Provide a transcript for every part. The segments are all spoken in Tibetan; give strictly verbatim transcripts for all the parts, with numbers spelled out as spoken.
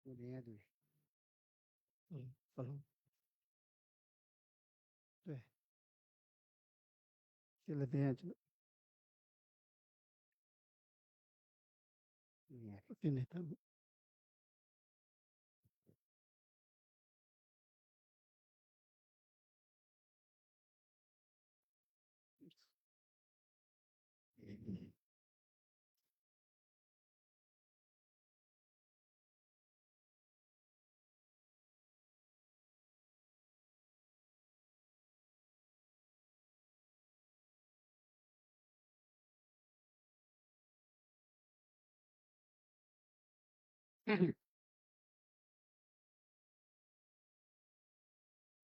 我等下对。嗯，不能。对。现在等下就。对呢，他们。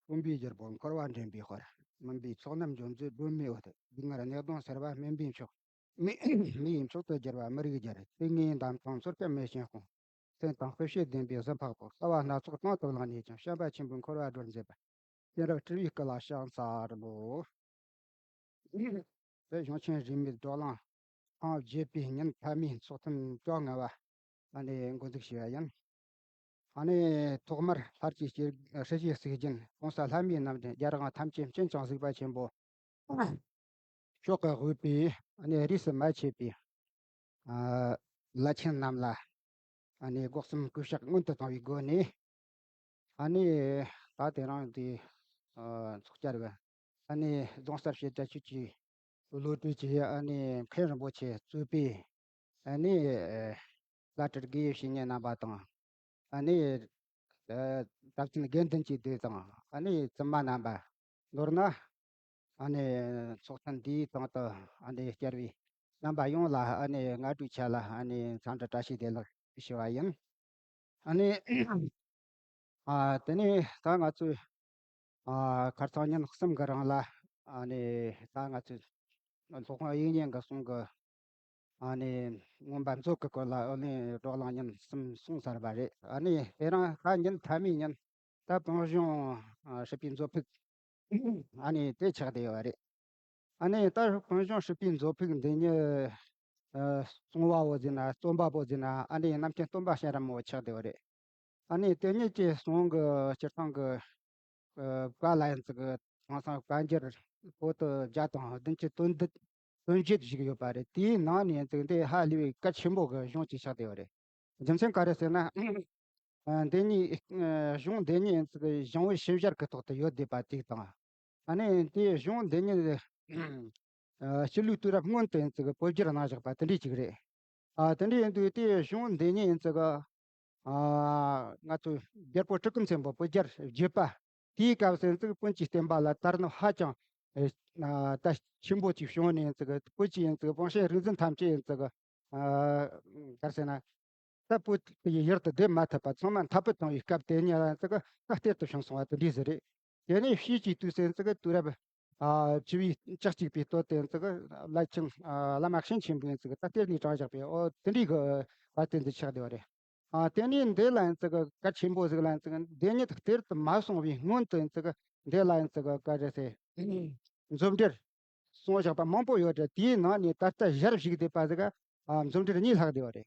ཀུན་པའི་རྒྱལ་པོ་འཁོར་བ་འདྲེན་པའི་དཔལ། སྨིན་པའི་ཚོགས་རྣམས་འཇོམས་མཛད་སྒྲོན་མེའི་འོད། སྡུག་བསྔལ་གནས་ལྡན་སེལ་བ་སྨིན་པའི་མཆོག་མི་མི་ཡི་མཆོག་ཏུ་གྱུར་པ་མི་རིགས་རྒྱལ། སྐྱེ་དངོས་འདམ་དང་ཚོད་བྲལ་མི་ཤེས་དཔུང་། སེམས་དང་དཔེ་བྱད་ལྡན་པའི་གཟི་འཕགས་པོ། རྩ་བ་སྣ་ཚོགས་དང་དུ་བླངས་ནས་ཀྱང་། བྱམས་པ་ཆེན་པོས་འཁོར་བ་སྒྲོལ་མཛད་པ། སྤྱན་རབ་སྤྲུལ་པའི་སྐུ་ལ་ཕྱག་འཚལ་ལོ། དེ་གཞུང་ཆེན་རིས་མེད་བགྲོ་གླེང་ཐེངས་བརྒྱད་པའི་ཉིན་མཐའ་མའི་ཚོགས་ཐུན་བཅོ་ལྔ་བ་ཨ་ནི་འགོ་འཛུགས་བྱས་པ་ཡིན། ཨ་ནི་ཐོག་མར་ལྷར་བཅས་སྲིད་ཞིའི་གཟུགས་ཅན་༸གོང་ས་ལྷ་མིའི་རྣམ་འདྲེན་རྒྱལ་དབང་ཐམས་ཅད་མཁྱེན་ཅིང་གཟིགས་པ་ཆེན་པོ་མཆོག་གི་དབུས་པའི་ཨ་ནི་རིས་སུ་མ་ཆད་པའི་ཨ་བླ་ཆེན་རྣམས་ལ་ཨ་ནི་སྒོ་གསུམ་གུས་ཕྱག་སྔོན་དུ་བཏང་བའི་སྒོ་ནས། ཨ་ནི་ད་དེ་རིང་འདི་ཨ་ཚོགས་བཅར་བའི་ཨ་ནི་རྫོང་གསར་བཤད་གྲྭ་ཆོས་ཀྱི་བློ་གྲོས་ཀྱི་ཨ་ནི་མཁན་རིན་པོ་ཆེ་གཙོས་པའི་ཨ་ནི་ཨ་བླ་སྤྲུལ་དགེ་བའི་བཤེས་གཉེན་རྣམ་པ་དང་། ཨ་ནི་ཨ་གྲྭ་བཙུན་དགེ་འདུན་གྱི་སྡེ་དང་། ཨ་ནི་བཙུན་མ་རྣམ་པ། མདོར་ན་ཨ་ནི་ཚོགས་ཐེངས་འདིའི་སྟེང་དུ་ཨ་ནི་བཅར་བའི་རྣམ་པ་ཡོངས་ལ་ཨ་ནི་སྔ་དྲོའི་ཆ་ལ་ཨ་ནི་འཚམས་འདྲི་བཀྲ་ཤིས་བདེ་ལེགས་ཞུ་བ་ཡིན། ཨ་ནི་ཨ་དེ་ནས་ད་ང་ཚོས་ཨ་ཁ་སང་ཉིན་གསུམ་གི་རིང་ལ་ཨ་ནི་ད་ང་ཚོས་སློབ་དཔོན་དབྱིག་གཉེན་གྱི་གསུང་གི་ཨ་ནི་མངོན་པ་མཛོད་ཀྱི་སྐོར་ལ་ཨ་ནི་བགྲོ་གླེང་ཉིན་གསུམ་གསུངས་ཚར་བ་རེད། ཨ་ནི་དེ་རིང་ད་ཉིན་མཐའ་མའི་ཉིན་ད་བོད་གཞུང་ཨ་སྲིད་པའི་མཛོད་ཕུགས་ཨ་ནི་དེ་ཆགས་བསྡད་ཡོད་རེད། ཨ་ནི་ད་བོད་གཞུང་སྲིད་པའི་མཛོད་ཕུགས་འདི་ཉིད་ཨ་གསང་བ་བོ་ཟེར་ན་རྩོམ་པ་པོ་ཟེར་ན་ཨ་ནི་རྣམ་མཁྱེན་སྟོན་པ་གཤེན་རབ་མོ་ཆགས་བསྡད་ཡོད་རེད། ཨ་ནི་དེ་ཉིད་ཀྱི་གསུང་གི་སྤྱིར་བཏང་གི་ཨ་བཀའ་ལ་ཡིན་ཙི་གི་དེང་སང་བཀའ་འགྱུར་པོ་ཏི་བརྒྱ་དང་བདུན་ཅུ་དོན་བདུན་དོན་བརྒྱད་ཞིག་ཡོད་པ་རེད། དེའི་ནང་ནས་ཡིན་ཙི་གི་འདི་ཧ་ལས་པའི་གལ་ཆེན་པོ་གི་གཞུང་ཅིག་ཆགས་བསྡད་ཡོད་རེད། རྒྱུ་མཚན་ག་རེ་ཟེར་ན། ཨ་འདི་ཉིད་ཨ་གཞུང་འདི་ཉིད་ཡིན་ཙི་གི་ཞིང་པའི་ཞིབ་བཤེར་གྱི་ཐོག་ཏུ་ཡོད་བསྡད་པ་དེ་དང་། ཨ་ནི་དེའི་གཞུང་འདི་ཉིད་ཨ་སྤྱི་ལོའི་དུས་རབས་སྔོན་དུ་ཡིན་ཙི་གི་བོད་བསྒྱུར་གནང་བཞག་པ་དེ་འདྲ་ཅིག་རེད། ཨ་དེ་འདྲ་ཡིན་དུས་དེའི་གཞུང་འདི་ཉིད་ཡིན་ཙི་གི་ཨ་ང་ཚོའི་རྒྱལ་པོ་གྲི་གུམ་ཆེན་པོ་བོད་རྒྱལ་བརྒྱུད་པ། དེའི་སྐབས་སུ་ཡིན་ཙི་གི་བོན་གྱི་བསྟན་པ་ལ་དར་སྣང་ཧ་ཅང་ཨ་ད་ཆེན་པོ་ཅིག་བྱུང་ནས་ཡིན་ཙི་གི་བོད་ཀྱི་ཡིན་ཙི་གི་བོན་གཤེན་རིག་འཛིན་ཐམས་ཅད་ཡིན་ཙི་གི་ཨ་ག་རེ་ཟེར་ན། ད་བོད་ཀྱི་ཡུལ་དུ་སྡོད་མ་ཐུབ་པ་ཚང་མ་འཐབ་རྩོད་བཏང་བའི་སྐབས་དེ་ཉིད་ལ་ཙི་གི་ད་གཏེར་དུ་བྱོན་སོང་བ་དེ་འདྲ་ཟིག་རེད། དེ་ནས་ཕྱིས་ཀྱི་དུས་སུ་ཙི་གི་དུས་རབས་ཨ་བཅུ་པའི་བཅུ་གཅིག་པའི་སྟོད་དུ་ཙི་གི་བླ་ཆེན་ཨ་བླ་མ་གཤེན་ཆེན་པོས་ཙི་གི་ད་གཏེར་ནས་དྲངས་བཞག་པའི་ཨོ་དེ་འདྲའི་གི་བ་དེ་འདི་ཆགས་བསྡད་པ་རེད། ཨ་དེ་ནས་འདི་ལ་ཙི་གི་གལ་ཆེན་པོ་ཟིག་ལ་ཙི་གི་འདི་ཉིད་གཏེར་དུ་མ་སོང་བའི་སྔོན་དུ་ཙི་གི་འདི་ལ་ཙི་གི་ག་རེ་ཟེར་མཛོད་འགྲེལ་གསུངས་བཞག་པ་མང་པོ་ཡོད་རེད། དེའི་ནང་ནས་ད་ལྟ་ཞལ་བཞུགས་བསྡད་པ་ཟིག་ཨ་མཛོད་འགྲེལ་གཉིས་ལྷག་བསྡད་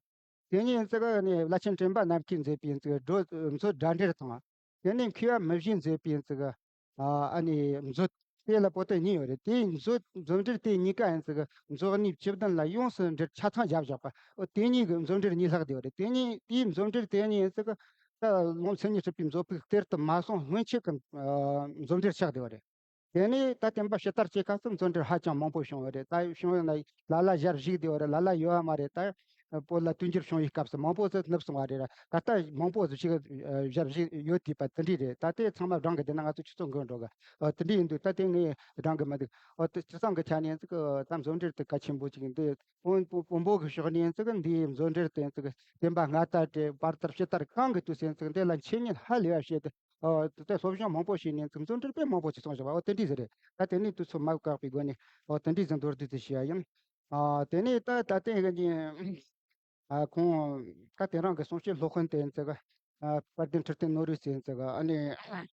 པ་རེད། དེ་ནས་ཙི་གི་ནི་བླ་ཆེན་དྲན་པ་རྣམ་རྒྱལ་མཛད་པའི་ཙི་གི་སྒྲོ་མཛོད་སྒྲ་འགྲེལ་དང་། དེ་ནས་མཁས་པ་མི་བཞིས་མཛད་པའི་ཙི་གི་ཨ་ཨ་ནི་མཛོད་དེ་ལ་པོ་ཏི་གཉིས་ཡོད་རེད། དེའི་མཛོད་མཛོད་འགྲེལ་དེ་གཉིས་ཀ་ཡང་ཙི་གི་མཛོད་གནས་བཅུ་བདུན་ལ་ཡོངས་སུ་འགྲེལ་ཆ་ཚང་བརྒྱབ་བཞག་པ་ཨོ་དེ་གཉིས་ཀྱི་མཛོད་འགྲེལ་གཉིས་ལྷག་བསྡད་པ་རེད། དེ་གཉིས་དེའི་མཛོད་འགྲེལ་དེ་གཉིས་ཙི་གི་ད་ལོ་མཚན་ཉིད་སྲིད་པའི་མཛོད་ཕུགས་གཏེར་དུ་མ་སོང་སྔོན་ཆད་ཀྱི་ཨ་མཛོད་འགྲེལ་ཆགས་བསྡད་པ་རེད། དེ་ནས་ད་བསྟན་པ་ཕྱི་དར་བྱེད་སྐབས་སུ་མཛོད་འགྲེལ་ཧ་ཅང་མང་པོ་བྱུང་བ་རེད། ད་བྱུང་ཡོད་ན་ལ་ལ་ཞལ་བཞུགས་བསྡད་པ་རེད། ལ་ལ་ཡོད་པ་མ་རེད། ད་བོད་ལ་དུས་འགྱུར་བྱུང་བའི་སྐབས་སུ་མང་པོ་ཟིག་ནུབ་སོང་བ་རེད། ད་ལྟ་མང་པོ་ཟིག་ཞིག་ཨ་ཞལ་བཞུགས་ཡོད་བསྡད་པ་དེ་འདྲ་རེད། ད་དེ་ཚང་མ་བགྲང་གི་བསྡད་ན་ང་ཚོ་ཆུ་ཚོད་འགོར་འགྲོ་གི་ཨ་དེ་འདྲ་ཡིན་དུས་ད་དེ་ངས་བགྲང་གི་མི་འདུག་ཨོ་དེ་སྤྱིར་བཏང་གི་ཆ་ནས་ཙི་གི་ད་མཛོད་འགྲེལ་དེ་གལ་ཆེན་པོ་ཅིག་ཡིན་དུས། དཔོན་དཔོན་པོ་གི་ཕྱོགས་ནས་ཙི་གི་འདིའི་མཛོད་འགྲེལ་དེ་ཙི་གི་བསྟན་པ་སྔ་དར་དེ་བར་དར་ཕྱི་དར་གང་གི་དུས་སུ་ཙི་གི་འདི་ལ་འཆད་ཉན་ཧ་ལས་པ་བྱས་ཏེ། ཨོ་དེ་སློབ་སྦྱོང་མང་པོ་བྱས་ནས་ཙི་གི་མཛོད་འགྲེལ་དཔེ་མང་པོ་ཅིག་གསུངས་བཞག་པ་ཨོ་དེ་འདྲ་ཟིག་རེད། ད་དེ་ནས་དུས་ཚོད་མ་བཀག་པའི་སྒོ་ནས་ཨོ་དེ་འདྲ་ཟིག་མདོར་བསྡུས་ཙི་ཞུ་ཡ་ཡིན། ཨོ་དེ་ནས་ད་ད་ལྟའི་གི་ཨ་ཁོང་ད་དེ་རིང་གི་གསུང་བཤད་སློབ་དཔོན་དེ་ཙི་གི་ཨ་དཔལ་ལྡན་ཁྲི་བརྟན་ནོར་བུས་ཟེར་ཙི་གི་ཨ་ནི། ཨ་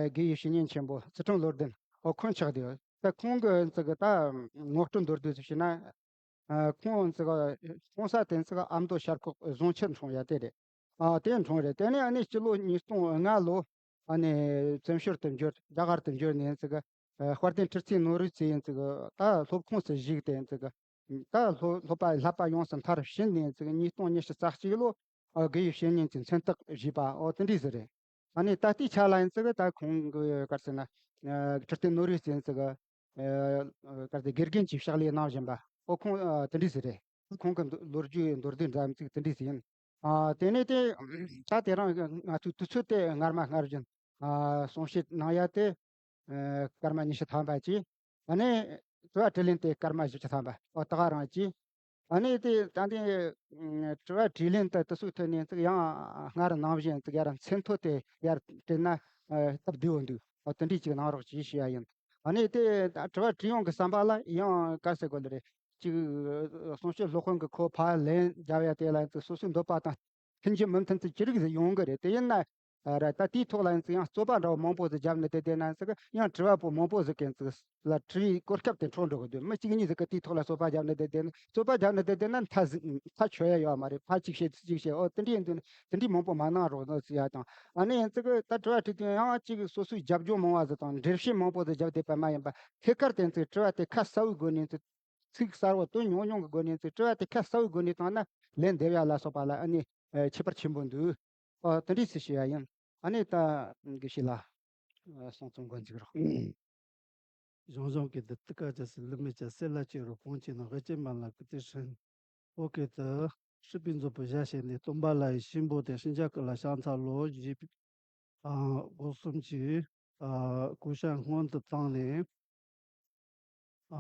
དགེ་བའི་བཤེས་གཉེན་ཆེན་པོ་ཚུལ་ཁྲིམས་བློ་ལྡན་ཨོ་ཁོང་ཆགས་བསྡད་ཡོད། ད་ཁོང་གི་ཙི་གི་ད་ངོ་སྤྲོད་མདོར་བསྡུས་སུ་བྱས་ན། ཨ་ཁོང་ཙི་གི་ཁོང་ས་དེ་ཙི་གི་ཨ་མདོ་ཤར་ཁོག་ཟུང་ཆུ་འཁྲུངས་ཡ་དེ་རེད། ཨ་དེ་འཁྲུངས་རེད། དེ་ནས་ཨ་ནི་སྤྱི་ལོ་ཉིས་སྟོང་ལྔ་ལོ་ཨ་ནི་བཙན་བྱོལ་དུ་འབྱོར། རྒྱ་གར་དུ་འབྱོར་ནས་ཙི་གི་ཨ་དཔལ་ལྡན་ཁྲི་བཙན་ནོར་བུའི་ཚེ་ཡིན་ཙི་གི་ད་སློབ་ཁང་དུ་བཞུགས་ཏེ་ཙི་གི་ད་སློབ་སློབ་པ་བསླབ་པ་ཡོངས་སུ་མཐར་ཕྱིན་ནས་ཙི་གི་ཉིས་སྟོང་ཉི་ཤུ་རྩ་གཅིག་ལོ་ཨ་དགེ་བའི་བཤེས་གཉེན་གྱི་མཚན་རྟགས་བཞེས་པ། ཨོ་དེ་འདྲས་ཟིག་རེད། ཨ་ནི་ད་ལྟའི་ཆ་ལ་ཡིན་ཙི་གི་ད་ཁོང་གི་ག་རེ་ཟེར་ན་ཨ་ཁྲི་བཙན་ནོར་བུའི་ཚེ་ཡིན་ཙི་གི་ཨ་ག་རེ་ཟེར་དགེ་རྒན་གྱི་ཕྱག་ལས་གནང་བཞིན་པ། ཨོ་ཁོང་ཨ་དེ་འདྲས་ཟིག་རེད། ཁོང་གི་མདོ་ལོ་རྒྱུས་མདོར་བསྡུས་འདྲ་མི་ཚིག་དེ་འདྲས་ཟིག་ཡིན། ཨ་དེ་ནས་དེ་ད་དེ་རིང་ང་ཚོའི་དུས་ཚོད་དེ་སྔར་མ་སྔར་བཞིན་ཨ་གསུང་བཤད་གནང་ཡ་དེ་ཨ་སྐར་མ་ཉི་ཤུ་ཐམ་པ་གཅིག་ཨ་ནི་དྲི་བ་དྲིས་ལན་དེ་སྐར་མ་བཞི་བཅུ་ཐམ་པ། ཨོ་ད་ག་རང་གཅིག་ཨ་ནི་དེ་ད་ལྟའི་ཨ་དྲི་བ་དྲིས་ལན་དེ་དུས་ཚོད་ཐོན་ནས་ཙིག་ཡང་སྔར་ནང་བཞིན་ཙིག་ཡར་མཚན་ཐོ་དེ་ཡར་སྤྲད་ན་ཨ་སྟབས་བདེ་བོ་འདུག་ཨོ་དེ་འདྲས་ཅིག་གནང་རོགས་གྱིས་ཞུ་ཡ་ཡིན། ཨ་ནི་དེ་ད་དྲི་བ་དྲིས་ཡོང་གི་བསམ་པ་ལ་ཡང་ག་རེ་ཟེར་དགོས་ནི་རེད། ཅིག་གསུང་བཤད་སློབ་དཔོན་གྱིས་ཁོ་ཕར་ལན་རྒྱབ་ཡ་དེ་ལ་ཙིག་སོ་སོའི་འདོད་པ་དང་མཐུན་གྱི་མི་མཐུན་ཚུལ་ཅི་རིགས་ཟིག་ཡོང་གི་རེད། དེ་ཡིན་ན་ཨ་ར་ད་དེའི་ཐོག་ལ་ཡིན་ཙིག་ཡང་རྩོད་པ་འདྲ་བོ་མང་པོ་ཟིག་བརྒྱབ་ནས་དེ་བསྡད་ན་ཙིག་ཡང་དྲི་བ་པོ་མང་པོ་ཟིག་གིས་ཙིག་ལ་དྲི་བའི་གོ་སྐབས་དེ་འཕྲོག་འགྲོ་གི་འདུག་མི་གཅིག་གཉིས་ཟིག་གིས་དེའི་ཐོག་ལ་རྩོད་པ་བརྒྱབ་ནས་དེ་བསྡད་ན་རྩོད་པ་བརྒྱབ་ནས་དེ་བསྡད་ན་མཐའ་ཟིག་མཐའ་ཆོད་ཡ་ཡོད་མ་རེད། ཕར་གཅིག་བཤད་ཚུར་གཅིག་བཤད། ཨོ་དེ་འདྲ་ཡིན་དུས་དེ་འདྲ་མང་པོ་མ་གནང་རོགས་གནང་ཟེར་ཡ་དང་། ཨ་ནི་ཡིན་ཙིག་ད་དྲི་བ་དྲིས་དུས་ཡང་གཅིག་སོ་སོའི་རྒྱབ་ལྗོངས་མང་བ་ཟིག་དང་འགྲེལ་བཤད་མང་པོ་ཟིག་བརྒྱབ་བསྡད་པ་མ་ཡིན་པ། ཐད་ཀར་དེ་ཙིག་དྲི་བ་དེ་ཁ་གསལ་བོའི་སྒོ་ནས་ཙིག་ཚིག་གསར་བ་དོན་ཉུང་ཉུང་གི་སྒོ་ནས་ཙིག་དྲི་བ་དེ་ཁ་གསལ་བོའི་སྒོ་ནས་བཏང་ན་ལན་འདེབས་ཡ་ལ་སོགས་པ་ལ་ཨ་ནི་ཨ་ཁྱད་པར་ཆེན་པོ་འདུག་ཨ་དེ་འདྲས་ཟིག་ཞུ་ཡ་ཡིན། ཨ་ནི་ད་དགེ་བཤེས་ལགས་ཨ་གསུང་རྩོམ་འགོ་འཛུགས་རོགས། ཞང་ཞུང་གི་འདི་ཏི་ཀ་ཅ་སི་ལི་མི་ཅ་སེ་ལ་ཅེ་རུ་ཕོང་ཅེ་ན་ཧེ་ཅེ་མ་ལ་ཀི་ཏི་ཧྲན། ཨོ་ཀེ་ཏི། སྲིད་པའི་མཛོད་ཕུག་བཞག་བྱས་ནས་སྟོན་པ་ལ་ཡི་ཤིང་ཕོ་དེ་ཤིང་ཆ་ཀི་ལ་ཤང་ཚ་ལོ་བཞི་པའི་ཨ་སྒོ་གསུམ་གྱི་ཨ་གུ་ཤ་སྔོན་དུ་བཏང་ནས། ཨ་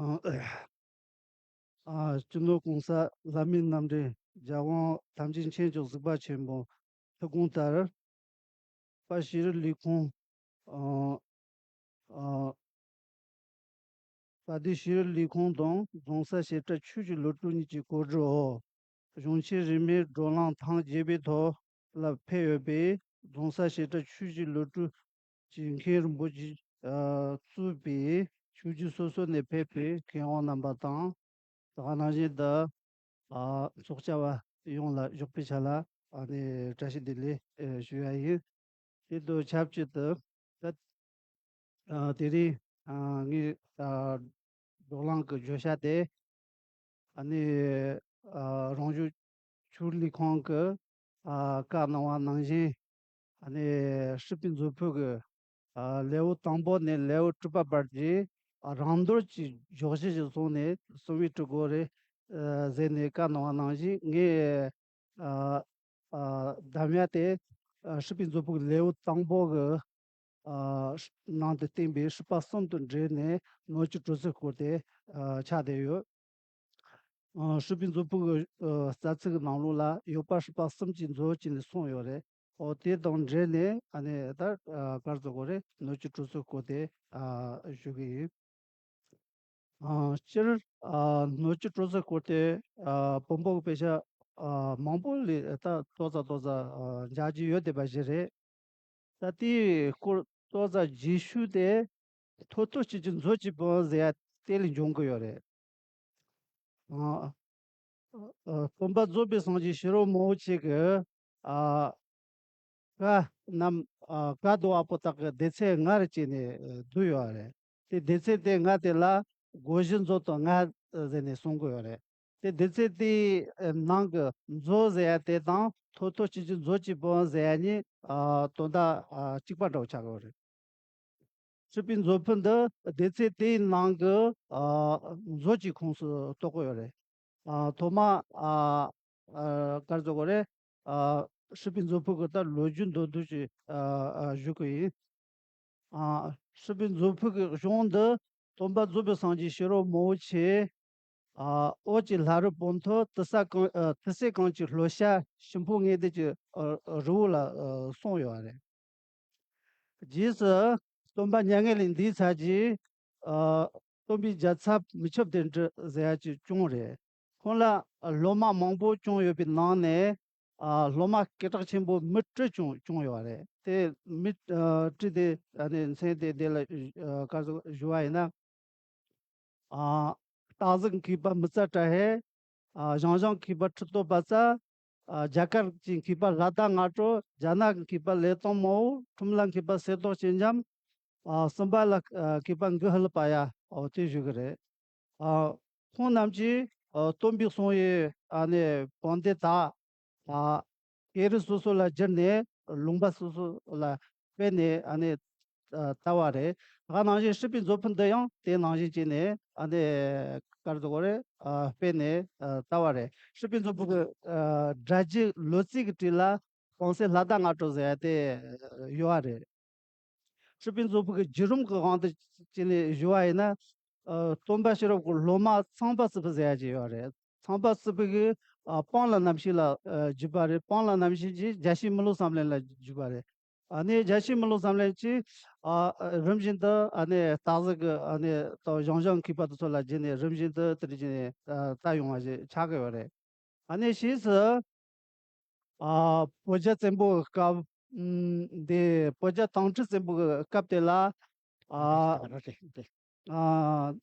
ཨ་སྤྱི་ནོར་གོང་ས་ལྷ་མིའི་རྣམ་འདྲེན་རྒྱལ་དབང་ཐམས་ཅད་མཁྱེན་ཅིང་གཟིགས་པ་ཆེན་པོ་ཐུགས་དགོངས་ལྟར། དཔལ་ཤེས་རིག་ལས་ཁུངས། ཨ་ཨ་དཔལ་ལྡན་ཤེས་རིག་ལས་ཁུངས་དང་རྫོང་སར་བྱེ་བྲག་ཆོས་ཀྱི་བློ་གྲོས་གཉིས་ཀྱི་གོ་སྒྲིག་འོག་གཞུང་ཆེན་རིས་མེད་བགྲོ་གླེང་ཐེངས་བརྒྱད་པའི་ཐོག་ལ་ཕེབས་ཡོད་པའི་རྫོང་སར་བྱེ་བྲག་ཆོས་ཀྱི་བློ་གྲོས་ཀྱི་མཁན་རིན་པོ་ཆེ་ཨ་གཙོས་པའི་ཆོས་བརྒྱུད་སོ་སོ་ནས་ཕེབས་པའི་མཁས་དབང་རྣམ་པ་དང་། དེ་ག་ནང་བཞིན་དུ་ཨ་ཚོགས་བཅར་བ་ཡོངས་ལ་ཞོགས་པའི་ཆ་ལ་ཨ་ནི་བཀྲ་ཤིས་བདེ་ལེགས་ཨེ་ཞུ་ཡ་ཡིན། དེ་དང་ཆབས་ཅིག་ཏུ་ད་ཨ་དེ་རིང་ཨ་ངའི་ཨ་བགྲོ་གླེང་གི་བརྗོད་བྱ་དེ་ཨ་ནི་ཨ་རང་བྱུང་ཆོས་ལས་ཁང་གི་ཨ་བཀའ་གནང་བ་ནང་བཞིན། ཨ་ནི་སྲིད་པའི་མཛོད་ཕུག་གི་ཨ་ལེའུ་དང་པོ་ནས་ལེའུ་དྲུག་པ་བར་གྱི་ཨ་རང་འདོད་ཀྱི་བརྗོད་གཞི་ཞིག་བཟུང་ནས་གསུང་བའི་དྲི་གོ་རེ་ཨ་ཟེར་ནས་བཀའ་གནང་བ་ནང་བཞིན། ངས་ཨ་ཨ་གདམ་ཡ་དེ་ཨ་སྲིད་པའི་མཛོད་ཕུག་ལེའུ་དང་པོ་གི་ཨ་ནང་དུ་བསྟན་པའི་སྲིད་པ་གསུམ་དུ་འདྲེས་ནས་སྣོད་བཅུད་གྲོལ་ཚུལ་སྐོར་དེ་ཨ་ཆགས་བསྡད་ཡོད། ཨ་སྲིད་པའི་མཛོད་ཕུག་གི་ཨ་རྩ་ཚིག་གི་ནང་ལོགས་ལ་ཡོད་པ་སྲིད་པ་གསུམ་གྱི་མཛོད་ཅེས་ནས་གསུངས་ཡོད་རེད། འོ་དེ་དང་འབྲེལ་ནས་ཨ་ནི་ད་ཨ་ག་རེ་ཟེར་དགོས་རེད། སྣོད་བཅུད་གྲོལ་ཚུལ་སྐོར་དེ་ཨ་ཞུ་གི་ཡིན། ཨ་སྤྱིར་ཨ་སྣོད་བཅུད་གྲོལ་ཚུལ་སྐོར་དེ་ཨ་བོན་པོ་གི་དཔེ་ཆ་ཨ་མང་པོ་ལས་ད་ཏོག་ཙམ་ཏོག་ཙམ་ཨ་མཇལ་རྒྱུ་ཡོད་བསྡད་པ་ཞིག་རེད། ད་ལྟའི་སྐོར་ཏོག་ཙམ་རྒྱས་ཤོས་དེ་ཐོ་ཐོ་གཅིག་གི་མཛོད་ཅིག་བོན་ཟེར་ཡ་དེ་ལས་འབྱུང་གི་ཡོད་རེད། ཨ་ཨ་སྟོན་པ་རྫོགས་པའི་སངས་རྒྱས་ཤེས་རབ་མང་པོ་ཆེ་གི་ཨ་བཀའ་རྣམས་ཨ་བཀའ་བསྡུ་བ་པོ་དག་གི་སྡེ་ཚན་ལྔ་རུ་བཅད་ནས་བསྡུས་ཡོད་རེད། དེ་སྡེ་ཚན་དེ་ལྔ་དེ་ལ་བསྒོ་བཞི་མཛོད་དང་ལྔ་ཟེར་ནས་གསུང་གི་ཡོད་རེད། དེ་སྡེ་ཚན་དེའི་ནང་གི་མཛོད་ཟེར་ཡ་དེ་དང་ཐོ་ཐོ་གཅིག་གི་མཛོད་ཅིག་བོན་ཟེར་ཡ་གཉིས་ཨ་དོན་དག་ཨ་གཅིག་པ་འདྲ་བོ་ཆགས་ཡོད་རེད། སྲིད་པའི་མཛོད་ཕུག་འདི་སྡེ་ཚན་དེའི་ནང་གི་ཨ་མཛོད་ཀྱི་ཁོངས་སུ་གཏོགས་ཀྱི་ཡོད་རེད། ཨ་ཐོག་མ་ཨ་ཨ་ག་རེ་ཟེར་དགོས་རེད། ཨ་སྲིད་པའི་མཛོད་ཕུག་གི་ད་ལོ་རྒྱུས་མདོར་བསྡུས་ཤིག་ཨ་ཨ་ཞུ་གི་ཡིན། ཨ་སྲིད་པའི་མཛོད་ཕུག་གི་གཞུང་འདི་སྟོན་པ་རྫོགས་པའི་སངས་རྒྱས་ཤེས་རབ་མང་པོ་ཆེ་ཨ་འོད་ཀྱི་ལྷ་རི་བོན་ཐོར་དུར་ས་གངས་ཨ་དུར་སའི་གངས་ཀྱི་ལྷོ་ཤར་ཤིང་ཕོ་ལྔས་འདེབས་ཀྱི་ཨ་རི་བོ་ལ་ཨ་གསུངས་ཡོད་རེད། རྗེས་སུ་སྟོན་པ་མྱ་ངན་ལས་འདས་ཚར་རྗེས་ཨ་སྟོན་པའི་རྒྱལ་ཚབ་མི་ཆོས་ལྡན་འབྲི་ཟེར་ཡ་ཅིག་བྱུང་རེད། ཁོང་ལ་སློབ་མ་མང་པོ་བྱུང་ཡོད་པའི་ནང་ནས་ཨ་སློབ་མ་སྐད་གྲགས་ཆེན་པོ་མི་ཊཱི་བྱུང་བྱུང་ཡོད་རེད། དེ་མི་ཊཱི་དེ་ཨ་ནི་མཚན་དེ་འདི་ལ་ཨ་ག་ཟེར་ཞུ་བ་ཡིན་ན། ཨ་སྟག་གཟིག་མཁས་པ་མི་རྩ་བྲལ་ཧེ། ཨ་ཞང་ཞུང་མཁས་པ་ཁྲི་སྟོབས་པ་རྩ། ཨ་རྒྱ་གར་གྱི་མཁས་པ་ལྷ་དར་སྔ་དྲོ། རྒྱ་ནག་གི་མཁས་པ་ལེ་ཏོང་མའོ། ཁྲོམ་ལ་མཁས་པ་སེ་ཏོག་ཅིན་འཇམ། ཨ་སུམ་པ་ལ་ཨ་མཁས་པ་གུ་ཧི་ལི་པ་ཡ། འོ་དེ་བཞུགས་ཀྱི་རེད། ཨ་ཁོང་རྣམས་ཀྱིས་ཨ་སྟོན་པའི་གསུང་ཡི་ཨ་ནི་བན་དེ་དག་ཨ་སྐད་རིགས་སོ་སོ་ལ་བསྒྱུར་ནས། ལུང་པ་སོ་སོ་ལ་སྤེལ་ནས་ཨ་ནི་ཨ་བཏབ་པ་རེད། ད་ག་ནང་བཞིན་སྲིད་པའི་མཛོད་སྤུ་འདི་ཡང་དེ་ནང་བཞིན་བྱས་ནས་ཨ་ནི་ག་རེ་ཟེར་དགོས་རེད། ཨ་སྤེལ་ནས་ཨ་བཏབ་པ་རེད། སྲིད་པའི་མཛོད་སྤུ་གི་ཨ་སྒྲ་བསྒྱུར་ལོ་ཙཱ་གི་བྲིས་ལ་དཔང་སེ་ལྷ་དར་སྔ་དྲོ་ཟེར་ཡ་དེ་ཡོད་པ་རེད། སྲིད་པའི་མཛོད་སྤུ་གི་བརྒྱུད་རིམ་གྱི་དབང་དུ་བྱས་ནས་ཞུ་བ་ཡིན་ན། ཨ་སྟོན་པ་ཤེས་རབ་ཀྱི་སློབ་མ་ཚངས་པ་སྲིད་པ་ཟེར་ཡ་ཅིག་ཡོད་རེད། ཚངས་པ་སྲིད་པ་གིས་ཨ་སྤང་བླང་རྣམ་བཤད་ལ་ཨ་བརྒྱུད་པ་རེད། སྤང་བླང་རྣམ་བཤད་ཀྱིས་རྒྱལ་སྲས་མི་ལོ་བསམ་གླིང་ལ་བརྒྱུད་པ་རེད། ཨ་ནི་རྒྱལ་སྲས་མི་ལོ་བསམ་གླིང་གིས་ཨ་རིམ་བཞིན་དུ་ཨ་ནི་སྟག་གཟིག་གི་ཨ་ནི་ད་གཞུང་བཞིན་མཁས་པ་དེ་ཚོ་ལ་བརྒྱུད་ནས་རིམ་བཞིན་དུ་དེ་འདྲ་བྱས་ནས་ཨ་བཏབ་ཡོང་བ་ཞིག་ཆགས་ཀྱི་ཡོད་རེད། ཨ་ནི་ཕྱིས་སུ། ཨ་བོད་རྒྱལ་བཙན་པོའི་སྐབས། ཨམ་དེ་བོད་རྒྱལ་དྭངས་བཀྲིས་བཙན་པོའི་སྐབས་དེ་ལ། ཨ་ཨ་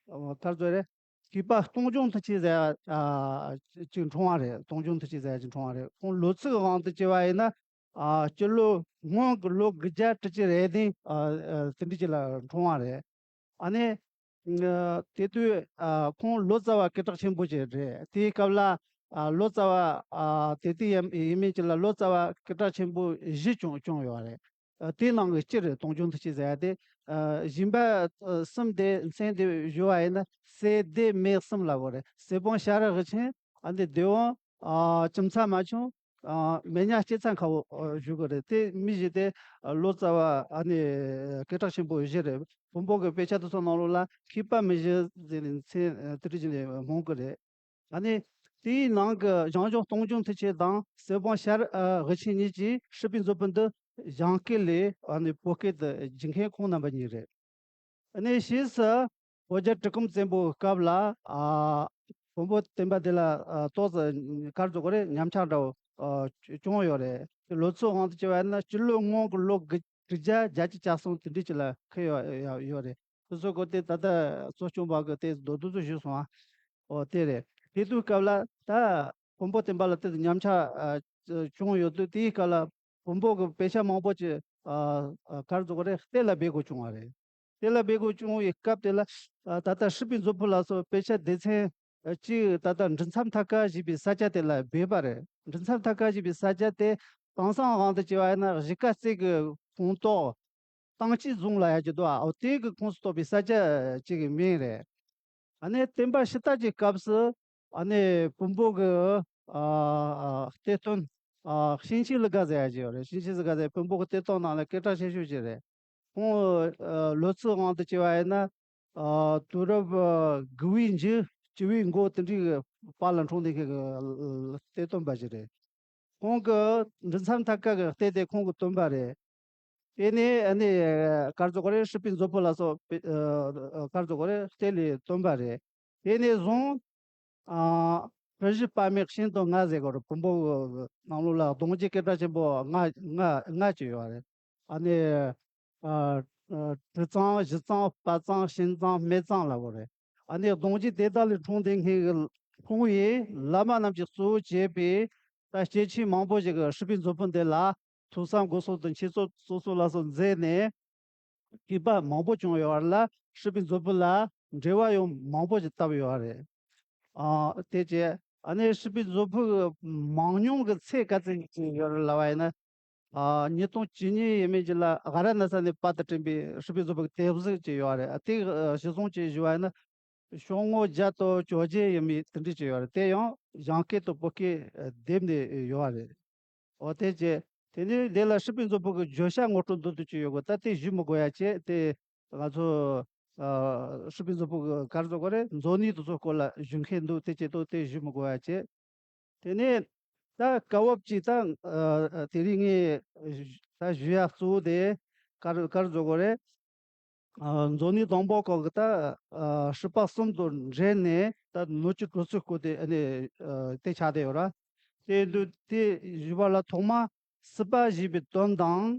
ཨ་ཐར་ཚོད་རེད། མཁས་པ་སྟོང་རྒྱུང་མཐུ་ཆེན་ཟེར་ཡ་ཨ་ཅིག་འཁྲུངས་པ་རེད། སྟོང་རྒྱུང་མཐུ་ཆེན་ཟེར་ཡ་ཅིག་འཁྲུངས་པ་རེད། ཁོང་ལོ་ཚིགས་དབང་དུ་བྱས་པ་ཡིན་ན། ཨ་སྤྱི་ལོ་སྔོན་གྱི་ལོ་དགུ་བརྒྱ་དྲུག་ཅུ་རེ་བདུན། ཨ་ཨ་དེ་འདྲ་ཅིག་ལ་འཁྲུངས་པ་རེད། ཨ་ནི། ཨ་དེ་དུས་ཨ་ཁོང་ལོ་ཙཱ་བ་སྐད་གྲགས་ཆེན་པོ་ཅིག་རེད། དེའི་སྐབས་ལ་ཨ་ལོ་ཙཱ་བ་ཨ་དེ་དུས་ཡིན་ཡིན་མིན་ཅིག་ལ་ལོ་ཙཱ་བ་སྐད་གྲགས་ཆེན་པོ་བཞི་བྱུང་བྱུང་ཡོད་རེད། ཨ་དེའི་ནང་གི་གཅིག་རེད། སྟོང་རྒྱུང་མཐུ་ཆེན་ཟེར་ཡ་དེ། ཨ་གཞན་པ་ཨ་གསུམ་དེ་མཚན་དེ་ཞུ་བ་ཡིན་ན། སྲས་སྡེ་མེ་གསུམ་ལབ་དགོས་རེད། སྲས་དཔོན་ཤ་ར་དབུ་ཆེན། ཨ་ནི་སྡེ་དབོན་ཨ་ཀྱུ་མཚར་རྨ་ཆུང་། ཨ་མེ་ཉག་སྐྱེད་ཚལ་མཁར་བོ་ཨ་བཞུགས་ཀྱི་རེད། དེ་མི་བཞི་དེ་ཨ་ལོ་ཙཱ་བ་ཨ་ནི་སྐད་གྲགས་ཆེན་པོ་བཞི་རེད། བོན་པོ་གི་དཔེ་ཆ་དེ་ཚོ་ནང་ལོགས་ལ་མཁས་པ་མི་བཞི་ཟེར་ནས་མཚན་ཨ་དེ་འདྲ་ཅིག་ནས་སྨོས་ཀྱི་རེད། ཨ་ནི་དེའི་ནང་གི་ཞང་ཞུང་སྟོང་རྒྱུང་མཐུ་ཆེན་དང་སྲས་དཔོན་ཤར་ཨ་དབུ་ཆེན་གཉིས་ཀྱིས་སྲིད་པའི་མཛོད་སྤུ་འདི་ཞང་སྐད་ལས་ཨ་ནི་བོད་སྐད་དུ་བསྒྱུར་མཁན་ཁོང་རྣམ་པ་གཉིས་རེད། ཨ་ནི་ཕྱིས་སུ་བོད་རྒྱལ་གྲི་གུམ་བཙན་པོའི་སྐབས་ལ་ཨ་བོན་པོ་བསྟན་པ་འདི་ལ་ཨ་ཏོག་ཙམ་ག་རེ་ཟེར་དགོས་རེད། ཉམས་ཆག་འདྲ་བོ་ཨ་བྱུང་ཡོད་རེད། དེ་ལོ་ཚིགས་དབང་དུ་བྱས་པ་ཡིན་ན་སྤྱི་ལོ་སྔོན་གྱི་ལོ་དགུ་དྲུག་བརྒྱ་བརྒྱད་ཅུ་གྱ་གསུམ་དེ་འདྲ་ཅིག་ལ་འཁེལ་ཡོད་ཡོད་ཡོད་རེད། དེ་ཚོ་གོ་དེ་ད་ལྟ་གཙོ་སྐྱོང་པ་གི་དེ་མདོར་བསྡུས་ཚོ་ཞུས་སོང་ཨ། ཨོ་དེ་རེད། དེ་དུས་སྐབས་ལ་ད་བོན་པོ་བསྟན་པ་ལ་དེ་ཉམས་ཆག་ཨ་བྱུང་ཡོད་དུས། དེའི་སྐབས་ལ་བོན་པོ་གི་དཔེ་ཆ་མང་པོ་ཅིག་ཨ་ཨ་ག་རེ་ཟེར་དགོས་རེད། གཏེར་ལ་སྦས་དགོས་བྱུང་བ་རེད། གཏེར་ལ་སྦས་དགོས་བྱུང་བའི་སྐབས་དེ་ལ་ཨ་ད་ལྟ་སྲིད་པའི་མཛོད་སྤུ་ལ་སོགས་དཔེ་ཆ་སྡེ་ཚན་ཨ་གཅིག་ད་ལྟ་འབྲི་མཚམས་ཐར་ཀ་ཞེས་པའི་ས་ཆ་དེ་ལ་སྦས་པ་རེད། འབྲི་མཚམས་ཐར་ཀ་ཞེས་པའི་ས་ཆ་དེ་དེང་སང་དབང་དུ་བྱས་པ་ཡིན་ན་གཞིས་ཀ་རྩེ་གི་ཁོངས་གཏོགས། ཏང་སྐྱིད་རྫོང་ལབ་ཡ་ཅིག་འདུག་ཨ། འོ་དེ་གི་ཁོངས་སུ་གཏོགས་པའི་ས་ཆ་གཅིག་གི་མིང་རེད། ཨ་ནི་བསྟན་པ་ཕྱི་དར་གྱི་སྐབས་སུ་ཨ་ནི་བོན་པོ་གི་ཨ་གཏེར་སྟོན་ཨ་ཤིང་ཆེན་ལི་དགའ་ཟེར་ཡ་ཅིག་ཡོད་རེད། ཤིང་ཆེན་ལི་དགའ་ཟེར་བོན་པོ་གི་གཏེར་སྟོན་ནང་ལ་སྐད་གྲགས་ཆེ་ཤོས་ཅིག་རེད། ཁོང་ཨ་ལོ་ཚིགས་དབང་དུ་བྱས་པ་ཡིན་ན་ཨ་དུས་རབས་ཨ་དགུ་བའི་མཇུག་བཅུ་བའི་འགོ་དེ་འདྲའི་བར་ལ་འཁྲུངས་བསྡད་མཁན་གྱི་ཨ་གཏེར་སྟོན་པ་ཞིག་རེད། ཁོང་གི་འབྲི་མཚམས་ཐར་ཀ་གི་གཏེར་དེ་ཁོང་གིས་བཏོན་པ་རེད། དེ་ནས་ཨ་ནི་ག་རེ་ཟེར་དགོས་རེད། སྲིད་པའི་མཛོད་སྤུ་ལ་སོགས་པའི་ཨ་ག་རེ་ཟེར་དགོས་རེད། གཏེར་ལས་བཏོན་པ་རེད། དེ་ནས་བཟུང་ཨ་བོད་གཞི་དཔག་མེད་ཤིང་དང་རྔ་ཟེར་དགོས་རེད། བོན་པོ་ནང་ལོགས་ལ་གདུང་རྒྱུད་སྐད་གྲགས་ཆེན་པོ་ལྔ་ལྔ་ལྔ་ཅིག་ཡོད་རེད། ཨ་ནི་ཨ་ཨ་གྲི་གཙང་གཞུ་གཙང་དཔའ་གཙང་ཤིང་གཙང་སྨད་གཙང་ལབ་དགོས་རེད། ཨ་ནི་གདུང་རྒྱུད་དེ་དག་ལས་འཁྲུངས་བསྡད་མཁན་གྱི་ཁོང་ཡི་བླ་མ་རྣམས་ཀྱིས་གཙོ་བོ་བྱས་པའི་ད་སྐྱེས་ཆེན་མང་པོ་ཞིག་གིས་སྲིད་པའི་མཛོད་སྤུ་འདི་ལ་ཐོས་བསམ་སྒོམ་གསུམ་དང་འཆད་རྩོད་སོ་སོ་ལ་སོགས་མཛད་ནས་མཁས་པ་མང་པོ་བྱུང་ཡོད་པ་ལ་སྲིད་པའི་མཛོད་སྤུ་ལ་འགྲེལ་པ་ཡང་མང་པོ་ཞིག་བཏབ་ཡོད་པ་རེད། ཨ་དེ་བྱས་ཨ་ནི་སྲིད་པའི་མཛོད་སྤུ་གི་མང་ཉུང་གི་ཚད་ག་ཚད་ཅིག་ཡོད་རེད་ལབ་པ་ཡིན་ན། ཨ་ཉིས་སྟོང་བཅུ་གཉིས་ཡས་མས་ཅིག་ལ་ཝཱ་ར་ཎ་ས་ནས་པར་དུ་བསྐྲུན་པའི་སྲིད་པའི་མཛོད་སྤུ་གི་དེབ་གཟུགས་ཅིག་ཡོད་རེད། ཨ་དེ་གཞི་བཟུང་ཅིག་ཞུ་བ་ཡིན་ན། ཤོག་ངོས་བརྒྱ་དང་བཅོ་བརྒྱད་ཡས་མས་དེ་འདྲ་ཅིག་ཡོད་རེད། དེ་ཡང་ཞང་སྐད་དང་བོད་སྐད་སྡེབ་ནས་ཡོད་རེད། འོ་དེ་བྱས། དེ་ནས་དེ་ལ་སྲིད་པའི་མཛོད་སྤུ་གི་བརྗོད་བྱ་ངོ་སྤྲོད་མདོར་བསྡུས་ཅིག་ཡོད་གི། ད་དེ་ཞུ་མི་དགོས་ཡ་བྱས། དེ་ང་ཚོ་ཨ་སྲིད་པའི་མཛོད་སྤུ་གི་ག་རེ་ཟེར་དགོས་རེད། མཛོ་ནད་དེ་ཚོ་སྐོར་ལ་ཞུ་མཁན་འདུག། དེ་བྱེད་དུས་དེ་ཞུ་མི་དགོས་ཡ་བྱས། དེ་ནས་ད་སྐབས་བབ་ཅིག་ད་ཨ་དེ་རིང་ངས་ད་ཞུ་ཡ་གཙོ་བོ་དེ་ག་རེ་ག་རེ་ཟེར་དགོས་རེད། ཨ་མཛོ་ནད་སྡོང་པོ་སྐོར་གྱི་ད་ཨ་སྲིད་པ་གསུམ་དང་འབྲེལ་ནས་ད་སྣོད་བཅུད་གྲོལ་ཚུལ་སྐོར་དེ་ཨ་ནི་ཨ་དེ་ཆགས་བསྡད་ཡོད་ར། དེ་དུས་དེ་ཞུ་བ་ལ་ཐོག་མ་སྲིད་པ་ཞེས་པའི་དོན་དང་།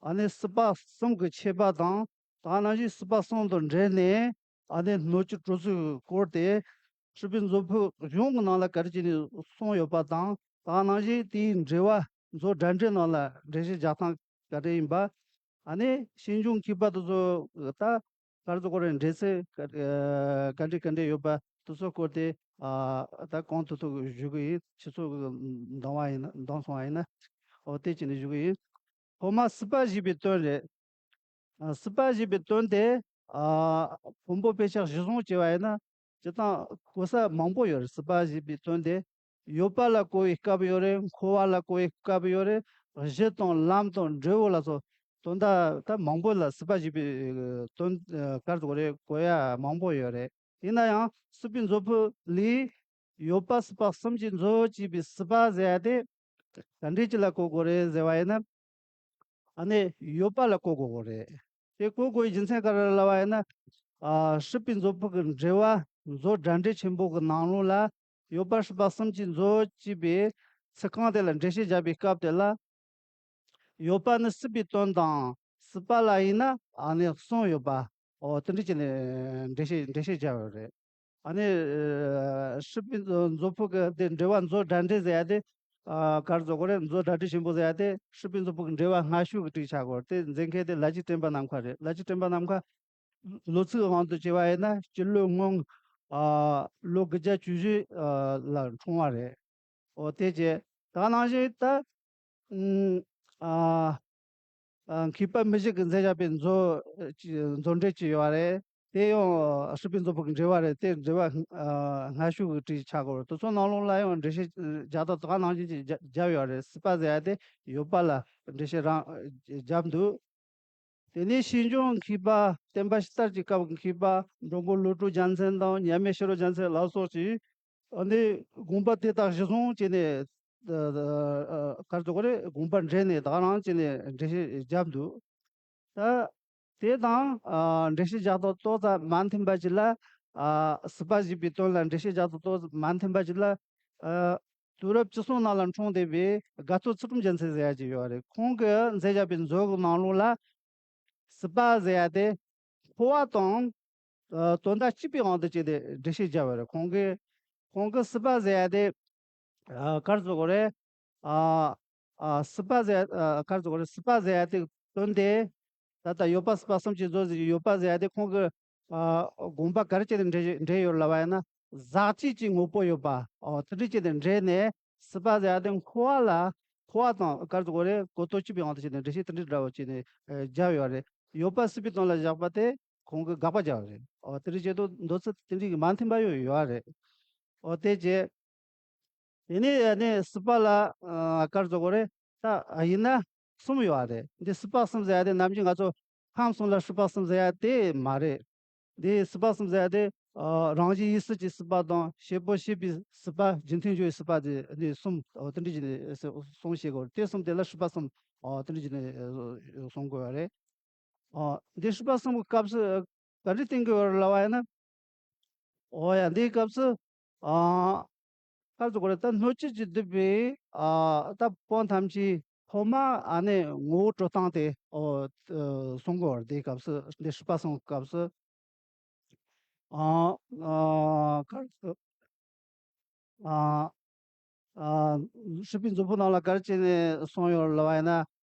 ཨ་ནི་སྲིད་པ་གསུམ་གྱི་ཁྱད་པར་དང་། ད་ག་ནང་བཞིན་སྲིད་པ་གསུམ་དང་འབྲེལ་ནས་ཨ་ནི་སྣོད་བཅུད་གྲོལ་ཚུལ་སྐོར་དེ་སྲིད་པའི་མཛོད་སྤུ་གཞུང་གི་ནང་ལ་ག་རེ་བྱས་ནས་གསུངས་ཡོད་པ་དང་ ད་ག་ནང་བཞིན་དེའི་འགྲེལ་བ་མཛོད་སྒྲ་འགྲེལ་ནང་ལ་འགྲེལ་བཤད་རྒྱག་སྟངས་ག་འདྲ་ཡིན་པ། ཨ་ནི་ཤེས་འབྱུང་མཁས་པ་དེ་ཚོ་ད་ག་རེ་ཟེར་དགོས་རེད། འགྲེལ་ཚུལ་ག་ག་འདྲ་ག་འདྲ་ཡོད་པ་དེ་ཚོའི་སྐོར་དེ་ཨ་ད་གོང་དུ་ཐུག་ཞུ་གི་ཡིན། ཁྱེད་ཚོ་གི་འདང་བ་ཡིན་ན། འདང་སོང་བ་ཡིན་ན། འོ་དེ་བྱས་ནས་ཞུ་གི་ཡིན། ཐོག་མར་སྲིད་པ་ཞེས་པའི་དོན་རེད། ཨ་སྲིད་པ་ཞེས་པའི་དོན་དེ་ཨ་ཕུང་པོ་དཔེ་ཆ་གཞིར་བཟུང་བྱས་པ་ཡིན་ན་སྤྱིར་བཏང་གོ་ས་མང་པོ་ཡོད་རེད། སྲིད་པ་ཞེས་པའི་དོན་དེ་ཡོད་པ་ལ་གོ་བའི་སྐབས་ཡོད་རེད། འཁོར་བ་ལ་གོ་བའི་སྐབས་ཡོད་རེད། གཞི་དང་ལམ་དང་འབྲས་བུ་ལ་སོགས་དོན་དག་ད་མང་པོ་ལ་སྲིད་པ་ཞེས་པའི་དོན་ཨ་ག་རེ་ཟེར་དགོས་རེད། གོ་ཡ་མང་པོ་ཡོད་རེད། ཡིན་ན་ཡང་སྲིད་པའི་མཛོད་ཕུགས་ལས་ཡོད་པ་སྲིད་པ་གསུམ་གྱི་མཛོད་ཅེས་པའི་སྲིད་པ་ཟེར་ཡ་དེ་ག་འདྲ་ཅིག་ལ་གོ་དགོས་རེད་ཟེར་བ་ཡིན་ན། ཨ་ནི་ཡོད་པ་ལ་གོ་དགོས་དགོས་རེད། དེ་གོ་དགོས་པའི་རྒྱུ་མཚན་ག་རེ་རེད་ལབ་པ་ཡིན་ན། ཨ་སྲིད་པའི་མཛོད་ཕུགས་ཀྱི་འགྲེལ་བ་མཛོད་སྒྲ་འགྲེལ་ཆེན་པོ་གི་ནང་ལོགས་ལ་ཡོད་པ་སྲིད་པ་གསུམ་གྱི་མཛོད་ཅེས་པའི་ཚིག་རྐང་དེ་ལ་འགྲེལ་བཤད་བརྒྱབ་པའི་སྐབས་དེ་ལ། ཡོད་པ་ནི་སྲིད་པའི་དོན་དང་། སྲིད་པ་ལ་ཡིན་ན་ཨ་ནི་གསུམ་ཡོད་པ། འོ་དེ་འདྲ་བྱས་ནས་འགྲེལ་བཤད་འགྲེལ་བཤད་བརྒྱབ་ཡོད་རེད། ཨ་ནི་ཨ་སྲིད་པའི་མཛོད་ཕུགས་ཀྱི་དེ་འགྲེལ་བ་མཛོད་སྒྲ་འགྲེལ་ཟེར་ཡ་དེ། ཨ་ག་རེ་ཟེར་དགོས་རེད། མཛོད་སྒྲ་འགྲེལ་ཆེན་པོ་ཟེར་ཡ་དེ་སྲིད་པའི་མཛོད་ཕུགས་ཀྱི་འགྲེལ་བ་སྔ་ཤོས་ཀྱི་བྲིས་ཆགས་དགོས་རེད། དེ་མཛད་མཁན་དེ་ལ་རྒྱ་སྤྲིན་པ་ནམ་མཁའ་རེད། ལ་རྒྱ་སྤྲིན་པ་ནམ་མཁའ་ལོ་ཚིགས་དབང་དུ་བྱས་པ་ཡིན་ན་སྤྱི་ལོའི་སྔོན་ཨ་ལོ་དགུ་བརྒྱ་བཅུ་བཞི་ཨ་ལ་འཁྲུངས་པ་རེད། འོ་དེ་བྱས་ད་ག་ནང་བཞིན་ད་ཨ་ཨ་མཁས་པ་མི་ཞིག་གིས་མཛད་བཞག་པའི་མཛོད་ཅིག་མཛོད་འགྲེལ་ཅིག་ཡོད་རེད། དེ་ཡང་སྲིད་པའི་མཛོད་ཕུགས་ཀྱི་འགྲེལ་བ་རེད། དེ་འགྲེལ་བ་ཨ་སྔ་ཤོས་ཀྱི་བྲིས་ཆགས་ཀྱི་ཡོད་རེད། དེ་ཚོ་ནང་ལོགས་ལ་ཡང་འགྲེལ་བཤད་རྒྱག་སྟངས་ད་ག་ནང་བཞིན་ཅིག་བརྒྱབ་ཡོད་རེད། སྲིད་པ་ཟེར་ཡ་དེ་ཡོད་པ་ལ་འགྲེལ་བཤད་རང་བརྒྱབ་འདུག་དེ་ནས་ཤེས་འབྱུང་མཁས་པ་བསྟན་པ་ཕྱི་དར་གྱི་སྐབས་ཀྱི་མཁས་པ་འགྲོ་མགོན་བློ་གྲོས་རྒྱལ་མཚན་དང་མཉམ་མེད་ཕྱི་རོལ་རྒྱལ་མཚན་ལ་སོགས་ཀྱིས་ཨ་ནི་དགོངས་པ་དེ་དག་གཞིར་བཟུང་བྱས་ནས་ཨ་ཨ་ག་རེ་ཟེར་དགོས་རེད། དགོངས་པ་འགྲེལ་ནས་ད་ག་རང་བྱས་ནས་འགྲེལ་བཤད་བརྒྱབ་འདུག་ད་དེ་དང་ཨ་འགྲེལ་བཤད་རྒྱག་སྟངས་ཏོག་ཙམ་མ་མཐུན་པ་ཅིག་ལ་ཨ་སྲིད་པ་ཞེས་པའི་དོན་ལ་འགྲེལ་བཤད་རྒྱག་སྟངས་ཏོག་ཙམ་མ་མཐུན་པ་ཅིག་ལ། ཨ་དུས་རབས་བཅུ་གསུམ་ནང་ལ་འཁྲུངས་བསྡད་པའི་དགའ་ཐོས་ཚུལ་ཁྲིམས་རྒྱལ་མཚན་ཟེར་ཡ་ཅིག་ཡོད་རེད། ཁོང་གིས་མཛད་བཞག་པའི་མཛོད་ཀྱི་ནང་ལོགས་ལ་སྲིད་པ་ཟེར་ཡ་དེ་འཁོར་བ་དང་ཨ་དོན་དག་གཅིག་པའི་དབང་དུ་བྱས་ཏེ་འགྲེལ་བཤད་བརྒྱབ་པ་རེད། ཁོང་གིས་ཁོང་གིས་སྲིད་པ་ཟེར་ཡ་དེ་ཨ་ག་རེ་ཟེར་དགོས་རེད། ཨ་ཨ་སྲིད་པ་ཟེར་ཨ་ག་རེ་ཟེར་དགོས་རེད། སྲིད་པ་ཟེར་ཡ་དེ་དོན་དེ་ད་ལྟ་ཡོད་པ་སྲིད་པ་གསུམ་གྱི་མཛོད་ཟེར་གྱི་ཡོད་པ་ཟེར་ཡ་དེ་ཁོང་གིས་ཨ་དགོངས་པ་ག་རེ་བྱས་ནས་འགྲེལ་འགྲེལ་ཡོད་ལབ་པ་ཡིན་ན། ཟག་བཅས་ཀྱི་དངོས་པོ་ཡོད་པ། ཨོ་དེ་འདྲ་བྱས་ནས་འགྲེལ་ནས་སྲིད་པ་ཟེར་ཡ་དེ་འཁོར་བ་ལ་འཁོར་བ་དང་ག་རེ་ཟེར་དགོས་རེད། གོ་རྟོགས་གཅིག་པའི་དབང་དུ་བྱས་ནས་འགྲེལ་བཤད་དེ་འདྲ་འདྲ་བོ་བྱས་ནས་ཨ་བརྒྱབ་ཡོད་རེད། ཡོད་པ་སྲིད་པའི་དོན་ལ་བཞག་པ་དེ་ཁོང་གིས་དགག་པ་བརྒྱབ་པ་རེད། ཨོ་དེ་འདྲ་བྱས་དུས་མདོ་ཚིག་དེ་འདྲའི་མ་མཐུན་པ་ཡོད་ཡོད་རེད། ཨོ་དེ་བྱས། དེ་ནས་ཨ་ནི་སྲིད་པ་ལ་ཨ་ག་རེ་ཟེར་དགོས་རེད། ད་ཡིན་ན་གསུམ་ཡོད་རེད། འདི་སྲིད་པ་གསུམ་ཟེར་ཡ་དེ་ནམ་རྒྱུན་ང་ཚོ་ཁམས་གསུམ་ལ་སྲིད་པ་གསུམ་ཟེར་ཡ་དེ་མ་རེད། འདི་སྲིད་པ་གསུམ་ཟེར་ཡ་དེ་ཨ་རང་བཞིན་ཡུལ་སྲིད་ཀྱི་སྲིད་པ་དང་། བྱེད་པོ་བྱས་པའི་སྲིད་པ། རྒྱུ་མཐུན་འབྱུང་བའི་སྲིད་པ། དེ་འདི་གསུམ་ཨོ་དེ་འདྲ་བྱས་ནས་གསུངས་བཤད་དགོས་རེད། དེ་གསུམ་དེ་ལ་སྲིད་པ་གསུམ་ཨོ་དེ་འདྲ་བྱས་ནས་གསུང་དགོས་པ་རེད། ཨ་འདི་སྲིད་པ་གསུམ་གྱི་སྐབས་སུ་ག་འདྲ་བསྟན་དགོས་པ་རེད་ལབ་པ་ཡིན་ན། འོ་ཡ། འདིའི་སྐབས་སུ་ཨ་ག་རེ་ཟེར་དགོས་རེད། ད་སྣོད་བཅུད་ཀྱིས་བསྡུས་པའི་ཨ་ད་སྤོང་ཐམས་ཅད་ཐོག་མ་ཨ་ནི་ངོ་བོ་གྲུབ་སྟངས་དེ་ཨོ་གསུང་དགོས་པ་རེད། འདིའི་སྐབས་སུ། འདི་སྲིད་པ་གསུམ་གྱི་སྐབས་སུ་ཨ་ཨ་ག་རེ་ཟེར། ཨ་ཨ་སྲིད་པའི་མཛོད་ཕུགས་ནང་ལ་ག་རེ་བྱས་ནས་གསུངས་ཡོད་ལབ་པ་ཡིན་ན།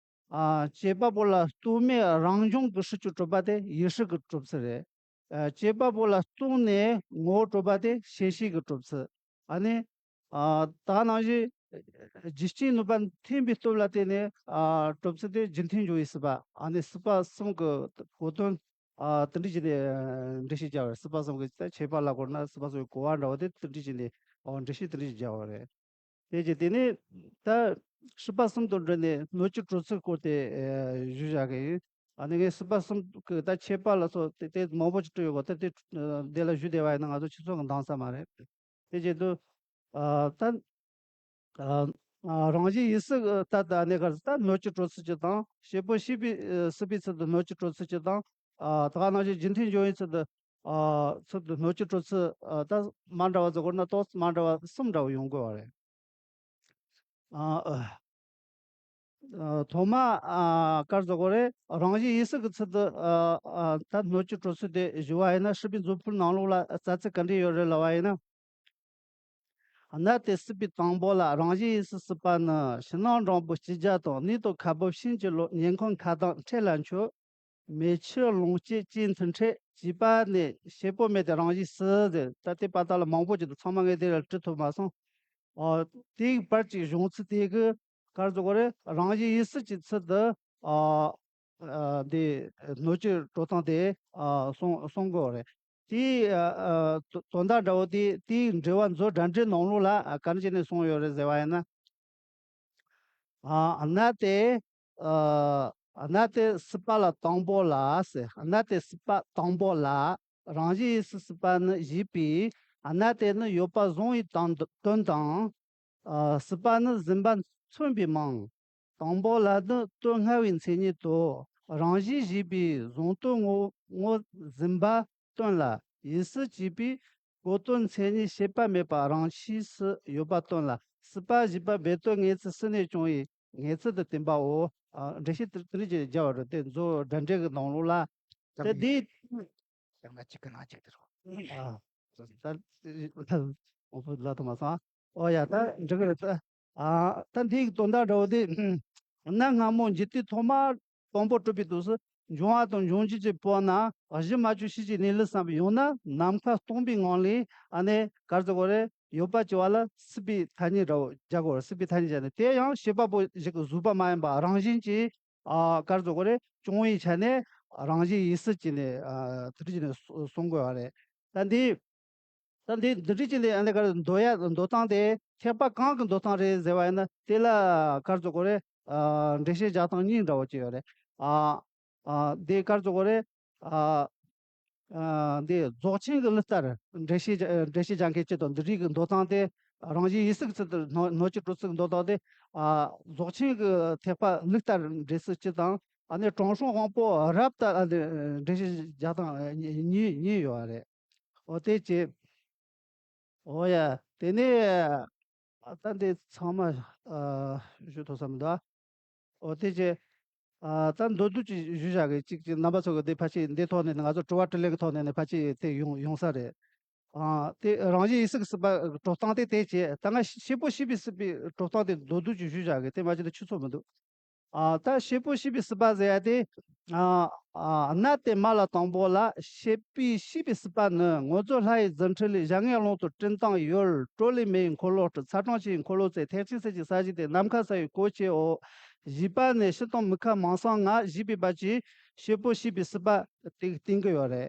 ཨ་བྱེད་པ་པོ་ལ་ལྟོས་མེད་རང་བྱུང་གི་སྲིད་བྱུས་གྲུབ་པ་དེ་ཡུལ་སྲིད་ཀྱི་གྲུབ་ཚུལ་རེད། ཨ་བྱེད་པ་པོ་ལ་ལྟོས་ནས་ངོ་བོ་གྲུབ་པ་དེ་བྱེད་བྱེད་ཀྱི་གྲུབ་ཚུལ། ཨ་ནི་ཨ་ད་ག་ནང་བཞིན་རྒྱུ་རྐྱེན་ནུས་པ་མཐུན་པའི་སྟོབས་ལ་བརྟེན་ནས་ཨ་གྲུབ་ཚུལ་དེ་རྒྱུ་མཐུན་འབྱུང་བའི་སྲིད་པ། ཨ་ནི་སྲིད་པ་གསུམ་གྱི་གོ་དོན་ཨ་དེ་འདྲ་བྱས་ནས་འགྲེལ་བཤད་བརྒྱབ་པ་རེད། སྲིད་པ་གསུམ་གྱི་ད་ཁྱད་པར་ལ་གོ་ན་སྲིད་པ་གསུམ་གྱི་གོ་བ་འདྲ་བོ་དེ་དེ་འདྲ་བྱས་ནས་ཨོ་འགྲེལ་བཤད་དེ་འདྲ་བྱས་བརྒྱབ་པ་རེད། དེ་རྗེས་དེ་ནས་ད་སྲིད་པ་གསུམ་དང་འབྲེལ་ནས་སྣོད་བཅུད་གྲུབ་ཚུལ་སྐོར་དེ་ཨེ་ཞུ་བཞག་གི་ཡིན། ཨ་ནི་ངས་སྲིད་པ་གསུམ་གྱི་ད་ཁྱད་པར་ལ་སོགས་དེ་དེ་མང་པོ་ཅིག་བྲིས་ཡོད་གོ། དེ་དེ་འདི་ལ་ཞུ་བདེ་བ་ཡིན་ན་ང་ཚོ་ཁྱེད་ཚོ་གི་འདང་ས་མ་རེད། དེ་བྱེད་དུས་ཨ་ད་ཨ་ཨ་རང་བཞིན་ཡུལ་སྲིད་ཀྱི་ད་ད་གནས་སྐབས་སུ་ད་སྣོད་བཅུད་གྲུབ་ཚུལ་གཅིག་དང་། བྱེད་པོ་བྱས་པའི་ཨ་སྲིད་པའི་ཚུལ་དུ་སྣོད་བཅུད་གྲུབ་ཚུལ་གཅིག་དང་། ཨ་ད་ག་ནང་བཞིན་རྒྱུ་མཐུན་འབྱུང་བའི་ཚུལ་དུ་ཨ་ཚུལ་དུ་སྣོད་བཅུད་གྲུབ་ཚུལ་ཨ་ད་མ་འདྲ་བ་ཟེར་དགོས་ན་ཏོག་ཙམ་མ་འདྲ་བ་གསུམ་འདྲ་བོ་ཡོང་དགོས་པ་རེད། ཨ་ཨ་ཐོག་མ་ཨ་ག་རེ་ཟེར་དགོས་རེད། རང་བཞིན་ཡུལ་སྲིད་ཀྱི་ཚུལ་དུ་ཨ་ཨ་ད་སྣོད་བཅུད་གྲུབ་ཚུལ་དེ་ཞུ་བ་ཡིན་ན། སྲིད་པའི་མཛོད་ཕུགས་ནང་ལོགས་ལ་རྩ་ཚིག་ག་འདྲ་ཡོད་རེད་ལབ་པ་ཡིན་ན། གནའ་དེ་སྲིད་པའི་དང་པོ་ལ། རང་བཞིན་ཡུལ་སྲིད་སྲིད་པ་ནི། ཕྱི་ནང་འགྲེང་བུ་སྐྱི་རྒྱ་དང་། ནུས་དང་ཁ་འབབ་ཤིང་གི་ལོ། ཉེ་འཁོར་མཁའ་ལྡིང་འཕྲེད་ལ་མཆོད། མེ་ཆུ་རླུང་སྐྱེས་སྐྱེས་མཐུན་འཕྲད། བྱིས་པ་ནས་བྱེད་པོ་མེད་དེ་རང་བཞིན་སྲིད་ཟེར། ད་ལྟའི་བར་དག་ལ་མང་པོ་ཅིག་འདུག། ཚང་མ་ངས་དེ་ལ་བྲི་ཐུབ་མ་སོང་། ཨོ། དེའི་བར་གྱི་གཞུང་ཚིག་དེ་གི་ག་རེ་ཟེར་དགོས་རེད། རང་བཞིན་ཡུལ་སྲིད་ཀྱི་ཚུལ་དུ། ཨ། ཨ། འདི་སྣོད་བཅུད་དཀྲོལ་སྟངས་དེ། ཨ། གསུང་གསུང་དགོས་རེད། དེའི། ཨ། ཨ། དོ་དོན་དག་འདྲ་བོ་དེ། དེའི་འགྲེལ་པ་མཛོད་སྒྲ་འགྲེལ་ནང་ལོགས་ལ། ཨ། ག་འདྲ་བྱས་ནས་གསུངས་ཡོད་རེད་ཟེར་བ་ཡིན་ན། ཨ། གནའ་དེ། ཨ། གནའ་དེ་སྲིད་པ་ལ་དང་པོ་ལ་ཟེར། གནའ་དེ་སྲིད་པ་དང་པོ་ལ། རང་བཞིན་ཡུལ་སྲིད་སྲིད་པ་ནི་བཞེད་པའི། གནའ་དེ་ནི་ཡོད་པ་བཟུང་བའི་དང་དོན་དང་། ཨ། སྲིད་པ་ནི་འཛིན་པ་མཚོན་པའི་མིང་། དང་པོ་ལ་ནི་དོན་སྔ་བའི་མཚན་ཉིད་དོ། རང་བཞིན་བཞེད་པའི་གཟུང་དོན་ངོ་ངོ་འཛིན་པ་སྟོན་ལ། ཡུལ་སྲིད་བྱས་པའི་གོ་དོན་མཚན་ཉིད་བྱེད་པ་མེད་པ་རང་ཆས་སུ་ཡོད་པ་སྟོན་ལ། སྲིད་པ་བཞེད་པ་སྦས་དོན་གནས་ཚུལ་སྲིད་ནས་བྱུང་བའི་གནས་ཚུལ་དུ་བསྟན་པའོ། ཨ། འགྲེལ་བཤད་དེ་རིགས་ཀྱི་རྒྱབ་རུ་དེ་མཛོད་སྒྲ་འགྲེལ་གྱི་ནང་ལོགས་ལ། དེ་དེའི། ཡང་ན་གཅིག་གི་ནང་གཅིག་དེ་རོ། ཨ། ད་འོ་བུ་ལ་དུ་མ་སང་། ཨོ་ཡ། ད་འགྲིག་གི་རེད། ད། ཨ། ད་འདིའི་དོན་དག་འདྲ་བོ་དེ། གནའ་སྔ་མོ་འཇིག་རྟེན་ཐོག་མ་དང་པོ་གྲུབ་པའི་དུས་སུ། འབྱུང་བ་དང་འབྱུང་འགྱུར་གྱི་བར་ན་གཞི་མ་བཅོས་ཤེས་བྱའི་གནས་ལུགས་བསམ་པའི། ཡང་ན་ནམ་མཁའ་སྟོང་པའི་ངང་ལས། ཨ་ནི་ག་རེ་ཟེར་དགོས་རེད། ཡོད་པ་བྱས་པ་ལ་སྲིད་པའི་ཐ་སྙད་འདྲ་བོ་རྒྱག་དགོས་རེད། སྲིད་པའི་ཐ་སྙད་བྱས་ནས། དེ་ཡང་བྱེད་པ་པོ་ཞིག་གི་བཟོས་པ་མ་ཡིན་པ་རང་བཞིན་གྱིས། ཨ། ག་རེ་ཟེར་དགོས་རེད། སྐྱོང་བའི་ཆ་ནས་རང་བཞིན་ཡུལ་སྲིད་ཀྱི་ནས། ཨ། དེ་འདྲ་བྱས་ནས་གསུང་དགོས་པ་རེད། ད་འདི། ད་འདི་འདི་འདྲ་བྱས་ནས། ཨ་ནི་ག་རེ། འདོད་ཡ་འདོད་སྟངས་དེ་ཐེག་པ་གང་གི་འདོད་སྟངས་རེད་ཟེར་བ་ཡིན་ན། དེ་ལ་ག་རེ་ཟེར་དགོས་རེད། ཨ། འགྲེལ་བཤད་རྒྱག་སྟངས་གཉིས་འདྲ་བོ་ཅིག་ཡོད་རེད། ཨ། ཨ། འདི་ག་རེ་ཟེར་དགོས་རེད། ཨ། ཨ། འདི་རྫོགས་ཆེན་གྱི་གླུ་ལྟར་འགྲེལ་བཤད་རྒྱ་འགྲེལ་བཤད་རྒྱག་མཁན་གཅིག་དང་། འདི་རིགས་ཀྱི་འདོད་སྟངས་དེ། རང་བཞིན་ཡུལ་སྲིད་ཀྱི་ཚུལ་དུ་སྣོད་སྣོད་བཅུད་དཀྲོལ་ཚུལ་གྱི་འདོད་སྟངས་དེ། ཨ། རྫོགས་ཆེན་གྱི་ཐེག་པ་གླུ་ལྟར་འགྲེལ་ཚུལ་གཅིག་དང་། ཨ་ནི་དྲང་སྲོང་དབང་པོ་རབ་ལྟར། ཨ་ནི་འགྲེལ་བཤད་རྒྱག་སྟངས་གཉིས་གཉིས་ཡོད་རེད། འོ་དེ་བྱས། འོ་ཡ། དེ་ནས། ཨ། ད་འདི་ཚང་མ། ཨ། ཞུ་ཐུབ་ས་མི་འདུག། འོ་དེ་བྱས། ཨ། ད་མདོར་བསྡུས་ཅིག་ཞུས་བཞག་གི། གཅིག་གཅིག་རྣམ་པ་ཚོ་གི་འདི་ཕལ་ཆེར་འདི་ཐོག་ནས། ང་ཚོ་དྲི་བ་དྲིས་ལན་གྱི་ཐོག་ནས་ནི་ཕལ་ཆེར་དེ་ཡོང་ཡོང་ས་རེད། ཨ། དེ་རང་བཞིན་ཡུལ་སྲིད་ཀྱི་སྲིད་པ་དཀྲོལ་སྟངས་དེ་དེ་བྱས། ད་ང་བྱེད་པོ་བྱས་པའི་སྲིད་པའི་དཀྲོལ་སྟངས་དེ་མདོར་བསྡུས་ཅིག་ཞུས་བཞག་གི། དེ་མ་བྱས་ན་ཆུད་ཚོད་མི་འདུག། ཨ། ད་བྱེད་པོ་བྱས་པའི་སྲིད་པ་ཟེར་ཡ་དེ། ཨ། ཨ། གནའ་དེ་མ་ལ་དང་པོ་ལ། བྱེད་པོ་བྱས་པའི་སྲིད་པ་ནི། ངོ་མཚར་ལྷ་ཡི་རྫུ་འཕྲུལ་ལས། བཞད་ངའི་ཀློང་དུ་སྤྲིན་དང་ཡུལ། གྲོ་ལས་མེ་ཡི་འཁོར་ལོ་སྤྲུལ། ཚ་གྲང་ཆུ་ཡི་འཁོར་ལོ་རྩེ། ཐེག་ཆེན་ཟིལ་གྱིས་ས་གཞི་འདེབས། ནམ་མཁའ་ས་ཡི་གོ་ཆེའོ། བྱིས་པ་ནས་ཕྱི་དང་མུ་ཁ་མིང་སང་ང་། ཞེས་པའི་བར་གྱི་བྱེད་པོ་བྱས་པའི་སྲིད་པ་དེ་བསྟན་གྱི་ཡོད་རེད།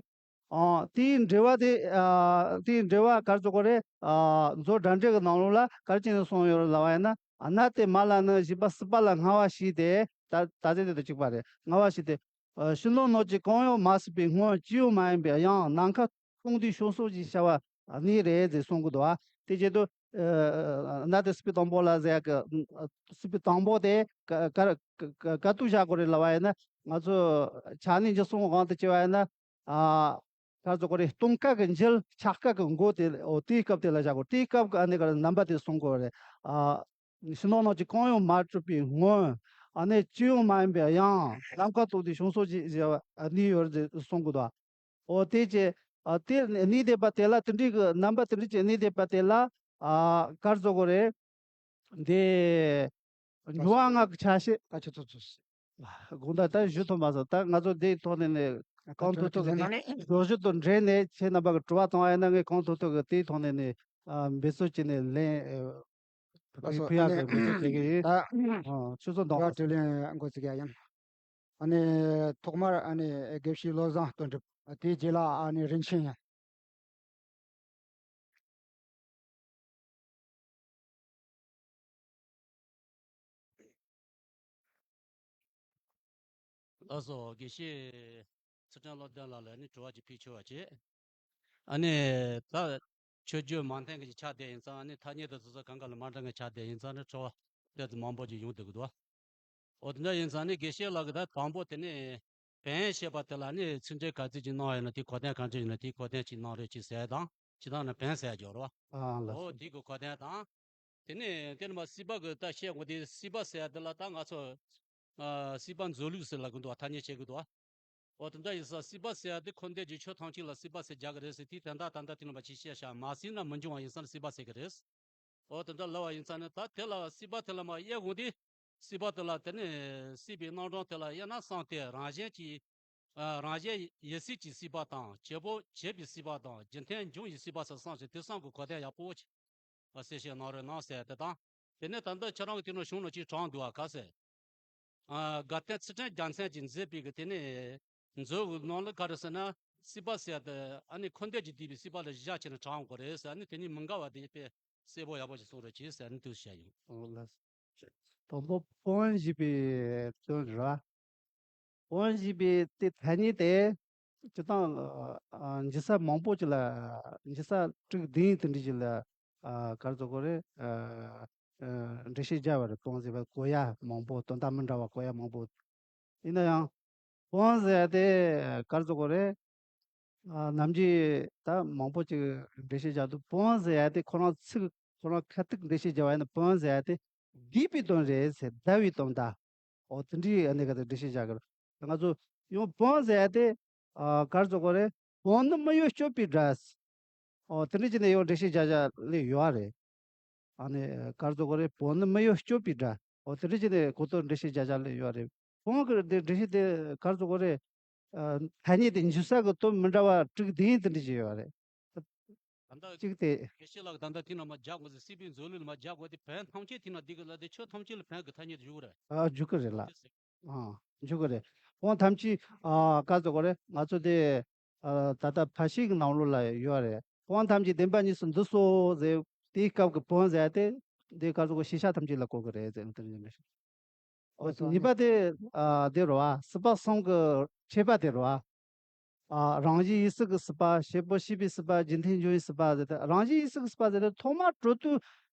ཨ། དེའི་འགྲེལ་པ་དེ། ཨ། དེའི་འགྲེལ་པ་ག་རེ་ཟེར་དགོས་རེད། ཨ། མཛོད་སྒྲ་འགྲེལ་གྱི་ནང་ལོགས་ལ་ག་རེ་བྱས་ནས་གསུངས་ཡོད་རེད་ལབ་པ་ཡིན་ན། གནའ་དེ་མ་ལ་ནི་ཞེས་པ་སྲིད་པ་ལ་སྔ་བ་བྱས་ཏེ། ད་ད་ལྟའི་དེ་དང་གཅིག་པ་རེད། སྔ་བ་བྱས་ཏེ། ཨ། ཕྱི་ནང་སྣོད་ཀྱི་གང་ཡང་མ་སྲིད་པའི་སྔོན། སྤྱི་ཡོངས་མ་ཡིན་པའི་དབྱིངས། ནམ་མཁའ་སྟོང་དུས་བྱང་སོང་ཞེས་བྱ་བ་གནས་རེད་ཟེར་གསུང་གི་འདུག། ཨ། དེ་བྱེད་དུས། ཨ། གནའ་དེ་སྲིད་པའི་དང་པོ་ལ་ཟེར་ཡག་གི། སྲིད་པའི་དང་པོ་དེ་ག་ག་ག་ག་དུས་བཞག་དགོས་རེད་ལབ་པ་ཡིན་ན། ང་ཚོ་ཕྱག་ནས་འཇུག་གསུམ་དབང་དུ་བྱས་པ་ཡིན་ན། ཨ། ག་རེ་ཟེར་དགོས་རེད། སྟོན་ཁ་གི་མཇུག་ཆགས་ཁ་གི་མགོ་དེ། འོ་དེའི་སྐབས་དེ་ལ་བཞག་དགོས། དེའི་སྐབས་ཀྱི་ཨ་ནི་ག་རེ་རྣམ་པ་དེ་གསུང་དགོས་རེད། ཨ། ཕྱི་ནང་སྣོད་ཀྱི་གང་ཡང་མ་གྲུབ་པའི་སྔོན། ཨ་ནི་སྤྱི་ཡོངས་མ་ཡིན་པའི་དབྱིངས། ནམ་མཁའ་སྟོང་དུས་བྱང་སོང་ཞེས་བྱ་བ་གནས་ཡོད་རེད་ཟེར་གསུང་གི་འདུག། འོ་དེ་བྱས། ཨ། དེ་གནས་བསྡད་པ་དེ་ལ། དེ་འདྲའི་གི་རྣམ་པ་དེ་འདྲ་ཅིག་གནས་བསྡད་པ་དེ་ལ། ཨ། ག་རེ་ཟེར་དགོས་རེད། འདི་འབྱུང་བ་ལྔ་གི་ཆ་ཤས། ཨ། ཆུ་ཚོད་ཚོད། དགོངས་དག། ད་ཞུ་ཐུབ་མ་སོང་། ད་ང་ཚོ་འདིའི་ཐོག་ནས་ནི་གང་ཐུབ་ཐུབ་ཀྱིས་ནི། བཟོ་བཅོས་དང་འབྲེལ་ནས་ཁྱེད་རྣམ་པ་གི་དྲི་བ་བཏང་བ་ཡིན་ན། ངས་གང་ཐུབ་ཐུབ་ཀྱིས་དེའི་ཐོག་ནས་ནི། ཨ། འབད་བརྩོན་བྱས་ནས་ལན། ཨ། ཕུལ་ཡག་གི་འབད་བརྩོན་བྱེད་ཀྱི་ཡིན། ད་ཨ། ཆུ་ཚོད་འདང་། དྲི་བ་དྲིས་ལན་འགོ་བཙུགས་ཡ་ཡིན། ཨ་ནི་ཐོག་མར་ཨ་ནི་དགེ་བཤེས་བློ་བཟང་དོན་གྲུབ། དེའི་རྗེས་ལ་ཨ་ནི་རིན་ཆེན་ཡིན། ལགས་སོ། དགེ་བཤེས་ཚུལ་ཁྲིམས་བློ་ལྡན་ལགས་ལ་ནི་དྲི་བ་ཅིག་ཕུལ་ཆོག་པ་བྱེད། ཨ་ནི་ད་ཆོས་བརྒྱུད་མ་མཐུན་གྱི་ཆ་དེ་ཡིན་ཙང་། ཨ་ནི་ཐ་སྙད་དུ་སོ་སོ་གང་ག་ལ་མ་འདྲ་བའི་ཆ་དེ་ཡིན་ཙང་ནི། དྲི་བ་དེ་ཚོ་མང་པོ་ཅིག་ཡོང་བསྡད་ཀྱི་འདུག། འོ་དེ་འདྲ་ཡིན་ཙང་ནི་དགེ་བཤེས་ལགས་ཀྱིས་ད་དང་པོ་དེ་ནི་བན་ཞེས་པ་དེ་ལ་ནི་ཚིག་འགྲེལ་ག་ཚོད་ཅིག་གནང་ཡོད་ན། དེའི་གོ་དོན་གང་འདྲ་ཡིན་ན། དེའི་གོ་དོན་ཅིག་གནང་རོགས་ཅིག་ཟེར་དང་། སྤྱིར་བཏང་ནི་བན་ཟེར་ཡ་ཅིག་ཡོད་རེད་པ། ཨ་ལགས་འོ་སོ། དེའི་གི་གོ་དོན་དང་། དེ་ནས་དེ་ནས་མར་སྲིད་པ་གི་ད་བཤད་དགོས་དེ། སྲིད་པ་ཟེར་ཡ་དེ་ལ་ད་ང་ཚོ། ཨ། སྲིད་པ་མཛོད་ལུགས་ཟེར་ལབ་ཀྱི་འདུག་པ། ཐ་སྙད་བྱེད་ཀྱི་འདུག་པ། འོ་དེ་འདྲ་ཡིན་ཙང་སྲིད་པ་ཟེར་ཡ་དེ་འཁོར་འདས་ཀྱི་ཆོས་ཐམས་ཅད་ལ་སྲིད་པ་ཟེར་རྒྱག་གི་རེད་ཟེར། དེའི་དོན་དག་ད་ལྟ་དེ་རྣམ་པ་ཅིག་བཤད་བཞག་མ་ཟིན་ན་མི་འབྱུང་བ་ཡིན་ཙང་ནི་སྲིད་པ་ཟེར་གི་རེད། འོ་དེ་འདྲ་ལབ་པ་ཡིན་ཙང་ནི་ད་དེ་ལ་སྲིད་པ་དེ་ལ་མར་དབྱེ་དགོས་དུས། སྲིད་པ་དེ་ལ་དེ་ནི་སྲིད་པའི་རྣམ་གྲངས་དེ་ལ་དབྱེ་ན་གསུམ་སྟེ། རང་གཞན་གྱི་ཨ་རང་གཞན་ཡིད་སྲིད་ཀྱི་སྲིད་པ་དང་། བྱེད་པོ་བྱས་པའི་སྲིད་པ་དང་། རྒྱུ་མཐུན་འབྱུང་བའི་སྲིད་པ་ཟེར་གསུམ་ཞིག་དེ་གསུམ་གྱི་གོ་དོན་ཡག་པོ་ཅིག་གསལ་བཤད་གནང་རོགས་གནང་ཟེར་དེ་དང་། དེ་ནས་ད་ལྟ་ཁྱེད་རང་གི་དེ་ནང་གཞུང་ནང་ཅིག་དྲངས་འདུག་བ། ག་ཟེར། ཨ་དགའ་ལྡན་ཚུལ་ཁྲིམས་རྒྱལ་མཚན་གྱིས་མཛད་པའི་གི་དེ་ནས་མཛོད་ཀྱི་ནང་ལ་ག་རེ་ཟེར་ན། སྲིད་པ་ཟེར་ཡ་དེ་ཨ་ནི་འཁོར་འདས་ཀྱི་སྡུད་པའི་སྲིད་པ་ལ་གཞི་བཞག་བྱས་ནས་དྲངས་དགོས་རེད་ཟེར། ཨ་ནི་དེ་གཉིས་མི་འགལ་བ་དེ་དཔེ་གསལ་པོ་ཡག་པོ་ཞིག་གསུངས་རོགས་གྱིས་ཟེར། ཨ་ནི་དེ་བཤད་ཡོང་། ཨོ་ལགས། དང་པོ་སྤོང་བཞེས་པའི་དོན་རེད་བ། སྤོང་བཞེས་པའི་དེ་ཐ་སྙད་དེ་སྤྱིར་བཏང་ཨ་འཇུག་ས་མང་པོ་ཅིག་ལ། འཇུག་ས་དྲུག་བདུན་དེ་འདྲ་ཅིག་ལ་ཨ་ག་རེ་ཟེར་དགོས་རེད། ཨ་ཨ་འགྲེལ་བཤད་རྒྱག་པ་རེད། སྤོང་ཟེར་བའི་གོ་ཡ་མང་པོ། དོན་དག་མི་འདྲ་བ་གོ་ཡ་མང་པོ། ཡིན་ན་ཡང་སྤོང་ཟེར་ཡ་དེ་ག་རེ་ཟེར་དགོས་རེད། ཨ་ནམ་རྒྱུན་ད་མང་པོ་ཅིག་འགྲེལ་བཤད་རྒྱག་དུས། སྤོང་ཟེར་ཡ་དེ་ཁོ་རང་ཚིག་ཁོ་རང་ཁ་ཐུག་འགྲེལ་བཤད་རྒྱག་པ་ཡིན་ན། སྤོང་ཟེར་ཡ་དེ་སྡིག་པའི་དོན་རེད་ཟེར། བསྡད་པའི་དོན་དག་འོ་དེ་འདྲའི་གནས་སྐབས་དེ་འགྲེལ་བཤད་རྒྱག་གི་རེད། ང་ཚོ་ཡང་སྤོང་ཟེར་ཡ་དེ་ཨ་ག་རེ་ཟེར་དགོས་རེད། སྤོང་ནི་མི་གཡོ་སྤྱོད་པའི་དགྲ། འོ་དེ་འདྲ་བྱས་ནས་ཡང་འགྲེལ་བཤད་རྒྱག་བྱ་སླེབས་ཡོད་རེད། ཨ་ནི་ག་རེ་ཟེར་དགོས་རེད། སྤོང་ནི་མི་གཡོ་སྤྱོད་པའི་དགྲ། འོ་དེ་འདྲ་བྱས་ནས་གོ་དོན་འགྲེལ་བཤད་རྒྱག་བྱ་སླེབས་ཡོད་རེད། སྤོང་གི་འགྲེལ་བཤད་དེ་ག་རེ་ཟེར་དགོས་རེད། ཨ་ཐ་སྙད་དེ་འཇུག་ས་གི་དོན་མི་འདྲ་བ་དྲུག་བདུན་དེ་འདྲ་ཅིག་ཡོད་རེད། ད་ལྟ་གཅིག་དེ། དགེ་བཤེས་ལགས་ད་ལྟ་དེ་ནང་མར་རྒྱག་དགོས་ཟེར། སྲིད་པའི་མཛོད་ལུས་ལ་མར་རྒྱག་དགོས་ཏེ། བོན་ཐམས་ཅད་དེ་ནང་འདུས་གི་ལ། དེ་ཆོས་ཐམས་ཅད་ལ་བོན་གྱི་ཐ་སྙད་དེ་ཞུ་གི་རེད། ཨ་འཇུག་གི་རེད་ལ། ཨ་འཇུག་གི་རེད། སྤོང་ཐམས་ཅད་ཨ་ག་རེ་ཟེར་དགོས་རེད། ང་ཚོ་དེ་ཨ་ད་ལྟ་ཕར་ཕྱིན་གྱི་ནང་ལོགས་ལ་ཡོད་རེད། སྤོང་ཐམས་ཅད་བདེན་པ་གཉིས་སུ་འདུས་སོ་ཟེར། དེའི་སྐབས་ཀྱི་སྤོང་ཟེར་ཡ་དེ་དེ་ག་རེ་ཟེར་དགོས། ཤེས་བྱ་ཐམས་ཅད་ལ་གོ་གི་རེད་ཟེར། དེ་འདྲ་ཞིག་ཨོ་ཨོ་ད་གཉིས་ནི་པ་དེ་ཨ་དེ་རེད་བ། སྲིད་པ་གསུམ་གྱི་ཁྱད་པར་དེ་རེད་བ། ཨ་རང་བཞིན་ཡིད་སྲིད་ཀྱི་སྲིད་པ། བྱེད་པོ་བྱས་པའི་སྲིད་པ། རྒྱུ་མཐུན་འབྱུང་བའི་སྲིད་པ་ཟེར་ཏེ། རང་བཞིན་ཡིད་སྲིད་ཀྱི་སྲིད་པ་ཟེར་ཏེ་ཐོག་མར་གྲུབ་དུས་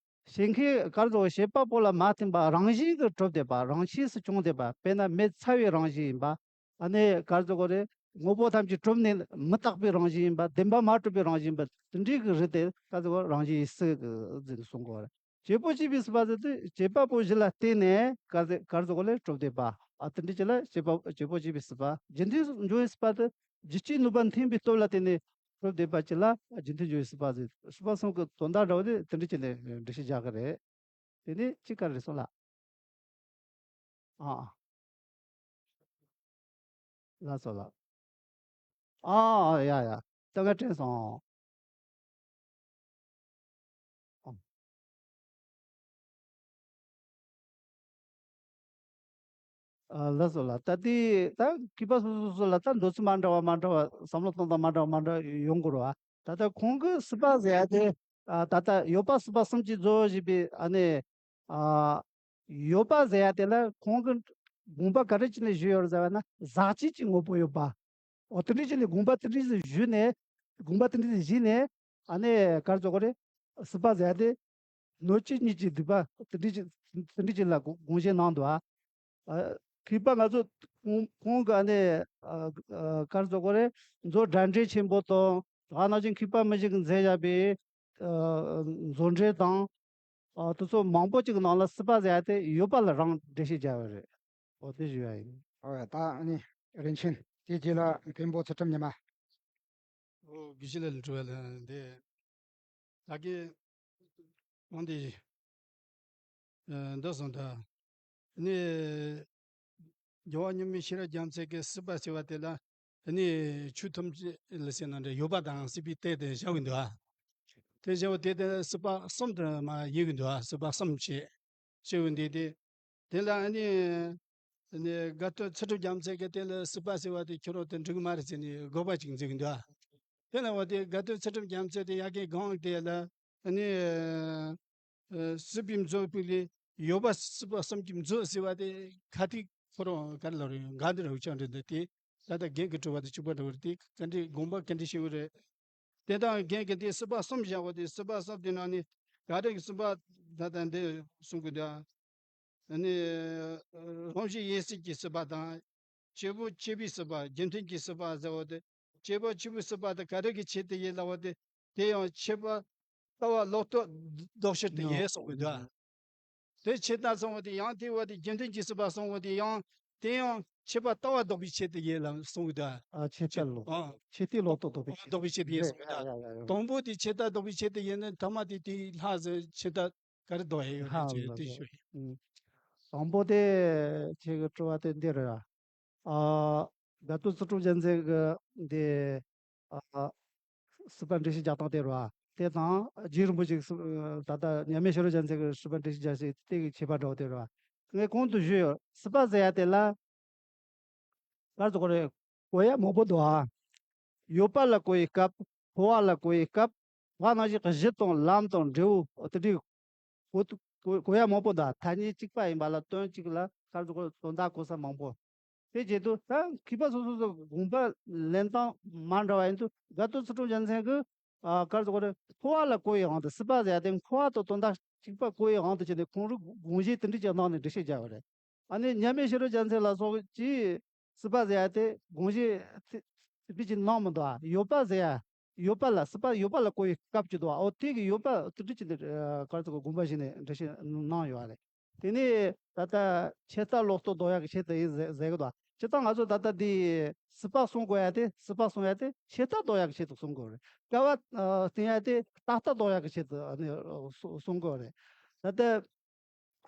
བྱེད་མཁན་ག་རེ་ཟེར་དགོས། བྱེད་པ་པོ་ལ་མ་བརྟེན་པ་རང་བཞིན་གྱིས་གྲུབ་བསྡད་པ། རང་ཆས་སུ་བྱུང་བསྡད་པ། དཔེར་ན་མེ་ཚ་བའི་རང་བཞིན་ཡིན་པ། ཨ་ནི་ག་རེ་ཟེར་དགོས་རེད། དངོས་པོ་ཐམས་ཅད་གྲུབ་ནས་མི་རྟག་པའི་རང་བཞིན་ཡིན་པ། བདེན་པ་མ་གྲུབ་པའི་རང་བཞིན་ཡིན་པ། དེ་འདྲའི་གི་རིགས་དེ་ག་རེ་ཟེར་དགོས། རང་བཞིན་ཡིད་སྲིད་ཀྱི་ཟེར་ནས་གསུང་གི་ཡོད་རེད། བྱེད་པོ་བྱས་པའི་སྲིད་པ་ཟེར་དུས་བྱེད་པ་པོ་གཞི་ལ་བརྟེན་ནས་ག་རེ་ག་རེ་ཟེར་དགོས་རེད། གྲུབ་བསྡད་པ། ཨ་དེ་འདྲ་ཅིག་ལ་བྱེད་པ་བྱེད་པོ་བྱས་པའི་སྲིད་པ། རྒྱུ་མཐུན་འབྱུང་བའི་སྲིད་པ་དེ་རྒྱུ་སྤྱིའི་ནུས་པ་མཐུན་པའི་སྟོབས་ལ་བརྟེན་ནས་གྲུབ་བསྡད་པ་ཅིག་ལ་རྒྱུ་མཐུན་འབྱུང་བའི་སྲིད་པ་ཟེར། སྲིད་པ་གསུམ་གྱི་དོན་དག་འདྲ་བོ་དེ་དེ་འདྲ་ཅིག་ནས་འགྲེལ་བཤད་རྒྱག་གི་རེད། དེ་ནས་གཅིག་ག་རེ་གསུངས་ལ། ཨ། ལགས་སོ་ལགས། ཨ་ཨ་ཡ་ཡ། ད་ང་དྲན་སོང་། ཨ། ཨ་ལགས་སོ་ལགས། ད་དེ་ད་མཁས་པ་སོ་སོ་སོ་ལ་ད་འདོད་ཚུལ་མ་འདྲ་བ་མ་འདྲ་བ། བསམ་བློ་གཏོང་སྟངས་མ་འདྲ་བ་མ་འདྲ་བ་ཡོང་གི་རེད་བ། ད་ལྟ་ཁོང་གི་སྲིད་པ་ཟེར་ཡ་དེ་ཨ་ད་ལྟ་ཡོད་པ་སྲིད་པ་གསུམ་གྱིས་རྫོགས་བཞག་པའི་ཨ་ནི་ཨ་ཡོད་པ་ཟེར་ཡ་དེ་ལ་ཁོང་གི་དགོངས་པ་ག་རེ་བྱས་ནས་བཞེས་ཡོད་རེད་ཟེར་བ་ན། ཟག་བཅས་ཀྱི་དངོས་པོ་ཡོད་པ། འོ་དེ་འདྲ་བྱས་ནས་དགོངས་པ་དེ་འདྲ་ཞིག་བཞེས་ནས། དགོངས་པ་དེ་འདྲ་ཞིག་བཞེས་ནས་ཨ་ནི་ག་རེ་ཟེར་དགོས་རེད། སྲིད་པ་ཟེར་ཡ་དེ་སྣོད་བཅུད་གཉིས་ཀྱི་སྡིག་པ་དེ་འདྲ་ཅིག་དེ་འདྲ་ཅིག་ལ་དགོངས་བཞེས་གནང་འདུག་ཨ། ཨ་མཁས་པ་ང་ཚོ་ཁོང་ཁོང་གི་ཨ་ནི་ཨ་ཨ་ག་རེ་ཟེར་དགོས་རེད། མཛོད་སྒྲ་འགྲེལ་ཆེན་པོ་དང་། ད་ནང་བཞིན་མཁས་པ་མི་ཞིག་གིས་མཛད་བཞག་པའི་ཨ་མཛོད་འགྲེལ་དང་། ཨ་དེ་ཚོ་མང་པོ་ཅིག་གི་ནང་ལ་སྲིད་པ་ཟེར་ཡ་དེ་ཡོད་པ་ལ་རང་འགྲེལ་བཤད་རྒྱག་པ་རེད། འོ་དེ་ཞུ་ཡ་ཡིན། ཨོ་ད་ཨ་ནི་རིན་ཆེན། དེ་རྗེས་ལ་མཁན་པོ་ཚུལ་ཁྲིམས་ཉི་མ། ཨོ་དགེ་བཤེས་ལགས་ལ་དྲི་བ་ལ་འདི། ད་གིན་འོང་དེ་ཨ་འདི་སོང་ད། ནི་རྒྱལ་བ་རྙིང་མའི་ཤེས་རབ་རྒྱལ་མཚན་གྱི་སྲིད་པ་ཟེར་བ་དེ་ལ་ནི་ཆོས་ཐམས་ཅད་ལ་ཟེར་ན་འདྲ། ཡོད་པ་དང་སྲིད་པའི་སྟེང་དུ་བཞག་གི་འདུག་ཨ། དེ་བཞག་པ་དེ་དེ་སྲིད་པ་གསུམ་དུ་མ་དབྱེ་གི་འདུག་ཨ། སྲིད་པ་གསུམ་བྱས། ཞེས་པ་འདི་དེ། དེ་ལ་ཨ་ནི་ནི་དགའ་སྟོན་ཚུལ་ཁྲིམས་རྒྱལ་མཚན་གྱིས་དེ་ལ་སྲིད་པ་ཟེར་བ་དེ་ཁྱོད་རང་དེ་འགྲིག་གི་མ་རེད་ཟེར་ནས་དགག་པ་ཅིག་མཛད་གི་འདུག་ཨ། དེ་ལ་བ་དེ་དགའ་སྟོན་ཚུལ་ཁྲིམས་རྒྱལ་མཚན་དེ་ཡ་གི་སྒང་དེ་ལ་ཨ་ནི་ཨ་སྲིད་པའི་མཛོད་པོ་ལས་ཡོད་པ་སྲིད་པ་གསུམ་གྱི་མཛོད་ཟེར་བ་དེ་ག་དུས་ཁོ་རང་ག་རེ་ལབ་རེད། འགའ་འདི་རེད། འུ་ཅག་འདྲ་འདི་དེ་ད་ལྟ་རྒན་གྱི་དྲི་བ་དེ་གཅིག་པ་འདྲ་བ་རེད། དེ་ག་འདྲའི་དགོངས་པ་ག་འདྲ་བཞེས་ཡོད་རེད། དེ་དང་རྒན་གྱིས་དེ་སྲིད་པ་གསུམ་བཞག་པ་དེ། སྲིད་པ་གསུམ་དེ་ནང་ནས་ག་རེ་གི་སྲིད་པ་ད་ལྟ་འདི་གསུང་གི་འདུག་ཨ་ནི་རང་བཞིན་ཡིན་སྲིད་ཀྱི་སྲིད་པ་དང་། བྱེད་པོ་བྱས་པའི་སྲིད་པ། རྒྱུ་མཐུན་གྱི་སྲིད་པ་ཟེར་བ་དེ། བྱེད་པོ་བྱས་པའི་སྲིད་པ་དེ་ག་རེ་གི་ཆེད་དུ་ཡིན་ལབ་པ་དེ། དེ་ཡང་ཆད་པ་ལྟ་བ་ལོག་རྟོག་ལྡོག་ཕྱིར་དུ་ཡིན་གསུང་གི་འདུག་ཨ། དེ་ཆད་ལྟ་གསུང་བ་དེ་ཡང་། དེ་བ་དེ་རྒྱུ་མཐུན་གྱི་སྲིད་པ་གསུང་བ་དེ་ཡང་། དེ་ཡང་ཆད་པ་ལྟ་བ་ལྡོག་པའི་ཆེད་དུ་ཡིན་ལ་གསུང་གི་འདུག་ཨ། ཆད་ལྟ་ལོག་ཨ། ཆད་ལྟའི་ལོག་རྟོག་ལྡོག་པའི་ཆེད། ལྡོག་པའི་ཆེད་དུ་ཡིན་གསུང་གི་འདུག་ཨ། དང་པོ་དེ་ཆད་ལྟ་ལྡོག་པའི་ཆེད་དུ་ཡིན་ན། ཐ་མ་དེ་དེའི་ལྷག་ཟེར་ཆད་ལྟ་ ག་རེ་འདོད་ཡོད་རེད་ཅེས་དེ་ཞུ་ཡིན། དང་པོ་དེ་ཁྱེད་ཀྱི་དྲི་བ་དེ་འདི་རེད། ཨ། དགའ་སྟོན་ཚུལ་ཁྲིམས་རྒྱལ་མཚན་གྱི་འདི། ཨ། སྲིད་པ་འགྲེལ་བཤད་རྒྱག་སྟངས་དེ་རེད་བ། དེ་དང་རྗེ་རིན་པོ་ཆེ་གི་སྲིད། ད་ལྟ་མཉམ་མེད་ཤེས་རབ་རྒྱལ་མཚན་གྱི་སྲིད་པ་འགྲེལ་བཤད་རྒྱག་སྟངས་དེ་གི་ཁྱད་པར་འདྲ་བོ་དེ་རེད་བ། ངས་གོང་དུ་ཞུས་ཡོད། སྲིད་པ་ཟེར་ཡ་དེ་ལ། ག་རེ་ཟེར་དགོས་རེད། གོ་ཡ་མང་པོ་འདུག་ཨ། ཡོད་པ་ལ་གོ་བའི་སྐབས། འཁོར་བ་ལ་གོ་བའི་སྐབས། བ་ནང་བཞིན་གྱི་གཞི་དང་ལམ་དང་འབྲས་བུ་དེ་འདྲའི་གོ་གོ་གོ་ཡ་མང་པོ་འདུག་ཐ་སྙད་གཅིག་པ་ཡིན་པ་ལ་དོན་གཅིག་ལ་ག་རེ་ཟེར་དགོས་རེད། དོན་དག་གོ་ས་མང་པོ། དེ་བྱེད་དུས་ད་མཁས་པ་སོ་སོ་སོ་དགོངས་པ་ལེན་སྟངས་མ་འདྲ་བ་ཡིན་དུས། དགའ་སྟོན་ཚུལ་ཁྲིམས་རྒྱལ་མཚན་གྱིས། ཨ། ག་རེ་ཟེར་དགོས་རེད། འཁོར་བ་ལ་གོ་བའི་དབང་དུ། སྲིད་པ་ཟེར་ཡ་དེ་འཁོར་བ་དང་དོན་དག་གཅིག་པ་གོ་བའི་དབང་དུ་བྱས་ནས་ཁོང་རང་དགོངས་གཞི་དེ་འདྲ་ཅིག་གནང་ནས་འགྲེལ་བཤད་རྒྱག་པ་རེད། ཨ་ནི་མཉམ་མེད་ཤེས་རབ་རྒྱལ་མཚན་ལ་སོགས་ཀྱིས་སྲིད་པ་ཟེར་ཡ་དེ་དགོངས་གཞི་དེ་དེ་འདྲ་ཅིག་གནང་མི་འདུག་ཨ། ཡོད་པ་ཟེར་ཡ། ཡོད་པ་ལ། སྲིད་པ་ཡོད་པ་ལ་གོ་བའི་སྐབས་ཅིག་འདུག་ཨ། འོ་དེ་གི་ཡོད་པ་དེ་འདྲ་ཅིག་འདི། ཨ། ག་རེ་ཟེར་དགོས། དགོངས་པ་བཞེས་ནས་འགྲེལ་བཤད་གནང་ཡོད་རེད། དེ་ནས་ད་ལྟ་ཆད་ལྟ་ལོག་རྟོག་ཟློག་ཡག་གི་ཆེད་དུ་ཡིན་ཟེར་ཟེར་གི་འདུག་ཇི་ལྟར་ང་ཚོ་ད་ལྟ་འདི་སྲིད་པ་སྲུང་དགོས་ཡ་དེ། སྲིད་པ་སྲུང་ཡ་དེ་ཆད་ལྟ་ལྡོག་ཡག་གི་ཆེད་དུ་སྲུང་དགོས་རེད། བསྐལ་བ་ཨ་བསྟན་ཡ་དེ་ད་ལྟ་ལྡོག་ཡག་གི་ཆེད་དུ་ཨ་ནི་སྲུང་སྲུང་དགོས་རེད། ད་ལྟ་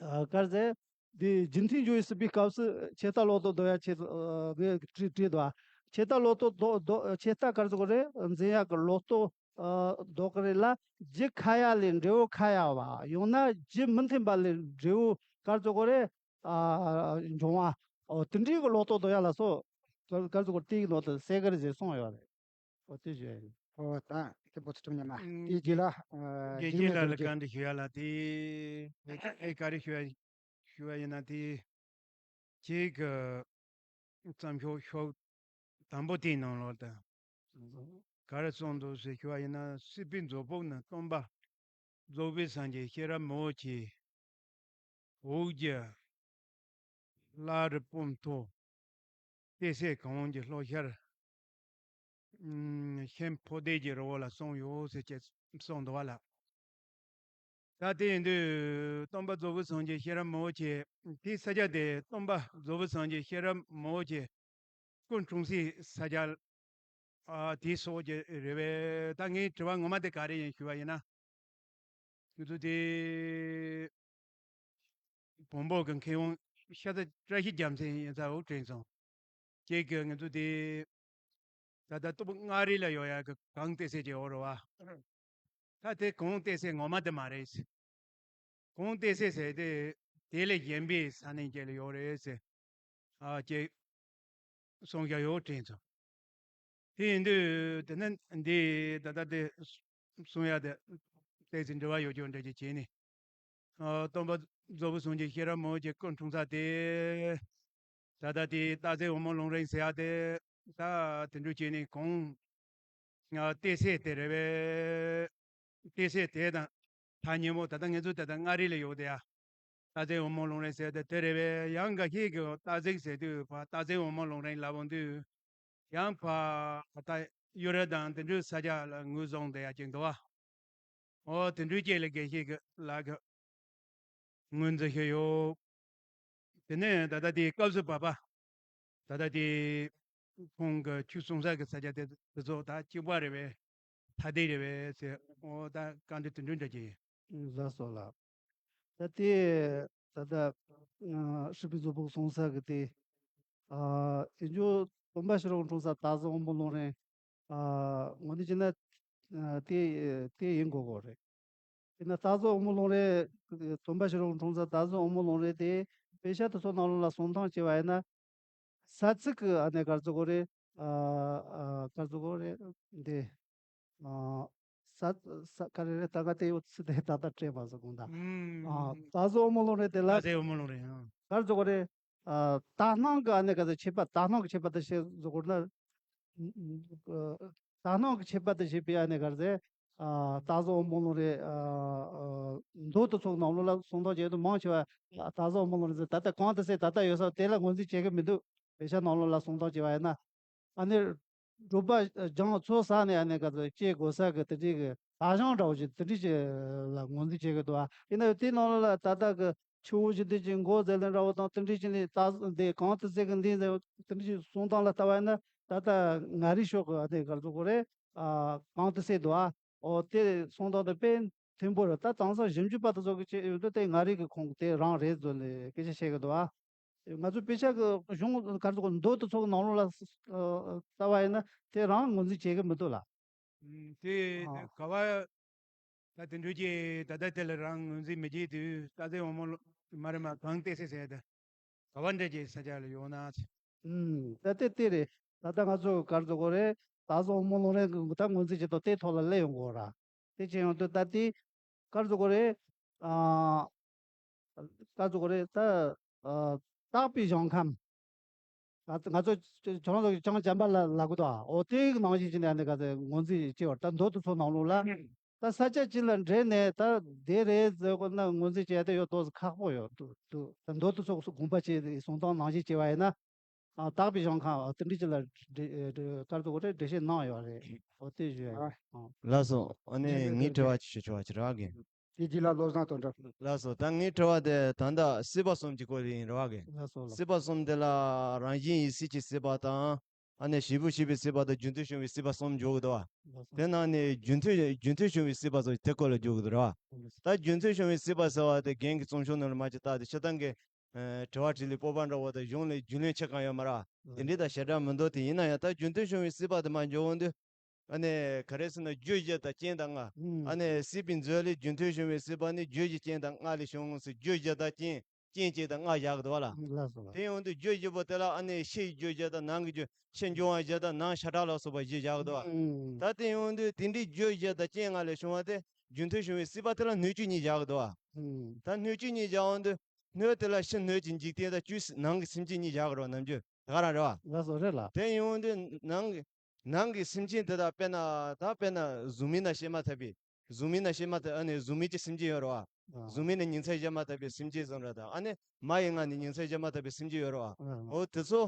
ཨ་ག་རེ་ཟེར། འདི་རྒྱུན་མཐུད་འགྱུར་བའི་སྲིད་པའི་སྐབས་སུ་ཆད་ལྟ་ལོག་རྟོག་ཟློག་ཡ་ཆེད་དུ་ཨ་ངས་བྲིས་བྲིས་འདུག་ཆད་ལྟ་ལོག་རྟོག་ཟློག་ཟློག་ཆད་ལྟ་ག་རེ་ཟེར་དགོས་རེད། འཛིན་ཡག་གི་ལོག་རྟོག་ཨ་ལྡོག་གི་རེད་ལ། རྒྱུ་ཁ་ཡ་ལས་འབྲས་བུ་ཁ་ཡ་བ། ཡང་ན་རྒྱུ་མི་མཐུན་པ་ལས་འབྲས་བུ་ག་རེ་ཟེར་དགོས་རེད། ཨ་འབྱུང་བ། ཨོ་དེ་འདྲའི་གི་ལོག་རྟོག་ཟློག་ཡ་ལ་སོགས་ག་རེ་ཟེར་དགོས་རེད། དེའི་ནང་དུ་གསལ་གི་རེད་ཟེར་གསུངས་ཡོད་རེད། ཨོ་དེ་བཞིན། ཨོ་ད་དེ་པོ་ཚུལ་ཁྲིམས་རྣམ་པ། ཨང་། དེའི་རྗེས་ལ་ཨ་རྒན་རྒན་ལགས་ལ་བཀའ་འདྲི་ཞུ་ཡ་ལ་དེ། ཨེ་བཀའ་འདྲི་ཞུ་ཡ་ཞུ་བ་ཡིན་ན་དེ། ཁྱེད་ཀྱི་བརྩམས་ཆོས་ཤོག་དང་པོ་དེའི་ནང་ལོགས་དང་། ག་རེ་གསུངས་འདུག་ཟེར་ཞུ་བ་ཡིན་ན། སྲིད་པའི་མཛོད་ཕུག་ན་སྟོན་པ་རྫོགས་པའི་སངས་རྒྱས་ཤེས་རབ་མང་པོ་ཆེ། འོག་གི་བླ་རི་སྤུངས་ཐོག། གཏད་སའི་གངས་ཀྱི་ལྷོ་ཤར། ཤིང་ཕོ་རྡེ་གི་རི་བོ་ལ་གསུངས་ཡོད་ཟེར་ཅེས་གསུངས་འདུག་བ་ལ། ད་དེ་ཡིན་དུས་སྟོན་པ་རྫོགས་པའི་སངས་རྒྱས་ཤེས་རབ་མང་པོ་ཆེ། དེའི་ས་ཆ་དེ་སྟོན་པ་རྫོགས་པའི་སངས་རྒྱས་ཤེས་རབ་མང་པོ་ཆེ་སྐུ་འཁྲུངས་སའི་ས་ཆ། ཨ་དེའི་སོགས་ཀྱི་རེད་པས། ད་ངའི་དྲི་བ་ངོ་མ་དེ་ག་རེ་ཡིན་ཞུ་བ་ཡིན་ན། ང་ཚོ་དེ་བོན་པོ་གི་མཁས་དབང་ཤ་ཚ་བཀྲ་ཤིས་རྒྱལ་མཚན་ཡིན་ས་འོག་དྲན་སོང་། ཁྱེད་ཀྱིས་ང་ཚོ་དེ་ད་ལྟ་སྟོད་མངའ་རིས་ལ་ཡོད་ཡ་གི་གངས་གཏད་སའི་ཅེས་འོ་རེད་བ། ད་དེ་གངས་གཏད་སའི་ངོ་མ་དེ་མ་རེད། གངས་གཏད་སའི་ཟེར་དེ་དེ་ལས་གཞན་པའི་ས་གནས་ཅིག་ལ་ཡོད་རེད་ཟེར། ཨ་ཅེ་གསུང་བྱ་ཡོད་དྲན་སོང་། དེ་ཡིན་དུས་དེ་ནི་འདི་ད་ལྟ་དེ་གསུང་ཡ་དེ་ཏོག་ཙམ་འབྲེལ་བ་ཡོད་རྒྱུ་འདྲ་ཅིག་བྱས་ནས། ཨ་སྟོན་པ་རྫོགས་པའི་སངས་རྒྱས་ཤེས་རབ་མང་པོ་ཆེ་སྐུ་འཁྲུངས་ས་དེ། ད་ལྟ་དེ་སྟག་རྩེ་འོལ་མོ་ལུང་རིང་ཟེར་ཡ་དེ། ད་དེ་འདྲ་བྱས་ནས་གངས་ང་གཏད་སའི་དེ་རེད་པས། གཏད་སའི་དེ་དང་ཐག་ཉེ་མོ། ད་ལྟ་ང་ཚོ་ད་ལྟ་མངའ་རིས་ལ་ཡོད་དེ་ཡ། སྟག་རྩེ་འོལ་མོ་ལུང་རིང་ཟེར་དེ་དེ་རེད་པས། ཡང་འགའ་ཤས་ཀྱིས་སྟག་གཟིག་ཟེར་དུས་ཕར་སྟག་རྩེ་འོལ་མོ་ལུང་རིང་ལབ་འོང་དུས། ཡང་ཕར་ད་གཡུ་རལ་དང་དེ་འདྲའི་ས་ཆ་ལ་ངོས་བཟུང་བསྡད་ཡ་ཅིག་འདུག་བ། ཨོ་དེ་འདྲའི་ཅིག་ལ་དགེ་བཤེས་ཀྱི་ལགས་ཀྱི་ངོས་འཛིན་བྱས་ཡོད། དེ་ནས་ད་ལྟ་དེའི་སྐབས་སུ་བབ་པ། ད་ལྟ་དེ་ཁོང་གི་ཆོས་གསུང་ས་གི་ས་ཆ་དེ་དེ་ཚོ་ད་གཅིག་པ་རེད་པས། ཐ་དད་རེད་པས་ཟེར། ཨོ་ད་བཀའ་འདྲི་དེ་འདྲ་འདྲ་ཅིག་ཡིན། ལགས་སོ་ལགས། ད་དེ་ད་ལྟ་ཨ་སྲིད་པའི་མཛོད་ཕུག་གསུང་ས་གི་དེ། ཨ་ཡིན་རྒྱུ་སྟོན་པ་ཤེས་རབ་འཁྲུངས་ས་སྟག་གཟིག་འོལ་མོ་ལུང་རིང་། ཨ་ངོས་འཛིན་བྱས་ན་ཨ་དེ་དེ་ཡིན་དགོས་དགོས་རེད། དེ་ན་སྟག་གཟིག་འོལ་མོ་ལུང་རིང་། སྟོན་པ་ཤེས་རབ་འཁྲུངས་ས་སྟག་གཟིག་འོལ་མོ་ལུང་རིང་དེ་དཔེ་ཆ་དེ་ཚོ་ནང་ལོགས་ལ་སོང་སྟངས་བྱས་པ་ཡིན་ན། ས་ཚིགས་ཀྱི་ཨ་ནི་ག་རེ་ཟེར་དགོས་རེད། ཨ་ཨ་ག་རེ་ཟེར་དགོས་རེད་འདི། ཨ་ས་ས་ག་རེ་རེད། ད་ག་དེ་ཡོད་ཚུལ་དེ་ད་ལྟ་སྤྲད་པ་ཟེར་དགོས་ད། ཨ་སྟག་གཟིག་འོལ་མོ་ལུང་རིང་དེ་ལ་སྟག་གཟིག་འོལ་མོ་ལུང་རིང་། ཨ་ག་རེ་ཟེར་དགོས་རེད། ཨ་དག་སྣང་གི་ཨ་ནི་ག་ཚོད་ཁྱད་པར། དག་སྣང་གི་ཁྱད་པར་དུ་བཤད་ཟེར་དགོས་ན། ཨ་དག་སྣང་གི་ཁྱད་པར་དུ་བཤད་པའི་ཨ་ནི་ག་ཚོད། ཨ་སྟག་གཟིག་འོལ་མོ་ལུང་རིང་། ཨ་ཨ་མདོ་དེ་ཚོ་ནང་ལོགས་ལ་སོང་སྟངས་བྱེད་དུས་མང་ཆེ་བ་སྟག་གཟིག་འོལ་མོ་ལུང་རིང་ཟེར། ད་ལྟ་གང་དུ་ཟེར་ད་ལྟ་ཡོད་ས་དེ་ལ་ངོས་འཛིན་བྱེད་ཀྱི་མི་འདུག་དཔེ་ཆ་ནང་ལོགས་ལ་སོང་སྟངས་བྱས་པ་ཡིན་ན། ཨ་ནི། སྒྲུབ་པ་སྦྱངས་ཚོགས་བསགས་ནས་ཨ་ནི་ག་ཚོད་སྐྱེ་དགོས་ས་གི་དེ་འདྲའི་གི་དག་སྣང་འདྲ་བོ་ཞིག་དེ་འདྲའི་ཞིག་ལ་ངོས་འཛིན་བྱེད་ཀྱི་འདུག་ཨ། ཡིན་ན་ཡང་དེའི་ནང་ལ་ད་ལྟ་གི་ཆུ་བོ་བཞི་ལྡན་གྱི་མགོ་ཟེར་ལེ་འདྲ་བོ་དང་དེ་འདྲའི་ཞིག་ནས་ད་འདི་གང་དུ་ཟེར་གི་འདི་ཟེར་དེ་འདྲའི་ཞིག་གསུང་སྟངས་ལ་ལྟ་བ་ཡིན་ན། ད་ལྟ་མངའ་རིས་ཕྱོགས་ཀྱི་ཨ་ནི་ག་ཚོད་གོ་རེད། ཨ་གང་དུ་ཟེར་འདུག་ཨ། ཨོ་དེ་གསུང་སྟངས་དེ་དཔེ་ མཐོན་པོ་རེད། ད་དེང་སང་ཞིབ་འཇུག་པ་དེ་ཚོ་གི་བྱས་ཡོད་དུས་དེ་ང་རང་གི་ཁོང་གི་དེ་རང་རེད་ཚོ་ལས་སྐད་ཆ་བཤད་གི་འདུག་ཨ། ང་ཚོ་དཔེ་ཆ་གི་གཞུང་ག་རེ་ཟེར་དགོས། མདོ་དེ་ཚོ་གི་ནང་ལོགས་ལ་ལྟ་བ་ཡིན་ན་དེ་རང་ངོས་འཛིན་བྱེད་གི་མི་འདུག་ལ། ཨུམ། དེ་ཨ། ག་བ་ད་དེ་འདྲ་ཅིག་ད་ལྟ་དེ་ལ་རང་ངོས་འཛིན་མི་བྱེད་དུས། རྟ་རྫི་འོལ་མོ་ལོ་མ་རེད་མ། གངས་ཏི་སེ་ཟེར་དེ་ག་བ་འདྲ་ཅིག་ས་ཆ་ལ་ཡོང་ན། ཨུམ། ད་དེ་དེ་རེད། ད་ལྟ་ང་ཚོ་ག་རེ་ཟེར་དགོས་རེད། རྟ་རྫི་འོལ་མོ་ལོ་རེད། ད་ངོས་འཛིན་བྱེད་དོ་དེ་ཐོག་ལ་སླེབས་ཡོང་དགོས་ར། དེ་བྱས་ཡོང་དུས་ད་དེ་ག་རེ་ཟེར་དགོས་རེད། ཨ། ག་རེ་ཟེར་དགོས་རེད། ད་ཨ། དག་པའི་ཞིང་ཁམས། ང་ང་ཚོ་ཁྱོད་རང་ཚོ་ཅང་བྱམས་པ་ལ་ལབ་གི་འདུག་ཨ། འོ་དེའི་ནང་བཞིན་བྱས་ནས་ཨ་ནི་ག་ཚོད་ངོས་འཛིན་བྱེད་པར། ད་མདོ་དེ་ཚོ་ནང་ལོགས་ལ་ད་ས་ཆ་གཅིག་ལ་འབྲེལ་ནས་ད་དེ་རེད་ཟེར་དགོས་ན་ངོས་འཛིན་བྱེད་ཡ་དེ་ཡོད་ཏོག་ཙམ་ཁག་པོ་ཡོད་འདུག་འདུག་ད་མདོ་དེ་ཚོ་དགོངས་པ་བྱས་ཏེ་གསུང་སྟངས་ནང་བཞིན་བྱས་པ་ཡིན་ན། ཨ། དག་པའི་ཞིང་ཁམས། ཨ། དེ་འདྲ་ཅིག་ལ་འགྲེལ་འགྲེལ་ག་རེ་ཟེར་དགོས་རེད། འགྲེལ་བཤད་གནང་ཡོད་རེད། འོ་དེ་ཞུ་ཡ་ཡིན། ཨ། ཨ། ལགས་སོ། ཨ་ནི་ངས་དྲི་བ་ཅིག་ཞུ་ཆོག་པ་ཅིག་རག་གི། དེ་རྗེས་ལ་བློ་བཟང་དོན་གྲུབ། ལགས་སོ། ད་ངའི་དྲི་བ་དེ་ད་ལྟ་སྲིད་པ་གསུམ་གྱི་སྐོར་ཡིན་རེད་བ་གི། ལགས་སོ་ལགས། སྲིད་པ་གསུམ་དེ་ལ་རང་བཞིན་ཡིད་སྲིད་ཀྱི་སྲིད་པ་དང་། ཨ་ནི་བྱེད་པོས་བྱས་པའི་སྲིད་པ་དང་རྒྱུ་མཐུན་བྱུང་བའི་སྲིད་པ་གསུམ་འཇོག་གི་འདུག་བ། ལགས་སོ། དེ་ནང་ནས་རྒྱུ་མཐུན་རྒྱུ་མཐུན་བྱུང་བའི་སྲིད་པ་ཟེར་དེ་སྐོར་ལ་འཇོག་གི་འདུག་རེད་བ། ལགས་སོ། ད་རྒྱུ་མཐུན་བྱུང་བའི་སྲིད་པ་ཟེར་བ་དེ་རྒན་གྱིས་རྩོམ་ཤོག་ནང་ལ་མར་ཅིག་བལྟས་ཏེ་སྤྱིར་བཏང་གི་ཨ། དྲི་བ་དྲིས་ལན་སྤོབས་པ་འདྲ་བོ་དང་གཞུང་ལ་རྒྱུས་ལོན་ཆེ་གང་ཡོད་མ་རེད་བ། དེ་འདྲའི་དང་ཞེ་དྲག་མི་འདུག་དེ་ཡིན་ན་ཡང་ད་རྒྱུ་མཐུན་བྱུང་བའི་སྲིད་པ་དེ་མར་འཇོག་འོང་དུས། ཨ་ནི་ག་རེ་ཟེར་ན་རྒྱུ་བཞི་དང་རྐྱེན་དང་སྔ། ཨ་ནི་སྲིད་པའི་མཛོད་ལས་རྒྱུ་མཐུན་བྱུང་བའི་སྲིད་པ་ནི་རྒྱུ་བཞི་རྐྱེན་དང་སྔ་ལས་བྱུང་ཟེར། རྒྱུ་བཞི་དང་རྐྱེན། རྐྱེན་གཅིག་དང་སྔ་བཞག་གི་འདུག་བ་ལ། ལགས་སོ་ལགས། དེ་ཡོང་དུས་རྒྱུ་བཞི་པོ་དེ་ལ་ཨ་ནི་ཕྱི་ཡི་རྒྱུ་བཞི་དང་ནང་གི་རྒྱུ། ཕྱི་འབྱུང་བ་བཞི་དང་ནང་ཤ་ཁྲག་ལ་སོགས་པ་བཞི་བཞག་གི་འདུག་བ། ཨང་། ད་དེ་ཡོང་དུས་དེ་འདྲའི་རྒྱུ་བཞི་དང་རྐྱེན་སྔ་ལས་བྱུང་བ་དེ་རྒྱུ་མཐུན་བྱུང་བའི་སྲིད་པ་དེ་ལ་སྣོད་བཅུད་གཉིས་བཞག་གི་འདུག་བ། ཨང་། ད་སྣོད་བཅུད་གཉིས་བཞག་འོང་དུས་སྣོད་དེ་ལ་ཕྱི་སྣོད་ཀྱི་འཇིག་རྟེན་དང་བཅུད་ནང་གི་སེམས་ཅན་གཉིས་བཞག་གི་རེད་བ། ནམ་རྒྱུན་ད་ག་རང་རེད་བ། ལགས་སོ་རེད་ལགས། དེ་ཡོང་དུས་ནང་གི་ནང་གི་སེམས་ཅན་དེ་དག་དཔེར་ན་ད་དཔེར་ན་གཟུགས་མེད་ན་བྱེད་མ་ཐུབ་པའི། གཟུགས་མེད་ན་བྱེད་མ་ཐུབ། ཨ་ནི་གཟུགས་མེད་ཀྱི་སེམས་ཅན་ཡོད་རེད་བ། ཨ། གཟུགས་མེད་ན་ཉིང་མཚམས་བཞེས་མ་ཐུབ་པའི་སེམས་ཅན་བཟུང་རེད་ད། ཨ་ནི་མ་ཡི་མངལ་ནས་ཉིང་མཚམས་བཞེས་མ་ཐུབ་པའི་སེམས་ཅན་ཡོད་རེད་བ། ཨ། འོ་དེ་ཚོ་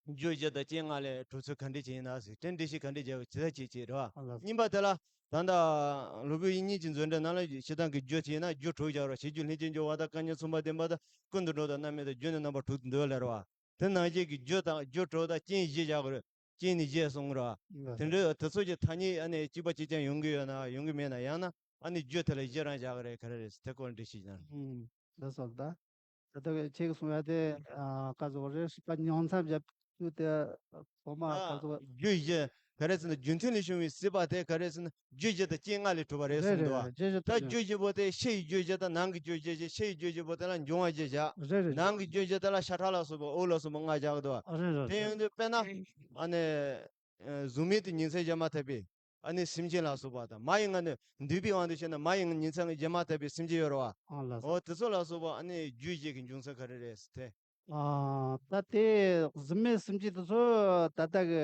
རྒྱུ་བཞི་དང་རྐྱེན་སྔ་ལས་གྲུབ་ཚུལ་ག་འདྲས་ཅིག་ཡིན་ན་ཟེར། དེ་འགྲེལ་བཤད་ག་འདྲས་བྱས་ཇི་ལྟར་བྱེད་ཅེས་རེད་བ། ཨ་ལགས། གཉིས་པ་དེ་ལ་ད་ལྟ་སློབ་དཔོན་དབྱིག་གཉེན་གྱི་མཛོད་འགྲེལ་ནང་ལ་སྤྱིར་བཏང་གི་རྒྱུ་བྱས་ན་རྒྱུ་དྲུག་བཞག་རེད། བྱེད་རྒྱུ་ལྷན་ཅིག་འབྱུང་བ་དང་། སྐབས་འདིར་འགྲོ་དང་རྣམ་སྨིན་དང་། རྒྱུ་ནི་རྣམ་པ་དྲུག་ཏུ་འདོད་ལབ་རེད་བ། དེ་ནང་བཞིན་གྱི་རྒྱུ་དང་རྒྱུ་དྲུག་དང་རྐྱེན་བཞི་བཞག་དགོས་རེད། རྐྱེན་ནི་བཞི་གསུངས་རེད་བ། ལགས། དེ་འདྲའི་དེ་ཚོ་གི་ཐ་སྙད་ཨ་ནི་གཅིག་པ་གཅིག་རྐྱང་ཡོང་གི་ཡོད་ན་ཡོང་གི་མེད་ན། ཡང་ན་ཨ་ནི་རྒྱུ་དེ་ལ་བཞི་རང་བཞག་གི་རེད། ག་རེ་རེད་དེ་སྐོར་འགྲེལ་བཤད་གནང་། ཨུམ། ལགས་སོ། ད་ད་ལྟ་ཁྱེད་ཀྱིས་གསུངས་ཡ་དེ་ཨ་ག་ཟེར་དགོས་རེད། སྲིད་པ་ཉིང་མཚམས་བཞག་རྒྱུ་དེ་ཐོག་མ་ཨ་ག་ཟེར་དགོས། རྒྱུ་བཞི། ག་རེ་ཟེར་ན་རྒྱུ་མཐུན་ལས་བྱུང་བའི་སྲིད་པ་དེ་ག་རེ་ཟེར་ན་རྒྱུ་བཞི་དང་རྐྱེན་སྔ་ལས་གྲུབ་པ་རེད་གསུངས་འདུག་བ། རེད་རེད། རྒྱུ་བཞི་ད་ད་རྒྱུ་བཞི་པོ་དེ་ཕྱི་ཡི་རྒྱུ་བཞི་དང་ནང་གི་རྒྱུ་བཞི་བཞག་ཕྱི་ཡི་རྒྱུ་བཞི་པོ་དེ་ལ་འབྱུང་བ་བཞི་བཞག་རེད་རེད། ནང་གི་རྒྱུ་བཞི་དེ་ལ་ཤ་ཁྲག་ལ་སོགས་པ་དབུགས་ལ་སོགས་པ་ལྔ་བཞག་གི་འདུག་བ། རེད་རེད། དེ་ཡོང་དུས་དཔེར་ན་ཨ་ནི་གཟུགས་མེད་དུ་ཉིང་མཚམས་བཞེས་མ་ཐུབ་པའི་ཨ་ནི་སེམས་ཅན་ལ་སོགས་པ་དང་། མ་ཡི་མངལ་ནས་འདུས་པའི་དབང་དུ་བྱས་ན་མ་ཡི་མངལ་ཉིང་མཚམས་བཞེས་མ་ཐུབ་པའི་སེམས་ཅན་ཡོད་རེད་བ། ཨ་ལགས་སོ། འོ་དེ་ཚོ་ལ་སོགས་པ་ཨ་ནི་རྒྱུ་བཞི་གི་འབྱུང་ཚུལ་ག་རེ་རེད་ཟེར་དེ། ཨ། ད་དེ་གཟུགས་མེད་སེམས་ཅན་དེ་ཚོ་ད་ལྟ་གི་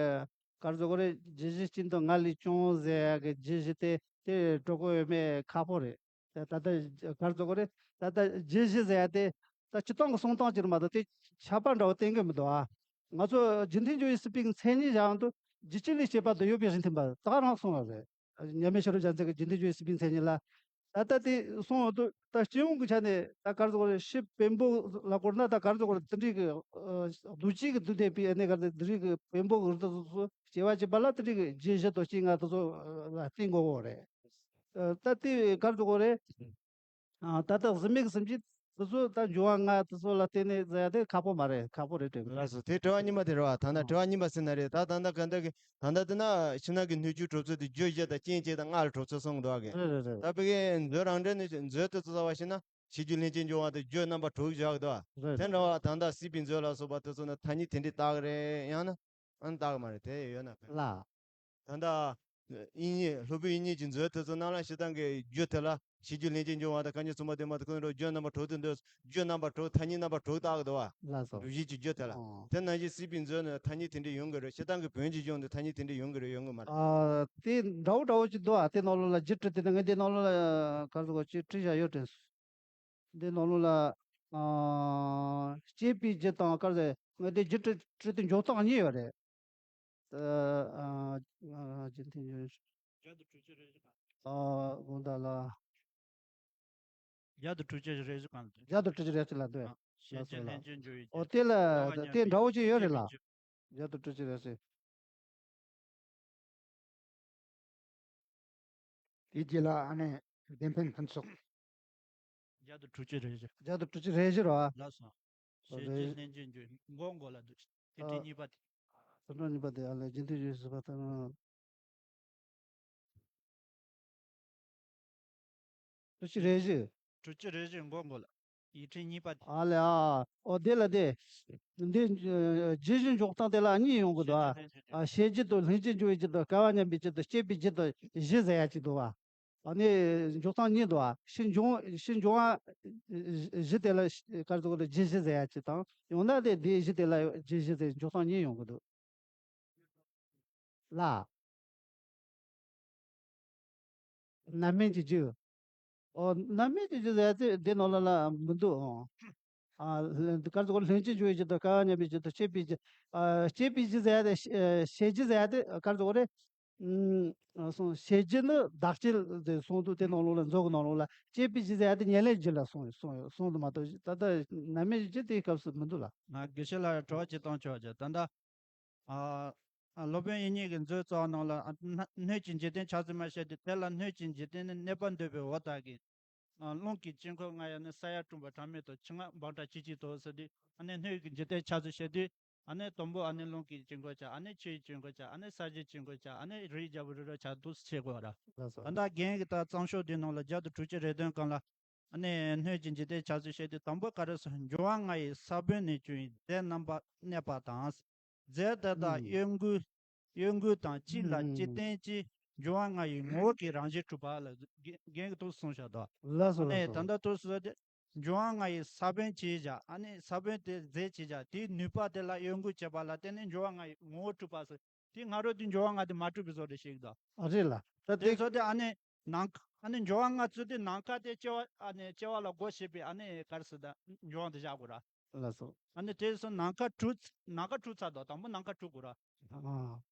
ག་རེ་ཟེར་དགོས་རེད། རྒྱུ་བཞི་རྐྱེན་དང་སྔ་ལས་བྱུང་ཟེར་ཡ་གི་རྒྱུ་བཞི་དེ་དེ་གྲུབ་ཀྱི་ཡོད་མེད་ཁག་པོ་རེད། ད་ད་ལྟ་ག་རེ་ཟེར་དགོས་རེད། ད་ལྟ་རྒྱུ་བཞི་ཟེར་ཡ་དེ་ད་སྤྱིར་བཏང་གི་གསུང་སྟངས་ཅིག་རེད་མ་གཏོགས་དེ་ཁྱབ་པ་འདྲ་བོ་གཏན་འཁེལ་མི་འདུག་ཨ། ང་ཚོ་རྒྱུ་མཐུན་འབྱུང་བའི་སྲིད་པའི་མཚན་ཉིད་བཞག་འདུག་རྒྱུ་རྐྱེན་ལས་སྐྱེས་པ་དང་ཡོད་པའི་རིགས་མཐུན་པ་ད་ག་རང་གསུངས་པ་རེད། མཉམ་མེད་ཤེས་རབ་རྒྱལ་མཚན་གྱི་རྒྱུ་མཐུན་འབྱུང་བའི་སྲིད་པའི་མཚན་ཉིད་ལ། ད་ལྟ་དེ་གསུངས་ཡོང་དུས་ད་སྤྱི་ཡོངས་ཀྱི་ཆ་ནས་ད་ག་རེ་ཟེར་དགོས་རེད། ཕྱི་བེམ་པོ་ལ་བསྐོར་ན་ད་ག་རེ་ཟེར་དགོས་རེད། དེ་འདྲའི་གི་ཨ་རྡོ་རྗེ་གི་རྡུལ་ལྡན་པའི་ཨ་ནི་ག་རེ་ཟེར། དེ་འདྲའི་གི་བེམ་པོ་གི་རི་དྭགས་སོ་སོ་སྐྱེ་བ་གཅིག་པ་ལ་དེ་འདྲའི་གི་རྒྱུ་བཞི་དང་རྐྱེན་ལྔ་དེ་ཚོ་ལ་བརྟེན་དགོས་ཀྱི་རེད། ཨ་ད་དེ་ག་རེ་ཟེར་དགོས་རེད། ཨ་ད་ལྟ་གཟུགས་མེད་ཀྱི་སེམས་ཅན་དེ་ཚོ་ད་འབྱུང་བ་ལྔ་དེ་ཚོ་ལ་བརྟེན་ནས་ཟེར་ཡ་དེ་ཁག་པོ་མ་རེད། ཁག་པོ་རེད་དྲན་གི། ལགས་སོ། དེ་དྲི་བ་གཉིས་པ་དེ་རེད་བ། ད་ལྟ་ཨ་དྲི་བ་གཉིས་པ་ཟེར་ན་རེད། ད་ད་ལྟ་ག་འདྲ་གི་ད་ལྟ་དེ་ན་ཕྱི་ནང་གི་སྣོད་བཅུད་གྲུབ་ཚུལ་དེ་རྒྱུ་བཞི་དང་རྐྱེན་གཅིག་དང་སྔ་ལས་གྲུབ་ཚུལ་གསུངས་འདུག་གི། རེད་རེད་རེད། ད་ཕ་གིའི་མཛོད་རང་འགྲེལ་ནས་མཛོད་དེ་ཚོ་ལྟ་བ་ཞིག་ན་བྱེད་རྒྱུ་ལྷན་ཅིག་འབྱུང་བ་དང་རྒྱུ་རྣམ་པ་དྲུག་བཞག་གི་འདུག་ག། རེད་དེ་རེད། འདྲ་བ་ད་ལྟ་སྲིད་པའི་མཛོད་ལ་སོགས་པ་དེ་ཚོ་ན་ཐ་སྙད་དེ་འདྲས་བཏགས་གི་རེད། ཡང་ན་ཨ་ནི་བཏགས་གི་མ་རེད། དེ་ཡོད་ན་ཕན། ལགས། ད་ལྟ་དབྱིག་གཉེན། སློབ་དཔོན་དབྱིག་གཉེན་གྱི་མཛོད་དེ་ཚོ་ནང་ལ་སྤྱིར་བཏང་གི་རྒྱུ་དེ་ལ་བྱེད་རྒྱུ་ལྷན་ཅིག་འབྱུང་བ་དང་། གང་ཞིག་མཚུངས་པ་ལྡན་པ་དང་། ཀུན་རོ་རྒྱུ་རྣམ་པ་དྲུག་ཏུ་འདོད། རྒྱུ་རྣམ་པ་དྲུག་ཐ་སྙད་རྣམ་པ་དྲུག་བཏགས་ཀྱི་འདུག་བ། ལགས་སོ། སྒྲུབ་བྱེད་ཀྱི་རྒྱུ་དེ་ལ། ཨོ། དེ་ནང་བཞིན་སྲིད་པའི་མཛོད་ནི་ཐ་སྙད་དེ་འདྲས་ཡོང་གི་རེད། སྤྱིར་བཏང་གི་བོན་གྱི་གཞུང་དུ་ཐ་སྙད་དེ་འདྲས་ཡོང་གི་རེད་ཡོང་གི་མ་རེད། ཨ་དེ་འདྲ་བོ་འདྲ་བོ་ཅིག་འདུག་ཨ། དེ་ནང་ལོགས་ལ་རྒྱུ་དྲུག་དེ་ནི་ངས་དེ་ནང་ལོགས་ལ་ག་རེ་ཟེར་དགོས། ཅིག་བྲིས་བཞག་ཡོད་དྲན་སོང་། འདི་ནང་ལོགས་ལ་ཨ་སྐྱེས་པའི་རྒྱུ་དང་ག་རེ་ཟེར། ངས་དེ་རྒྱུ་དྲུག་དྲུག་དེ་འཇོག་སྟངས་གཉིས་ཡོད་རེད། ཨ་ཨ་རྒྱུ་མཐུན་འབྱུང་། བརྒྱ་དང་དྲུག་ཅུ་རེ་བཞི་གང་། ཨ་དགོངས་དག་ལ། བརྒྱ་དང་དྲུག་ཅུ་རེ་བཞི་གང་ལ་འདོད། བརྒྱ་དང་དྲུག་ཅུ་རེ་བཞི་ལ་འདོད། ཨ། ཤེས་བྱེད་ལྷན་ཅིག་འབྱུང་བའི་རྒྱུ། ཨོ་དེ་ལ་དེ་འདྲ་བོ་ཅིག་ཡོད་རེད་ལ། བརྒྱ་དང་དྲུག་ཅུ་རེ་བཞི། དེ་རྗེས་ལ་ཨ་ནི། བདེན་འཕེན་ཕུན་ཚོགས། བརྒྱ་དང་དྲུག་ཅུ་རེ་བཞི། བརྒྱ་དང་དྲུག་ཅུ་རེ་བཞི་རེད་བ། ལགས་སོ། ཞལ་བརྒྱུད་ལྷན་ཅིག་འཇུག་མགོ་མགོ་ལ་འདུག་དེ་ཨ། ཁྲིད་གཉིས་པ་དེ། སུམ་ཕྲག་གཉིས་པ་དེ་ཨ་ལས་རྒྱུན་མཐུད་ཞུས་ཟིན་པ་དང་། དྲུག་ཅུ་རེ་བཞི། དྲུག་ཅུ་རེ་བཞི་མགོ་མགོ་ལ། ཡིག་ཕྲེང་གཉིས་པ་དེ། ཨ་ལས་ཨ། ཨོ་དེ་ལ་དེ། འདི་ཨ་རྒྱུད་བཞི་འཇོག་སྟངས་དེ་ལ་གཉིས་ཡོང་གི་འདུག་ཨ། ཞལ་བརྒྱུད་དང་ལྷན་ཅིག་འཇུག་པའི་རྒྱུད་དང་སྐལ་བ་མཉམ་པའི་རྒྱུད་དང་བསྐྱེད་པའི་རྒྱུད་དང་བཞི་ཟེར་ཡ་གཅིག་འདུག་བ། ཨ་ནི་འཇོག་སྟངས་གཉིས་འདུག་ཨ། ཕྱི་འབྱུང་ཕྱི་འབྱུང་བ་བཞི་དེ་ལ་ག་རེ་ཟེར་དགོས་རེད། རྒྱུད་བཞི་ཟེར་ཡ་གཅིག་དང་། ཡང་ན་དེ་སྡེ་བཞི་དེ་ལ་རྒྱུད་བཞི་ཟེར་འཇོག་སྟངས་གཉིས་ཡོང་གི་འདུག་ལ། རྣམ་སྨིན་གྱི་རྒྱུ། ཨོ་རྣམ་སྨིན་གྱི་རྒྱུ་ཟེར་ཡ་དེ་འདི་ནང་ལ་ལ་མི་འདུག་ཨོ། ཨ་ལྷན་ག་རེ་ཟེར་དགོས་རེད། ལྷན་ཅིག་འཇུག་པའི་རྒྱུད་དང་སྐལ་བ་མཉམ་པའི་རྒྱུད་དང་བསྐྱེད་པའི་རྒྱུད། ཨ་བསྐྱེད་པའི་རྒྱུད་ཟེར་ཡ་དེ་ཨ་བསྐྱེད་རྒྱུད་ཟེར་ཡ་དེ་ག་རེ་ཟེར་དགོས་རེད། ཨ་སོང་བསྐྱེད་རྒྱུད་ནི་བདག་བསྐྱེད་དེ་གསུངས་འདུག་དེ་ནང་ལོགས་ལ་མཛོད་ཀྱི་ནང་ལོགས་ལ་བསྐྱེད་པའི་རྒྱུད་ཟེར་ཡ་དེ་ཉེར་ལེན་རྒྱུད་ལ་གསུངས་གསུངས་གསུངས་འདུག་མ་གཏོགས་ད་ལྟ་རྣམ་སྨིན་གྱི་རྒྱུད་དེའི་སྐབས་སུ་མི་འདུག་ལ། ང་དགེ་བཤེས་ལ་དྲི་བ་ཅིག་བཏང་ཆོག་ཅེ། ད་ལྟ་ཨ་ཨ་སློབ་དཔོན་དབྱིག་གཉེན་གྱི་མཛོད་རྩ་བ་ནང་ལ་ཨ་སྣོད་ཀྱི་འཇིག་རྟེན་ཆགས་ཚུལ་མ་བཤད་དེ། དེ་ལ་སྣོད་ཀྱི་འཇིག་རྟེན་ནི་གནས་པར་འདོད་པའི་འོ་ད་གི། ཨ་རླུང་གི་དཀྱིལ་འཁོར་ལྔ་ཡང་ནི་ས་ཡ་བཀྲུས་པ་གྲངས་མེད་དང་ཆུ་ལྔ་འབུམ་ཕྲག་གཅིག་གཅིག་ཏུ་ཟེར་དུས། ཨ་ནི་སྣོད་ཀྱི་འཇིག་རྟེན་ཆགས་ཚུལ་བཤད་དུས། ཨ་ནི་དང་པོ་ཨ་ནི་རླུང་གི་དཀྱིལ་འཁོར་ཆགས། ཨ་ནི་ཆུ་ཡི་དཀྱིལ་འཁོར་ཆགས། ཨ་ནི་ས་གཞིའི་དཀྱིལ་འཁོར་ཆགས། ཨ་ནི་རིའི་རྒྱལ་པོ་རི་རབ་ཆགས་འདུག་སེ་བྱེད་དགོས་ར། ལགས་སོ། ད་ལྟ་རྒན་གྱིས་ད་གཙང་ཤོག་འདིའི་ནང་ལ་བརྒྱ་དང་དྲུག་ཅུ་རེ་བདུན་སྒང་ལ། ཨ་ནི་སྣོད་ཀྱི་འཇིག་རྟེན་ཆགས་ཚུལ་བཤད་དུས། དང་པོ་ག་རེ་ཟེར། འབྱུང་བ་ལྔ་ཡི་ས་བོན་ནས་བྱུང་བའི་རྫས་རྣམ་པར་གནས་པ་དང་། རྫས་དེ་དག་ཨུམ། གཡོ་འགུལ། གཡོ་འགུལ་དང་གཅིག་ལ་གཅིག་ཨུམ། བརྟེན་གྱིས་འབྱུང་བ་ལྔ་ཡི་ངོ་བོ་གི་རང་བཞིན་གྲུབ་པ་ལ་རྒན་རྒན་གྱིས་འདུག་སེ་གསུངས་བཞག་འདུག་ལགས་སོ། ཨ་ནི་ལགས་ད་སོ། ལྟ་འདུག་སེ་ཟེར་དུས། འབྱུང་བ་ལྔ་ཡི་ས་བོན་བྱས་བཞག་ཨ་ནི་ས་བོན་དེ་རྫས་བྱས་བཞག་དེའི་ནུས་པ་དེ་ལ་གཡོ་འགུལ་བྱས་པ་ལ་བརྟེན་ནས་འབྱུང་བ་ལྔ་ཡི་ངོ་བོ་གྲུབ་པ་ཟེར། དེ་སྔ་རོལ་དུ་འབྱུང་བ་ལྔ་དེ་མ་གྲུབ་པའི་བཟོ་འདྲ་ཞིག་འདུག་ཨ་རེད་ལ། ད་དེ་དེ་བཟོ་དེ་ཨ་ནི་ནམ་མཁའ་ཨ་ནི་འབྱུང་བ་ལྔ་ཚུལ་དེ་ནམ་མཁའ་དེ་སྐྱེ་བ་ཨ་ནི་སྐྱེ་བ་ལ་སྒོ་ཕྱེ་བའི་ཨ་ནི་ག་རེ་ཟེར་ད་འབྱུང་བ་དེ་བཞག་དགོས་ར། ལགས་སོ། ཨ་ནི་དེ་སོང་ནམ་མཁའ་གྲུབ་ནམ་མཁའ་གྲུབ་ཚར་དུས། དང་པོ་ནམ་མཁའ་གྲུབ་དགོས་ར། ཨ།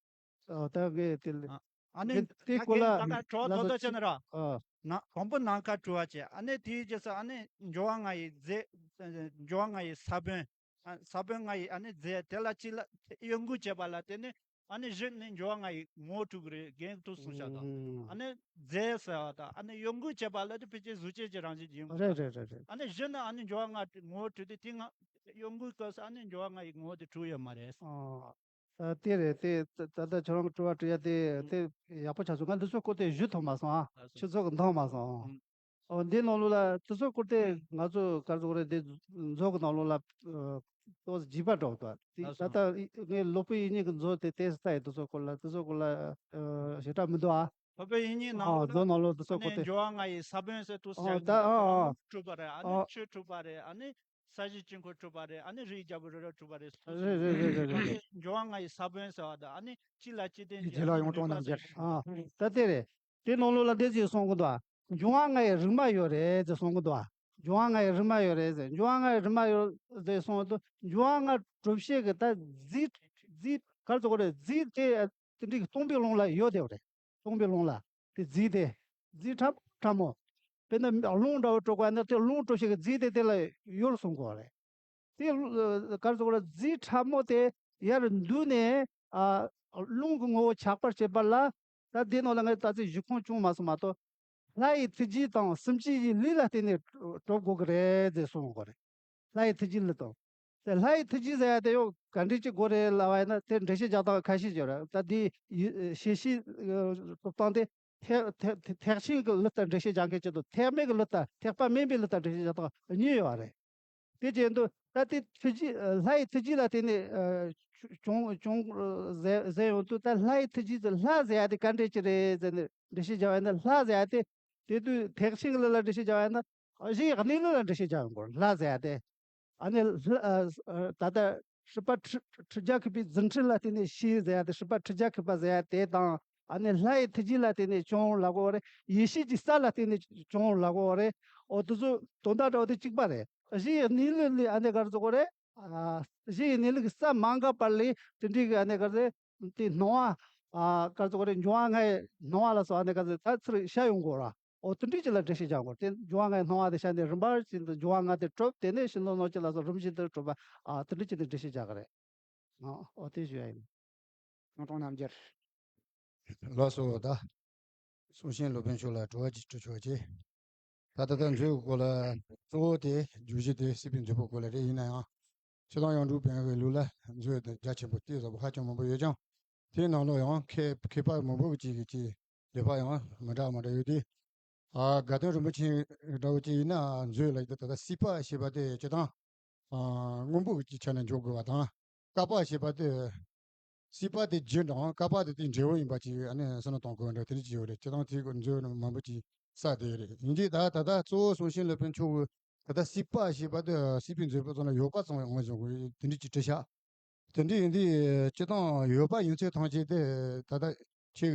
ཨ་ད་གི་དེ་ལ། ཨ་ཨ་ནི་དེ་དེ་ད་སྐོར་གི་ལ་ད་ལྟ་གྲོགས་ལ་དོ་དོ་སོ་བྱས་ན་ར། ཨ། ན་དང་པོ་ནམ་མཁའ་གྲུབ་པ་བྱས། ཨ་ནི་དེའི་རྗེས་སུ་ཨ་ནི་འབྱུང་བ་ལྔ་ཡི་རྫས། འབྱུང་བ་ལྔ་ཡི་ས་བོན། ཨ་ས་བོན་ལྔ་ཡི་ཨ་ནི་རྫས་དེ་ལ་གཅིག་ལ་གཡོ་འགུལ་བྱས་པ་ལ་བརྟེན་ནས། ཨ་ནི་གཞི་ནས་འབྱུང་བ་ལྔ་ཡི་ངོ་བོ་གྲུབ་ཀྱི་རེད། རྒན་འདུག་སེ་གསུངས་བཞག་འདུག་ཨ་ནི་རྫས་ཟེར་བ་དང་ཨ་ནི་གཡོ་འགུལ་བྱས་པ་ལ་དེ་ཕལ་ཆེར་གཟུགས་ཅན་གྱི་རང་བཞིན་ཡིན་དགོས། རེད་རེད་རེད་རེད། ཨ་ནི་གཞི་ནས་ཨ་ནི་འབྱུང་བ་ལྔ་ངོ་བོ་གྲུབ་དུས། དེ་ལྔ་གཡོ་འགུལ་སྐབས་སུ་ཨ་ནི་འབྱུང་བ་ལྔ་ཡི་ངོ་བོ་དེ་གྲུབ་ཡོད་མ་རེད། ཨ། ད་དེ་རེད། དེ་ད་ད་ལྟ་ཁྱོད་རང་གི་དྲི་བ་དྲི་ཡ་དེ་ཨུ། དེ་ཡག་པོ་ཆགས་སོང་། ང་འདི་ཚོའི་སྐོར་དེ་ཞུ་ཐུབ་མ་སོང་ཨ། ལགས་སོ། ཁྱོད་ཚོ་གི་འདང་མ་སོང་། ཨུ། ཨོ་འདི་ནང་ལོགས་ལ་དེ་ཚོའི་སྐོར་དེ་ང་ཚོ་ག་རེ་ཟེར་དགོས་རེད། འདི་མཛོད་གི་ནང་ལོགས་ལ་ཨ་ཏོག་ཙམ་རྒྱས་པ་འདྲ་བོ་འདུག་དེ་ལགས་ད་སོ། ལྟ་ངས་སློབ་དཔོན་དབྱིག་གཉེན་གི་མཛོད་དེ་བལྟས་སུ་ལྟ་ཡི། དེ་ཚོའི་སྐོར་ལ་དེ་ཚོའི་སྐོར་ལ་ཨ་ཞེ་དྲག་མི་འདུག་ཨ། སློབ་དཔོན་དབྱིག་གཉེན་ནང་ཨ་ལོགས་ལ་མཛོད་ནང་ལོགས་དེ་ཚོའི་ཨ་སྐོར་ནི་དེ། འབྱུང་བ་ལྔ་ཡི་ས་བོན་ཟེར་འདུག་ཨ་ཟེར་ད་གི་འདུག་ཨ་ཨ་རླུང་གྲུབ་པ་རེད། ཨ་ནི་ཨ་ཆུ་གྲུབ་པ་རེད། ཨ་ནི་ས་གཞིའི་དཀྱིལ་འཁོར་གྲུབ་པ་རེད། ཨ་ནི་རིའི་རྒྱལ་པོ་རི་རབ་གྲུབ་པ་རེད། རེད་རེད་རེད་རེད་རེད། འབྱུང་བ་ལྔ་ཡི་ས་བོན་ཟེར་བ་དང་། ཨ་ནི་གཅིག་ལ་གཅིག་བརྟེན་གྱི་རྗེས་ལ་ཡོངས་གྲུབ་རྣམ་འབྱེད། ཨ་ད་དེ་རེད། དེ་ནང་ལོགས་ལ་འདི་ཅིག་གསུང་གི་འདུག་འབྱུང་བ་ལྔ་ཡི་རིག་མ་ཡོད་རེད་ཟེར་གསུང་གི་འདུག་འབྱུང་བ་ལྔ་ཡི་རིག་མ་ཡོད་རེད་ཟེར། འབྱུང་བ་ལྔ་ཡི་རིག་མ་ཡོད་ཟེར་གསུང་གི་འདུག་འབྱུང་བ་ལྔ་གྲུབ་བྱེད་ཀྱི་ད་རྫས། རྫས་ག་རེ་ཟེར་དགོས་རེད། རྫས་དེ་དེ་འདྲའི་གི་སྟོང་པའི་རླུང་ལ་ཡོད་བསྡད་པ་རེད། སྟོང་པའི་རླུང་ལ་དེ་རྫས་དེ། རྫས་ཕྲ་མོ་ཕྲ་མོ། དཔེར་ན་རླུང་འདྲ་བོ་གྲུབ་དགོས་ན་དེ་རླུང་གྲུབ་བྱེད་ཀྱི་རྫས་དེ་དེ་ལ་ཡོད་གསུང་དགོས་རེད། དེ་ག་རེ་ཟེར་དགོས་རེད། རྫས་ཕྲ་མོ་དེ་ཡར་འདུས་ནས་ཨ་རླུང་གི་ངོ་བོ་ཆགས་པར་བྱེད་པ་ལ། ད་དེ་ནང་ལ་ངས་ད་ཚིག་ཞུ་ཁུངས་བྱུང་མ་སོང་མ་གཏོགས། ལྷ་ཡི་ཐུགས་རྗེ་དང་སེམས་ཅན་གྱི་ལུས་ལ་བརྟེན་ནས་གྲུབ་དགོས་ཀྱི་རེད་ཟེར་གསུང་གི་རེད། ལྷ་ཡི་ཐུགས་རྗེ་ལུས་དང་། དེ་ལྷ་ཡི་ཐུགས་རྗེ་ཟེར་ཡ་དེ་ཡང་ག་འདྲ་ཅིག་དགོས་རེད་ལབ་པ་ཡིན་ན། དེ་འགྲེལ་བཤད་རྒྱག་སྟངས་ཁ་ཤས་ཡོད་རེད། ད་དེ་ཡི་ཞལ་ཤེས་གྲུབ་སྟངས་དེ་ཐེག་ཐེག་ཐེག་ཆེན་གྱི་ལུགས་ལྟར་འགྲེལ་བཤད་རྒྱག་མཁན་གཅིག་དང་། ཐེག་དམན་གྱི་ལུགས་ལྟར། ཐེག་པ་དམན་པའི་ལུགས་ལྟར་འགྲེལ་བཤད་རྒྱག་སྟངས་གཉིས་ཡོད་པ་རེད། དེ་བྱས་དུས་ད་དེ་ཐུགས་རྗེ་ལྷ་ཡི་ཐུགས་རྗེ་ལ་བརྟེན་ནས་བྱུང་བྱུང་ཟེར་ཟེར་ཡོང་དུས། ད་ལྷ་ཡི་ཐུགས་རྗེ་ཟེར། ལྷ་ཟེར་ཡ་དེ་ག་འདྲ་ཅིག་རེད་ཟེར་ནས་འགྲེལ་བཤད་རྒྱག་པ་ཡིན་ན། ལྷ་ཟེར་ཡ་དེ་དེ་དུས་ཐེག་ཆེན་གྱི་ལུགས་ལ་འགྲེལ་བཤད་རྒྱག་པ་ཡིན་ན། གཞི་ཡི་གནས་ལུགས་ལ་འགྲེལ་བཤད་རྒྱག་ཡོང་དགོས། ལྷ་ཟེར་ཡ་དེ། ཨ་ནི་ལྷ་ཨ་ཨ་ད་ལྟ་སྲིད་པ་ཁྲི་ཁྲི་རྒྱལ་ཁེབས་པའི་རྫུ་འཕྲུལ་ལ་བརྟེན་ནས་སྐྱེས་ཟེར་ཡ་དེ། སྲིད་པ་ཁྲི་རྒྱལ་ཁེབས་པ་ཟེར་ཡ་དེ་དང་། ཨ་ནི་ལྷ་ཡི་ཐུགས་རྗེ་ལ་བརྟེན་ནས་བྱུང་ལབ་དགོས་རེད། ཡེ་ཤེས་ཀྱི་ས་ལ་བརྟེན་ནས་བྱུང་ལབ་དགོས་རེད། འོ་དེ་ཚོ་དོན་དག་འདྲ་བོ་དེ་གཅིག་པ་རེད། གཞི་ཡི་གནས་ལུགས་ལ་ཨ་ནི་ག་རེ་ཟེར་དགོས་རེད། ཨ་གཞི་ཡི་གནས་ལུགས་ཀྱི་ས་མ་འགགས་པ་ལ་དེ་འདྲའི་གི་ཨ་ནི་ག་རེ་ཟེར། དེ་སྣང་བ། ཨ་ག་རེ་ཟེར་དགོས་རེད། འབྱུང་བ་ལྔའི་སྣང་བ་ལ་སོགས་ཨ་ནི་ག་རེ་ཟེར། ད་ཚུར་ཤར་ཡོང་དགོས་ར། འོ་དེ་འདྲ་ཅིག་ལ་འགྲེལ་བཤད་རྒྱག་དགོས། དེ་འབྱུང་བ་ལྔའི་སྣང་བ་དེ་ཤར་ནས་རིམ་པ་བཞིན་དུ་འབྱུང་བ་ལྔ་དེ་གྲུབ། དེ་ནས་ཤིང་སྡོང་ནང་བཅུད་ལ་སོགས་རིམ་བཞིན་དུ་གྲུབ་པ། ཨ་དེ་འདྲ་ཅིག་ལ་འགྲེལ་བཤད་རྒྱག་གི་རེད། ཨ་འོ་དེ་ཞུ་ཡ་ཡིན། ཁོང་ཁྲོ་རྣམ་རྒྱལ། ལགས་སོ། ད་གསུང་གཤེན་སློབ་དཔོན་མཆོག་ལ་དྲི་བ་ཅིག་དྲི་ཆོག་ཅེས། ད་ལྟ་ད་མཛོད་ཀྱི་སྐོར་ལ་གཙོ་བོ་དེ་བརྗོད་གཞི་དེ་སྲིད་པའི་མཛོད་ཕུག་སྐོར་ལ་རེད། ཡིན་ན་ཡང་སྤྱིར་བཏང་ཡང་འབྲུག་པའི་ལུགས་ལ་མཛོད་དེ་རྒྱ་ཆེན་པོ་གཏེར་བཟང་པོ་ཧ་ཅང་མང་པོ་ཡོད་ཀྱང་། དེའི་ནང་ལོགས་ཡང་མཁས་མཁས་པ་མང་པོ་ཅིག་གི་ཅིག་འགྲེལ་པ་ཡང་མི་འདྲ་མི་འདྲ་ཡོད་དེ། ཨ་དགའ་སྟོན་རིན་པོ་ཆེ་འདྲ་བོ་ཅིག་ཡིན་ན་མཛོད་ལ་ད་ལྟ་སྲིད་པ་ཞེས་པ་དེ་སྤྱིར་བཏང་ཨ་སྔོན་པོ་གི་ཆ་ནས་འཇོག་དགོས་པ་དང་། བསྐལ་པ་ཞེས་པ་དེ་སྲིད་པ་དེ་རྒྱུ་དང་བསྐལ་པ་དེ་དེའི་འབྲས་བུ་ཡིན་པ་ཅིག་ཨ་ནི་བསམ་བློ་གཏོང་དགོས་པ་འདྲ་དེ་འདྲ་ཅིག་ཡོད་རེད། སྤྱིར་བཏང་དེའི་སྐོར་མཛོད་ནང་མང་པོ་ཅིག་གསལ་བསྡད་ཡོད་རེད། ཡིན་གྱི་ད་ད་ལྟ་གཙོ་བོ་གསུང་བྱོན་སློབ་དཔོན་མཆོག་གིས་ད་ལྟ་སྲིད་པ་ཞེས་པ་དེ་སྲིད་པའི་མཛོད་པོ་ཚང་ལ་ཡོད་པ་ཚང་ཡོང་བ་བཟོ་དགོས་དེ་འདྲ་ཅིག་བྲིས་ཤག་དེ་འདྲ་ཡིན་དུས་སྤྱིར་བཏང་ཡོད་པ་ཡིན་ཚུལ་ཐམས་ཅད་དེ་ད་ལྟ་ཁྱེད་ཀྱི་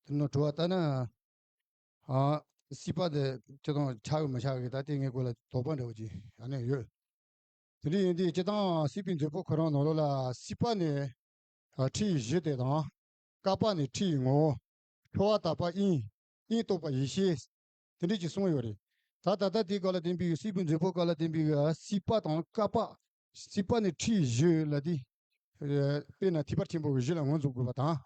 དེ་ནང་དྲི་བ་ལྟར་ན། ཨ། སྲིད་པ་དེ་སྤྱིར་བཏང་ཆགས་ཀྱི་མི་ཆགས་ཀྱི་ད་ལྟའི་ངའི་སྐོར་ལ་དོགས་པ་འདྲ་བོ་ཅིག་ཨ་ནི་ཡོད། དེ་འདྲ་ཡིན་དུས་སྤྱིར་བཏང་སྲིད་པའི་མཛོད་ཕུག་ཁོ་རང་ནང་ལོགས་ལ་སྲིད་པ་ནི་ཨ་ཁྲིའི་གཞི་དེ་དང་། བསྐལ་པ་ནི་ཁྲིའི་ངོ་བོ། འཁྲུལ་བ་དག་པ་དབྱིངས། དབྱིངས་རྟོགས་པ་ཡེ་ཤེས། དེ་འདྲ་ཅིག་གསུངས་ཡོད་རེད། ད་ད་ལྟ་དེའི་སྐོར་ལ་བསྟན་པའི་སྲིད་པའི་མཛོད་ཕུག་སྐོར་ལ་བསྟན་པའི་སྲིད་པ་དང་བསྐལ་པ། སྲིད་པ་ནི་ཁྲིའི་གཞི་ལ་དེ། དཔེར་ན་ཐེག་པ་ཆེན་པོ་གི་གཞི་ལ་ངོས་འཛུགས་དགོས་པ་དང་།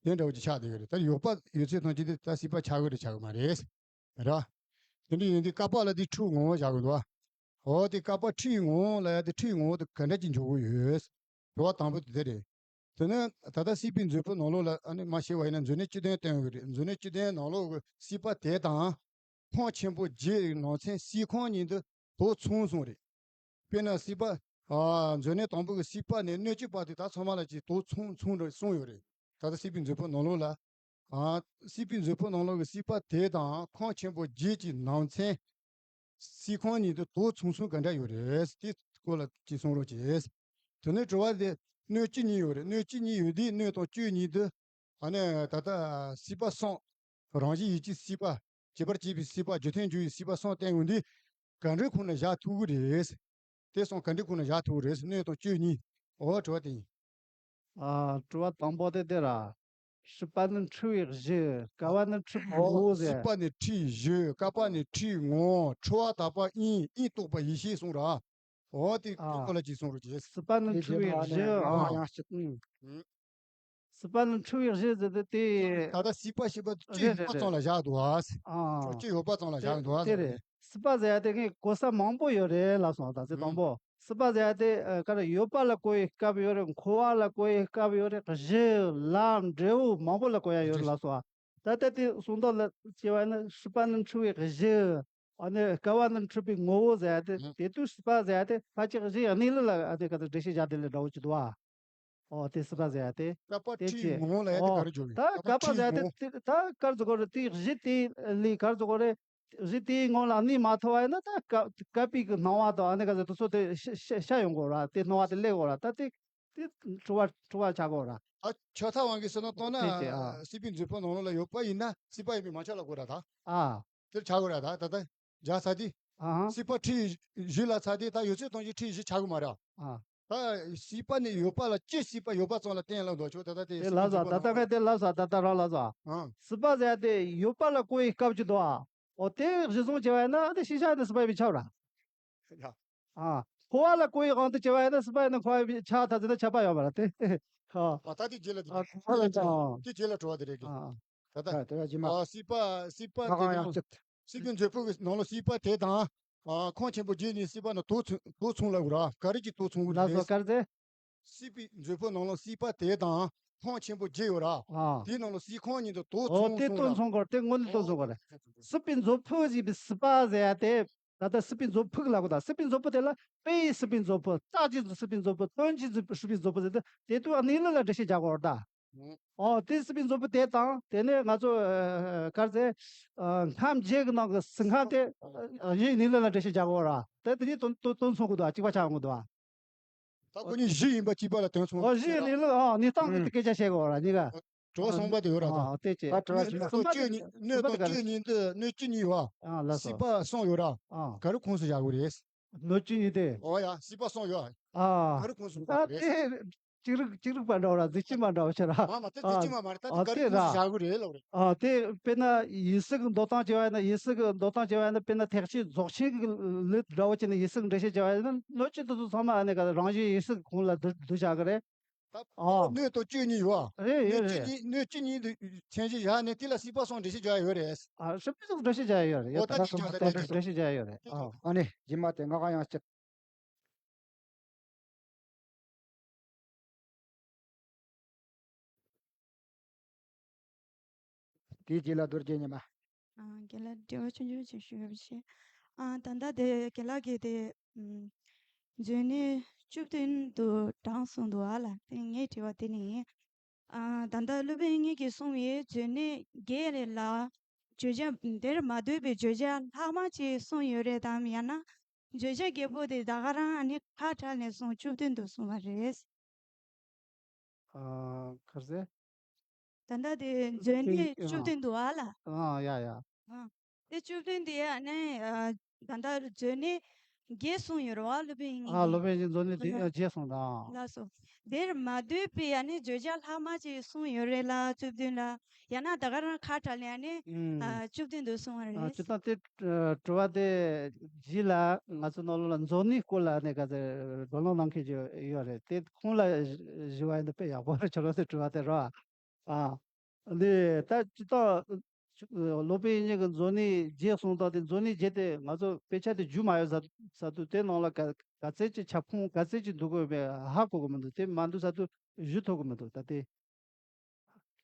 དེ་འདྲ་བོ་ཅིག་ཆགས་བསྡད་ཡོད་རེད། ད་ཡོད་པ་ཡོད་ཚད་ཐམས་ཅད་དེ་ད་སྲིད་པ་ཆགས་ཀྱི་རེད་ཆགས་ཀྱི་མ་རེད། རེད་བ། དེ་འདྲ་ཡིན་དུས་བསྐལ་པ་ལ་དེ་ཁྲིའི་ངོ་བོ་བཞག་གི་འདུག་བ། འོ་དེ་བསྐལ་པ་ཁྲིའི་ངོ་བོ་ལ་ཡ་དེ་ཁྲིའི་ངོ་བོ་དེ་ག་འདྲ་ཅིག་འཇོག་གི་ཡོད། དྲི་བ་དང་པོ་དེ་དེ་རེད། དེ་ནས་ད་ལྟ་སྲིད་པའི་མཛོད་ཕུག་ནང་ལོགས་ལ་ཨ་ནི་མ་ཤེས་པ་ཡིན་ན་མཛོད་གནས་བཅུ་བདུན་བསྟན་ཡོད་རེད། མཛོད་གནས་བཅུ་བདུན་ནང་ལོགས་ཀྱི་སྲིད་པ་དེ་དང་། ཁམས་ཆེན་པོ་བརྒྱད་ནང་ཚན་སྲིད་ཁམས་གཉིས་འདི་དོ་མཚུངས་གསུངས་རེད། དཔེར་ན་སྲིད་པ། ཨ། མཛོད་གནས་དང་པོ་གི་སྲིད་པ་ནས་སྣོད་བཅུད་བར་དུ་ད་ཚང་མ་ལ་ཅིག་དོ་མཚུངས་མཚུངས་འདྲ་གསུངས་ཡོད་རེད། ད་ལྟ་སྲིད་པའི་མཛོད་ཕུག་ནང་ལོགས་ལ། ཨ། སྲིད་པའི་མཛོད་ཕུག་ནང་ལོགས་ཀྱི་སྲིད་པ་དེ་དང་ཁམས་ཆེན་པོ་བརྒྱད་ཀྱི་ནང་ཚན། སྲིད་ཁམས་གཉིས་དེ་དོ་མཚུངས་མཚུངས་ག་འདྲ་ཡོད་རེད། དེ་སྐོར་ལ་ཅིག་གསུང་རོགས་གྱིས། དེ་ནས་དྲི་བ་དེ་སྣོད་བཅུད་གཉིས་ཡོད་རེད། སྣོད་བཅུད་གཉིས་ཡོད་དུས་སྣོད་དང་བཅུད་གཉིས་དེ། ཨ་ནི་ད་ལྟ་སྲིད་པ་གསུམ། རང་བཞིན་ཡིད་ཀྱི་སྲིད་པ། བྱེད་པར་བྱེད་པའི་སྲིད་པ། རྒྱུ་མཐུན་རྒྱུ་ཡི་སྲིད་པ་གསུམ་བསྟན་ཡོང་དུས། ག་འདྲའི་ཁོངས་ལ་བཞག་ཐུབ་ཀྱི་རེད། དེ་གསུམ་ག་འདྲའི་ཁོངས་ལ་བཞག་ཐུབ་ཀྱི་རེད། སྣོད་དང་བཅུད་གཉིས། འོ་དྲི་བ་དེ་ཡིན། ཨ། དྲི་བ་དང་པོ་དེ་དེ་ར། སྲིད་པ་ནི་འཁྲུལ་བའི་གཞི། བསྐལ་པ་ནི་འཁྲུལ་པའི་ངོ་བོ་ཟེར། སྲིད་པ་ནི་ཁྲིའི་གཞི། བསྐལ་པ་ནི་ཁྲིའི་ངོ་བོ། འཁྲུལ་བ་དག་པ་དབྱིངས། དབྱིངས་རྟོགས་པ་ཡེ་ཤེས་གསུངས་ར། འོ་དེ་ཨ། དེ་སྐོར་ལ་ཅིག་གསུང་རོགས་གྱིས། སྲིད་པ་ནི་འཁྲུལ་བའི་གཞི། ཨ། ཡང་ཞིག་ཨུ། སྲིད་པ་ནི་འཁྲུལ་བའི་གཞི་ཟེར་དུས་དེ། ད་ལྟ་སྲིད་པ་ཞེས་པ་ཅི་རེད་ཡོད་པ་རེད་ཙམ་ལ་བཞག་འདུག་ཨ། ཨ། ཅི་ཡོད་པ་ཙམ་ལ་བཞག་འདུག་ཨ། དེ་རེད། སྲིད་པ་ཟེར་ཡ་དེ་ངས་གོ་ས་མང་པོ་ཡོད་རེད་ལབ་སོང་། ད་ཚེ་དང་པོ་སྲིད་པ་ཟེར་ཡ་དེ་ཨ་ག་རེ་ཡོད་པ་ལ་གོ་ཡི་སྐབས་ཡོད་རེད། འཁོར་བ་ལ་གོ་ཡི་སྐབས་ཡོད་རེད། གཞི་ལམ་འབྲས་བུ་མང་པོ་ལ་གོ་ཡ་ཡོད་རེད་ལབ་སོང་། ད་ལྟ་དེ་གསུང་དོན་ལ་བྱས་པ་ནི་སྲིད་པ་ནི་འཁྲུལ་བའི་གཞི། ཨ་ནི་བསྐལ་པ་ནི་འཁྲུལ་པའི་ངོ་བོ་ཟེར་ཡ་དེ། དེ་དུས་སྲིད་པ་ཟེར་ཡ་དེ་ཕལ་ཆེར་གཞི་ཡང་གནས་ལུགས་ལ་ཨ་ནི་ག་ཚོད་འགྲེལ་བཤད་བྱ་དེ་ལས་འདྲ་བོ་ཅིག་འདུག་ཨ། ཨོ་དེ་སྲིད་པ་ཟེར་ཡ་དེ། བསྐལ་པ་དེ་ཁྲིའི་ཅི། ངོ་བོ་ལ་ཡ་དེ་ཨོ་ག་རེ་འཇོག་གི། ད་བསྐལ་པ་ཟེར་ཡ་དེ་ཁྲིའི་ངོ་བོ། དེ་ད་ག་རེ་ཟེར་དགོས་རེད། དེ་གཞི་དེ་ལས་ག་རེ་ཟེར་དགོས་རེད། གཞི་དེའི་ངོ་ལ་གནས་མ་ཐུབ་པ་ཡིན་ན་ད་བསྐལ་བསྐལ་པའི་གི་སྣང་བ་དང་ཨ་ནི་ག་ཟེར་དེ་ཚོ་དེ་ཤ་ཤ་ཤ་ཡོང་དགོས་ར། དེ་སྣང་བ་དེ་སླེབས་དགོས་ར། ད་དེ་དེ་འཁྲུལ་བ་འཁྲུལ་བ་ཆགས་དགོས་ར། ཨ་ཆོས་ཐབས་དབང་གིས་བསམ་བློ་བཏང་ན། དེ་ཅི་ཨ། སྲིད་པའི་མཛོད་ཕུག་ནང་ལོགས་ལ་ཡོད་པ་ཡིན་ན་སྲིད་པ་ཡིན་པས་མ་ཆགས་ལབ་དགོས་ར་ད། ཨ། དེར་ཆགས་དགོས་ར་ད། ད་ལྟ་བཞག་ཚར་དུས། ཨ་ཧ། སྲིད་པ་ཁྲིའི་གཞི་ལ་ཚར་དུས་ད་ཡོད་ཚད་ཐམས་ཅད་ཁྲིའི་གཞི་ཆགས་ཀྱི་མ་རེད། ཨ། ད་སྲིད་པ་ནི་ཡོད་པ་ལ་ཅི་སྲིད་པ་ཡོད་པ་ཙམ་ལ་བརྟེན་ལ་འདོད་ཆོག་ད་ལྟ་དེ་དེ་ལབ་ས་ད་ལྟ་ངས་དེ་ལབ་ས་ད་ལྟ་རང་ལབ་ས། ཨ། སྲིད་པ་ཟེར་ཡ་དེ་ཡོད་པ་ལ་གོ་ཡི་སྐབས་ཅིག་འདུག་ཨ། འོ་དེ་གཞི་བཟུང་བྱས་པ་ཡིན་ན་དེ་ཤེས་བྱ་ཡིན་ན་སྲིད་པ་ཡིན་པས་ཁྱབ་ར། ཡ། ཨ། འཁོར་བ་ལ་གོ་ཡི་དབང་དུ་བྱས་པ་ཡིན་ན་སྲིད་པ་ཡིན་ན་འཁོར་བ་ཡིན་པས་ཁྱབ་ཐལ་ཟེར་ན་ཁྱབ་པ་ཡོད་མ་རེད་དེ། ཨ། ཨ་ད་དེ་རྗེས་ལ་དེ། ཨ་འཁོར་བ་ལ་ཅང་། དེ་རྗེས་ལ་དྲི་བ་དེ་རེད་གི། ཨ། ད་ད། ཨ་དེ་ར་རྗེས་མ། ཨ་སྲིད་པ་སྲིད་པ་ཁ་དེ་ཁ་ཡང་དང་། སྲིད་པའི་མཛོད་ཕུག་གི་ནང་ལ་སྲིད་པ་དེ་དང་། ཨ་ཁམས་ཆེན་པོ་བརྒྱད་གཉིས་སྲིད་པ་ནི་དོ་མཚུངས་དོ་མཚུངས་ལབ་དགོས་ར། ག་རེ་ཅིག་དོ་མཚུངས་ལབ་སོ་རེད། ག་རེ་ཟེར། སྲིད་པའི་མཛོད་ཕུག་ནང་ལ་སྲིད་པ་དེ་དང་ཁམས་ཆེན་པོ་བརྒྱད་ཡོད་ར། ཨ། དེའི་ནང་ལ་སྲིད་ཁམས་གཉིས་དེ་དོ་ཨོ་མཚུངས་དེ་གསུངས་དོ་ར། མཚུངས་གོ་དེ་དངོས་གནས་དོ་མཚུངས་གོ་རེད། སྲིད་པའི་མཛོད་ཕུག་ཟེར་བའི་སྲིད་པ་ཟེར་ཡ་དེ། ད་ལྟ་སྲིད་པའི་མཛོད་ཕུག་ལབ་གོ་ད། སྲིད་པའི་མཛོད་ཕུག་དེ་ལ་དཔེ་ཡི་སྲིད་པའི་མཛོད་ཕུག་རྟགས་ཀྱི་སྲིད་པའི་མཛོད་ཕུག་དོན་གྱི་སྲིད་པའི་མཛོད་ཕུག་ཟེར་ཏེ་དེ་དུས་གནས་ལུགས་ལ་འགྲེལ་བཤད་རྒྱག་གོ་ར་ད། ཨོ་དེ་སྲིད་པའི་མཛོད་ཕུག་དེ་དང་དེ་ནས་ང་ཚོ་ཨ་ག་རེ་ཟེར། ཨ་ཁམས་བརྒྱད་ཀྱི་ནང་གི་སྲིད་ཁམས་དེ་ཨ་གཞིའི་གནས་ལུགས་ལ་འགྲེལ་བཤད་རྒྱག་གོ་ར། དེ་དེ་གཉིས་དོན་དོན་དོན་མཚུངས་གོ་འདུག་ཨ། གཅིག་པ་ཆགས་ཡོང་གི་འདུག་ཨ། ད་ཁོ་གཉིས་གཞི་ཡིན་པ་གཅིག་པ་ལ་དོན་མཚུངས་ཨོ་གཞིའི་གནས་ལུགས་ཨ་གནས་སྟངས་ཀྱི་དེ་སྐད་ཆ་བཤད་གོ་ར་གཉིས་ཀ། དྲི་བ་གསུམ་པ་དེ་ཡོད་ར་ད། ཨ་དེ་ཅི། ད་དྲི་བ་གསུམ་པ་སྣོད་དང་བཅུད་གཉིས། སྣོད་དང་བཅུད་གཉིས་འདི་སྣོད་བཅུད་གཉིས་ཡོད་ཨ། ཨ་ལགས་སོ། སྲིད་པ་གསུམ་ཡོད་ར། ཨ་ལགས་སོ། ག་རེ་ཁོངས་སུ་བཞག་དགོས་རེད། སྣོད་བཅུད་གཉིས་དེ། ཨོ་ཡ་སྲིད་པ་གསུམ་ཡོད་ཨ། ཨ་ག་རེ་ཁོངས་སུ་ད་བཞག་དགོས་རེད། དེ་ཅིག་རིག་ཅིག་རིག་པ་འདྲ་བ་ར་རྫིག་ཅིག་མ་འདྲ་བ་ཆེ་ར། མ་མ་དེ་རྫིག་ཅིག་མ་མ་རེད། ད་དེ་ཨ་ག་རེ་དེ་ཁོངས་སུ་ར། བཞག་དགོས་རེད་ལབ་རེད། ཨ་དེ་དཔེར་ན་ཡིན་གསུང་གི་འདོད་སྟངས་བྱས་པ་ཡིན་ན། ཡིན་གསུང་གི་འདོད་སྟངས་བྱས་པ་ཡིན་ན་དཔེར་ན་ཐེག་ཆེན་རྫོགས་ཆེན་གྱི་ལུགས་འདྲ་བོ་བྱས་ནས་ཡིན་གསུང་འགྲེལ་བཤད་བྱས་པ་ཡིན་ན་སྣོད་བཅུད་དེ་ཚོ་ཚང་མ་ཨ་ནི་ག་རང་བཞིན་ཡིན་གསུང་གི་ཁོངས་ལ་བསྡུ་བསྡུ་བཞག་གི་རེད། ད་ཨ། སྣོད་དང་བཅུད་གཉིས་ཡོད་ཨ། རེད་ཡོད་སྣོད་བཅུད་རེད། གཉིས་སྣོད་བཅུད་གཉིས་དུ་མཚན་གཞི་བཞག་ནས་དེ་ལ་སྲིད་པ་གསུམ་འགྲེལ་བཤད་རྒྱག་ཡོད་རེད། ཨ་སྲིད་པ་གསུམ་འགྲེལ་བཤད་རྒྱག་ཡོད་རེད། ཨོ་ད་ད་ད་ཅིག་ད་ད་ད་ད་འགྲེལ་བཤད་རྒྱག་ཡོད་རེད། ཨ་ཨ་ནི་རྗེས་མ་དེ་ང་ག་ཡང་སྤྱིར། དེའི་རྗེས་ལ་རྡོ་རྗེ་ཉི་མ། ཨ་རྒན་ལགས་དྲི་བ་ཆུང་ཆུང་ཅིག་ཞུ་ཡོད་པ་ཞིག་ཨ་ད་ལྟ་དེ་རྒན་ལགས་ཀྱིས་དེ་ཨམ་མཛོད་ནི་བཅུ་བདུན་དུ་གྲངས་གསུངས་འདུག་ཨ་ལ། དེ་ངའི་དྲི་བ་དེ་ནི་ཨ་ད་ལྟ་སློབ་དཔོན་ཉིད་ཀྱིས་གསུངས་པའི་མཛོད་ནི་བརྒྱད་རེད་ལ། བརྗོད་བྱ་དེར་མ་ལྟོས་པའི་བརྗོད་བྱ་ལྷག་མ་ཅིག་གསུངས་ཡོད་རེད་དམ། ཡང་ན་བརྗོད་བྱ་བརྒྱད་པོ་དེ་ད་ག་རང་ཨ་ནི་ཁ་བྲལ་ནས་གསུངས་བཅུ་བདུན་དུ་གསུངས་པ་རེད། ཨ་ག་རེ་ཟེར། ད་ལྟ་དེ་མཛོད་ནི་ཨ་བཅུ་བདུན་འདུག་ཨ་ལ། ཨ་ཡ་ཡ། ཨ་དེ་བཅུ་བདུན་དེ་ཨ་ནི་ཨ་ད་ལྟ་མཛོད་ནི་བརྒྱད་གསུངས་ཡོད་རེད་བ། སློབ་དཔོན་ཨ་སློབ་དཔོན་གྱིས་མཛོད་ནི་དེ་ཨ་བརྒྱད་གསུངས་དང་། ལགས་སོ། དེར་མ་ལྟོས་པའི་ཨ་ནི་བརྗོད་བྱ་ལྷག་མ་ཅིག་གསུངས་ཡོད་རེད་ལ་བཅུ་བདུན་ལ། ཡང་ན་ད་ག་རང་ཁ་བྲལ་ནས་ཨ་ནི་ཨ་ཨུམ་བཅུ་བདུན་དུ་གསུངས་པ་ཨ་རེད། སྤྱིར་བཏང་དེ་ཨ་དྲི་བ་དེ་རྗེས་ལ་ང་ཚོ་ནང་ལོགས་ལ་མཛོད་ནི་སྐོར་ལ་ནས་ག་ཚོད་བགྲོ་གླེང་གནང་མཁན་ཅིག་ཡོད་རེད། དེ་ཁོང་ལ་ཞུ་བ་ཡིན་ན་དཔེ་ཡག་པོ་རེད། ཁྱོད་རང་ཚོའི་དྲི་བ་དེ་རོ། ཨ་འདི་ད་སྤྱིར་བཏང་སློབ་དཔོན་ཉིད་ཀྱི་མཛོད་ནི་བརྒྱད་གསུངས་སྟངས་དེ། མཛོད་ནི་བརྒྱད་དེ་ང་ཚོ་དཔེ་ཆ་དེ་བསྒྱུར་མ་ཡོད་ས་ས་དུས་དེ་ནང་ལ་ག་ག་ཚད་ཅིག་ཁྱབ་ཁོངས་ག་ཚད་ཅིག་འདུག་དགོས་པའི་ཧ་གོ་གི་མི་འདུག་དེ་མ་འདུག་ས་དུས་ཞུ་ཐུབ་གི་མི་འདུག་ད་དེ།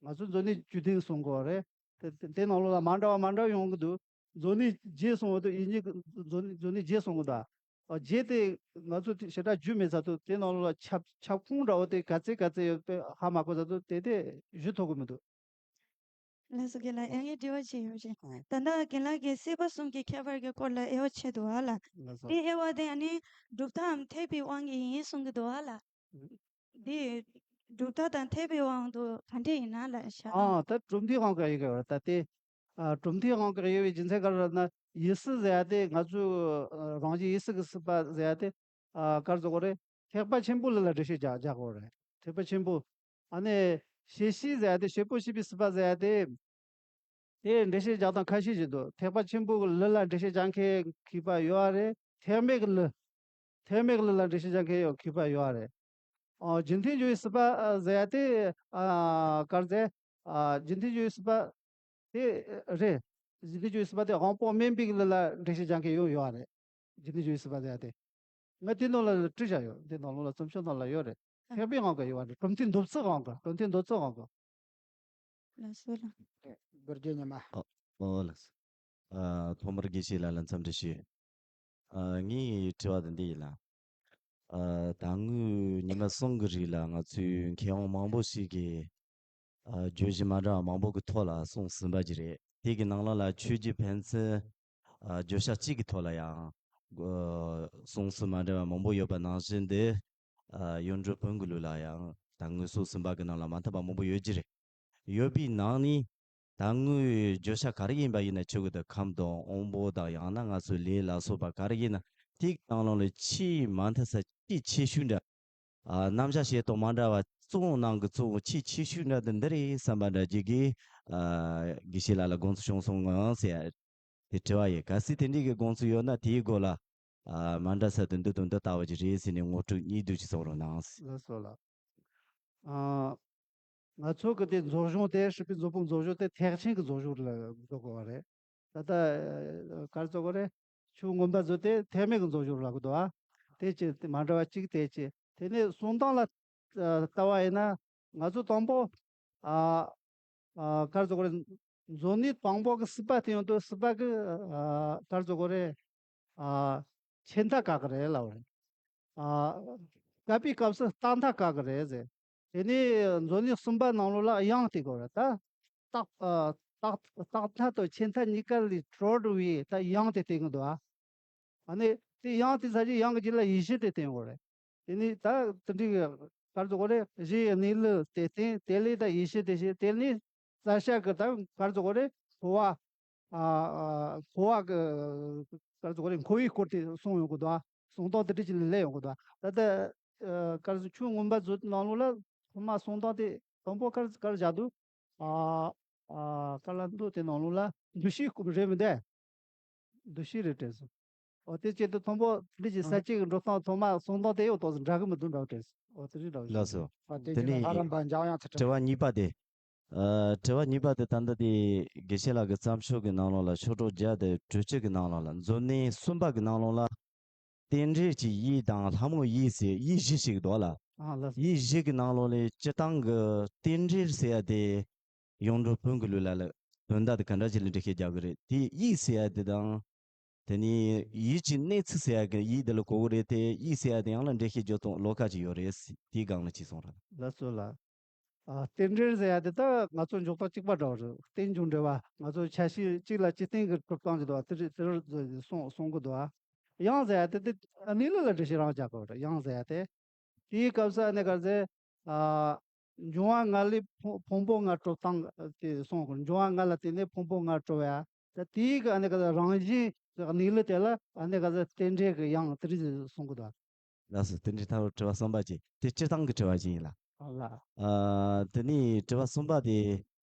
ང་ཚོ་མཛོད་ནི་བཅུ་བདུན་གསུང་གི་ཡོད་རེད། དེ་དེ་དེ་ནང་ལོགས་ལ་མ་འདྲ་བ་མ་འདྲ་བ་ཡོང་གི་འདུག་མཛོད་ནི་བརྒྱད་གསུང་བ་དང་ཡིན་གཉིས་ཀྱི་མཛོད་ནི་མཛོད་ནི་བརྒྱད་གསུང་གི་འདུག་ཨ་བརྒྱད་དེ་ང་ཚོ་དེ་ཞེ་དྲག་རྒྱུས་མེད་ས་དུ་དེ་ནང་ལོགས་ལ་ཁྱབ་ཁྱབ་ཁོངས་འདྲ་བོ་དེ་ག་ཚད་ག་ཚད་ཡོད་པའི་ཧ་མ་གོ་ས་དུ་དེ་དེ་ཞུ་ཐུབ་གི་མི་འདུག་ལགས་སོ་རྒན་ལགས། ཡང་ངས་དྲི་བ་ཅིག་ཡོད་ཅིང་། ཨ་ད་ལྟ་རྒན་ལགས་ཀྱིས་སྲིད་པ་གསུམ་གྱི་ཁྱད་པར་གྱི་སྐོར་ལ་དབྱེ་བ་ཕྱེ་འདུག་ཨ་ལ། ལགས་སོ། དེ་དབྱེ་བ་དེ་ཨ་ནི་གྲུབ་མཐའམ་ཐེག་པའི་དབང་གིས་ཡིན་གསུང་གི་འདུག་ཨ་ལ། འདི་གྲུབ་མཐའ་དང་ཐེག་པའི་དབང་དུ་ག་འདྲ་ཡིན་ན་ལ་ཤ། ཨ་ད་གྲུབ་མཐའི་དབང་གིས་ཡོད་ཀྱི་ཡོད་རེད། ད་དེ་ཨ་གྲུབ་མཐའི་དབང་གིས་ཡོད་པའི་རྒྱུ་མཚན་ག་རེ་རེད་ན། ཡེ་སྲིད་ཟེར་ཡ་དེ་ང་ཚོའི་ཨ་རང་བཞིན་ཡེ་སྲིད་ཀྱི་སྲིད་པ་ཟེར་ཡ་དེ་ཨ་ག་རེ་ཟེར་དགོས་རེད། ཐེག་པ་ཆེན་པོ་ལ་ལ་འགྲེལ་བཤད་རྒྱག་རྒྱག་དགོས་རེད། ཐེག་པ་ཆེན་པོ། ཨ་ནི་བྱེད་ཤེས་ཟེར་ཡ་དེ། བྱེད་པོ་བྱེད་པའི་སྲིད་པ་ཟེར་ཡ་དེ། དེ་འགྲེལ་བཤད་རྒྱག་སྟངས་ཁ་ཤས་ཤིག་འདུག་ཐེག་པ་ཆེན་པོ་གི་ལུགས་ལ་འགྲེལ་བཤད་རྒྱག་མཁན་མཁས་པ་ཡོད་རེད། ཐེག་དམན་གྱི་ལུགས། ཐེག་དམན་གྱི་ལུགས་ལ་འགྲེལ་བཤད་རྒྱག་མཁན་ཡང་མཁས་པ་ཡོད་རེད། ཨོ་རྒྱུ་མཐུན་སྦྱོར་བའི་སྲིད་པ་ཨ་ཟེར་ཡ་དེ་ཨ་ག་རེ་ཟེར། ཨ་རྒྱུ་མཐུན་སྦྱོར་བའི་སྲིད་པ་དེ་རེད། རྒྱུ་མཐུན་སྦྱོར་བའི་སྲིད་པ་དེ་དབང་པོ་དམན་པའི་ལུགས་ལ་འགྲེལ་བཤད་རྒྱག་མཁན་ཡང་ཡོད་རེད། རྒྱུ་མཐུན་སྦྱོར་བའི་སྲིད་པ་ཟེར་ཡ་དེ། ང་དེ་ནང་ལ་བྲིས་བཞག་ཡོད། དེ་ནང་ལོགས་ལ་རྩོམ་ཤོག་ནང་ལ་ཡོད་རེད། ཐེག་པའི་དབང་གིས་ཡོད་རེད། གྲུབ་མཐའི་འདོད་ཚུལ་དབང་གིས། གྲུབ་མཐའི་འདོད་ཚུལ་དབང་གིས། ལགས་སོ་ལགས། རྡོ་རྗེ་ཉི་མ། ཨོ་ཨོ་ལགས་སོ། ཨ་ཐོག་མར་དགེ་བཤེས་ལགས་ལ་འཚམས་འདྲི་ཞུ། ཨ་ངའི་དྲི་བ་དེ་འདི་ཡིན་ལ། ཨ་ད་སྔོན་ཉི་མ་གསུམ་གྱི་རིང་ལ་ང་ཚོའི་མཁས་དབང་མང་པོ་ཞིག་གིས་ཨ་བརྗོད་གཞི་མ་འདྲ་བ་མང་པོ་གི་ཐོག་ལ་གསུངས་ཟིན་པ་ཅིག་རེད། དེ་གི་ནང་ལོགས་ལ་ཆོས་བརྒྱུད་ཕན་ཚུན་ཨ་བརྗོད་བྱ་གཅིག་གི་ཐོག་ལ་ཡང་ཨ་གསུང་ཚུལ་མ་འདྲ་བ་མང་པོ་ཡོད་པ་ནང་བཞིན་དུ། ཨ་གཡུང་དྲུང་བོན་གྱི་ལུགས་ལ་ཡང་ད་སྔོན་གསུངས་ཟིན་པ་གི་ནང་ལ་མ་འཐབ་པ་མང་པོ་ཡོད་ཀྱི་རེད། ཡོད་པའི་ནང་ནས་ད་སྔོན་བརྗོད་བྱ་ག་རེ་ཡིན་པ་ཡིན་ན་ཆོག་གི་འདུག་ཁམས་དང་དབང་པོ་དང་ཡང་ན་ང་ཚོའི་ལས་ལ་སོགས་པ་ག་རེ་ཡིན་ན་དེའི་ནང་ལོགས་ལ་ཆེས་མ་མཐའ་ས་ཆེས་ཆེ་ཤོས་འདྲ། ཨ་རྣམ་གཞག་བྱེད་སྟངས་མ་འདྲ་བ་གཙོ་བོ་ནང་གི་གཙོ་བོ་ཆེས་ཆེ་ཤོས་འདྲ་དེ་འདི་རེད་བསམ་པ་འདྲ་ཅིག་གིས་ཨ་དགེ་བཤེས་ལགས་ལ་དགོངས་ཚུལ་བྱུང་སོང་ངམ་ཟེར་ཡ་དེ་དྲི་བ་ཡིན། གལ་སྲིད་དེ་འདྲའི་གི་དགོངས་ཚུལ་ཡོད་ན་དེའི་སྐོར་ལ་ཨ་མ་འདྲ་ས་དེ་འདི་དང་འདི་ལྟ་བུ་ཅིག་རེད་ཟེར་ནས་ངོ་སྤྲོད་གཉིས་བསྡུས་ཅིག་གསུང་རོགས་གནང་། ལགས་སོ་ལགས། ཨ་ང་ཚོ་གི་དེ་མཛོད་གཞུང་དེ། སྲིད་པའི་མཛོད་ཕུང་མཛོད་གཞུང་དེ་ཐེག་ཆེན་གྱི་མཛོད་གཞུང་ལ་འགྲོ་དགོས་པ་རེད། ད་ལྟ་ཨ་ག་རེ་ཟེར་དགོས་རེད། ཆོས་མངོན་པ་མཛོད་དེ་ཐེག་དམན་གྱི་མཛོད་གཞུང་ལབ་ཀྱི་འདུག་ཨ། དེ་ཅི་དེ་མ་འདྲ་བ་གཅིག་དེ་ཅི། དེ་ནས་གསུང་སྟངས་ལ་ཨ་ལྟ་བ་ཡིན་ན་ང་ཚོ་དང་པོ་ཨ་ཨ་ག་རེ་ཟེར་དགོས་རེད། མཛོད་ནི་དང་པོ་གི་སྲིད་པ་དེ་ཡོང་དུས་སྲིད་པ་གི་ཨ་ག་རེ་ཟེར་དགོས་རེད། ཨ་ཆད་མཐའ་ག་གི་རེད་ལབ་རེད། ཨ་བཀག་པའི་སྐབས་སུ་རྟག་མཐའ་ག་གི་རེད་ཟེར། དེ་ནས་མཛོད་ནི་གསུམ་པ་ནང་ལོགས་ལ་དབྱངས་དེ་དགོས་རེད། ད་རྟག་ཨ་རྟག་རྟག་མཐའ་དང་ཆད་མཐའ་གཉིས་ཀ་ལས་གྲོལ་བའི་ད་དབྱངས་དེ་བསྟན་གི་འདུག་ཨ། ཨ་ནི་དེ་དབྱངས་དེ་ཚར་རྗེས་དབྱངས་ཀྱི་རྗེས་ལ་ཡེ་ཤེས་དེ་བསྟན་དགོས་རེད། དེ་ནས་ད་དེ་འདྲའི་གི་ག་རེ་ཟེར་དགོས་རེད། གཞིའི་གནས་ལུགས་དེ་བསྟན། དེ་ལས་ད་ཡེ་ཤེས་དེ་བཤད། དེ་ནས་རྩ་ཤེ་གི་ད་ག་རེ་ཟེར་དགོས་རེད། འཁོར་བ། ཨ་ཨ་འཁོར་བ་གི་ག་རེ་ཟེར་དགོས་རེད། འཁོར་བའི་སྐོར་དེ་གསུངས་ཡོང་གི་འདུག་ཨ། གསུང་སྟངས་དེ་འདྲ་ཅིག་ལ་སླེབས་ཡོང་གི་འདུག་ཨ། ད་ལྟ་ཨ་ག་རེ་ཟེར། ཆོས་མངོན་པ་མཛོད་ནང་ལོགས་ལ་ཐོག་མ་གསུང་སྟངས་དེ་དང་པོ་ག་རེ་ག་རེ་བཞག་འདུག་ཨ་ཨ་ཀ་ལ་མདོ་དེ་ནང་ལོགས་ལ་འདུ་ཤེས་སྐོར་རེད་མི་འདུག་འདུ་ཤེས་རེད་དྲན་སོང་། འོ་དེ་བྱེད་དུས་མཐོན་པོ་འདི་ཀྱི་ས་བཅད་ཀྱི་འགྲོ་སྟངས་ཐོག་མ་གསུང་སྟངས་དེ་ཡང་ཏོག་ཙམ་འདྲ་གི་མི་འདུག་འདྲ་བ་དྲན་སོང་། འོ་དེ་རིགས་འདྲ་བ་ཞིག་ལགས་སོ། ཨ་དེ་དེ་ནས་ཨ་རམ་པ་འཇམ་དབྱངས་ཚེ་དྲི་བ་གཉིས་པ་དེ། ཨ། དྲི་བ་གཉིས་པ་དེ་ད་ལྟ་དེ་དགེ་བཤེས་ལགས་ཀྱི་བརྩམས་ཆོས་ཀྱི་ནང་ལོགས་ལ་ཆོས་གྲོགས་བརྒྱ་དང་དྲུག་ཅུ་གི་ནང་ལོགས་ལ་མཛོད་གནས་གསུམ་པ་གི་ནང་ལོགས་ལ། རྟེན་འབྲེལ་གྱི་ཡིག་དང་ལྷ་མོའི་ཡིག་ཟེར་ཡིག་བཞི་ཞིག་འདུག་ལ། ཨ་ལགས། ཡིག་བཞི་གི་ནང་ལོགས་ལས་སྤྱིར་བཏང་གི་རྟེན་འབྲེལ་ཟེར་ཡ་དེ་གཡུང་དྲུང་བོན་གྱི་ལུགས་ལ་ལ་དོན་དག་དེ་ག་འདྲ་ཅིག་ལ་འགྲེལ་བཤད་རྒྱག་གི་རེད། དེ་ཡིག་ཟེར་ཡ་དེ་དང་། དེ་ནས་ཡིད་ཀྱི་གནས་ཚུལ་ཟེར་ཡ་གི་ཡིད་དེ་ལ་གོ་གི་རེད་དེ། ཡིད་ཟེར་ཡ་དེ་ཡང་ལ་འགྲེལ་བཤད་རྒྱག་སྟངས་ལོགས་ཀ་ཅིག་ཡོད་རེད། དེའི་སྒང་ལ་ཅིག་གསུངས་རོགས། ལགས་སོ་ལགས། ཨ། རྟེན་འབྲེལ་ཟེར་ཡ་དེ་ད་ང་ཚོ་འཇོག་སྟངས་གཅིག་པ་འདྲ་བ་རེད། རྟེན་འབྱུང་འབྲེལ་བ། ང་ཚོ་ཆ་ཤས་གཅིག་ལ་གཅིག་བརྟེན་གྱི་གྲུབ་སྟངས་ཀྱི་འདུག་བ། དེ་རེད་དེ་རེད་གསུང་གསུང་གི་འདུག་བ། དབྱངས་ཟེར་ཡ་དེ་དེ་གནས་ལུགས་ལ་འགྲེལ་བཤད་རང་རྒྱག་དགོས་རེད། དབྱངས་ཟེར་ཡ་དེ། དེའི་སྐབས་སུ་ཨ་ནི་ག་ཟེར། ཨ། འབྱུང་བ་ལྔ་ལས་ཕུང་ཕུང་པོ་ལྔ་གྲུབ་སྟངས་དེ་གསུངས་དགོས། འབྱུང་བ་ལྔ་ལ་བརྟེན་ནས་ཕུང་པོ་ལྔ་གྲུབ་ཡ། ད་དེའི་གི་ཨ་ནི་ག་ཟེར་རང་བཞིན་གནས་ལུགས་དེ་ལ་ཨ་ནི་ག་ཟེར་རྟེན་འབྲེལ་གི་དབྱངས་དེ་རིགས་གསུང་གི་འདུག་ལགས་སོ། དེ་འདྲའི་ཐབས་དྲི་བ་གསུམ་པ་ཅིག་དེ་སྤྱིར་བཏང་གི་དྲི་བ་ཅིག་ཡིན་ལ། ཨ་ལ། ཨ། དེ་ནས་དྲི་བ་གསུམ་པ་དེ།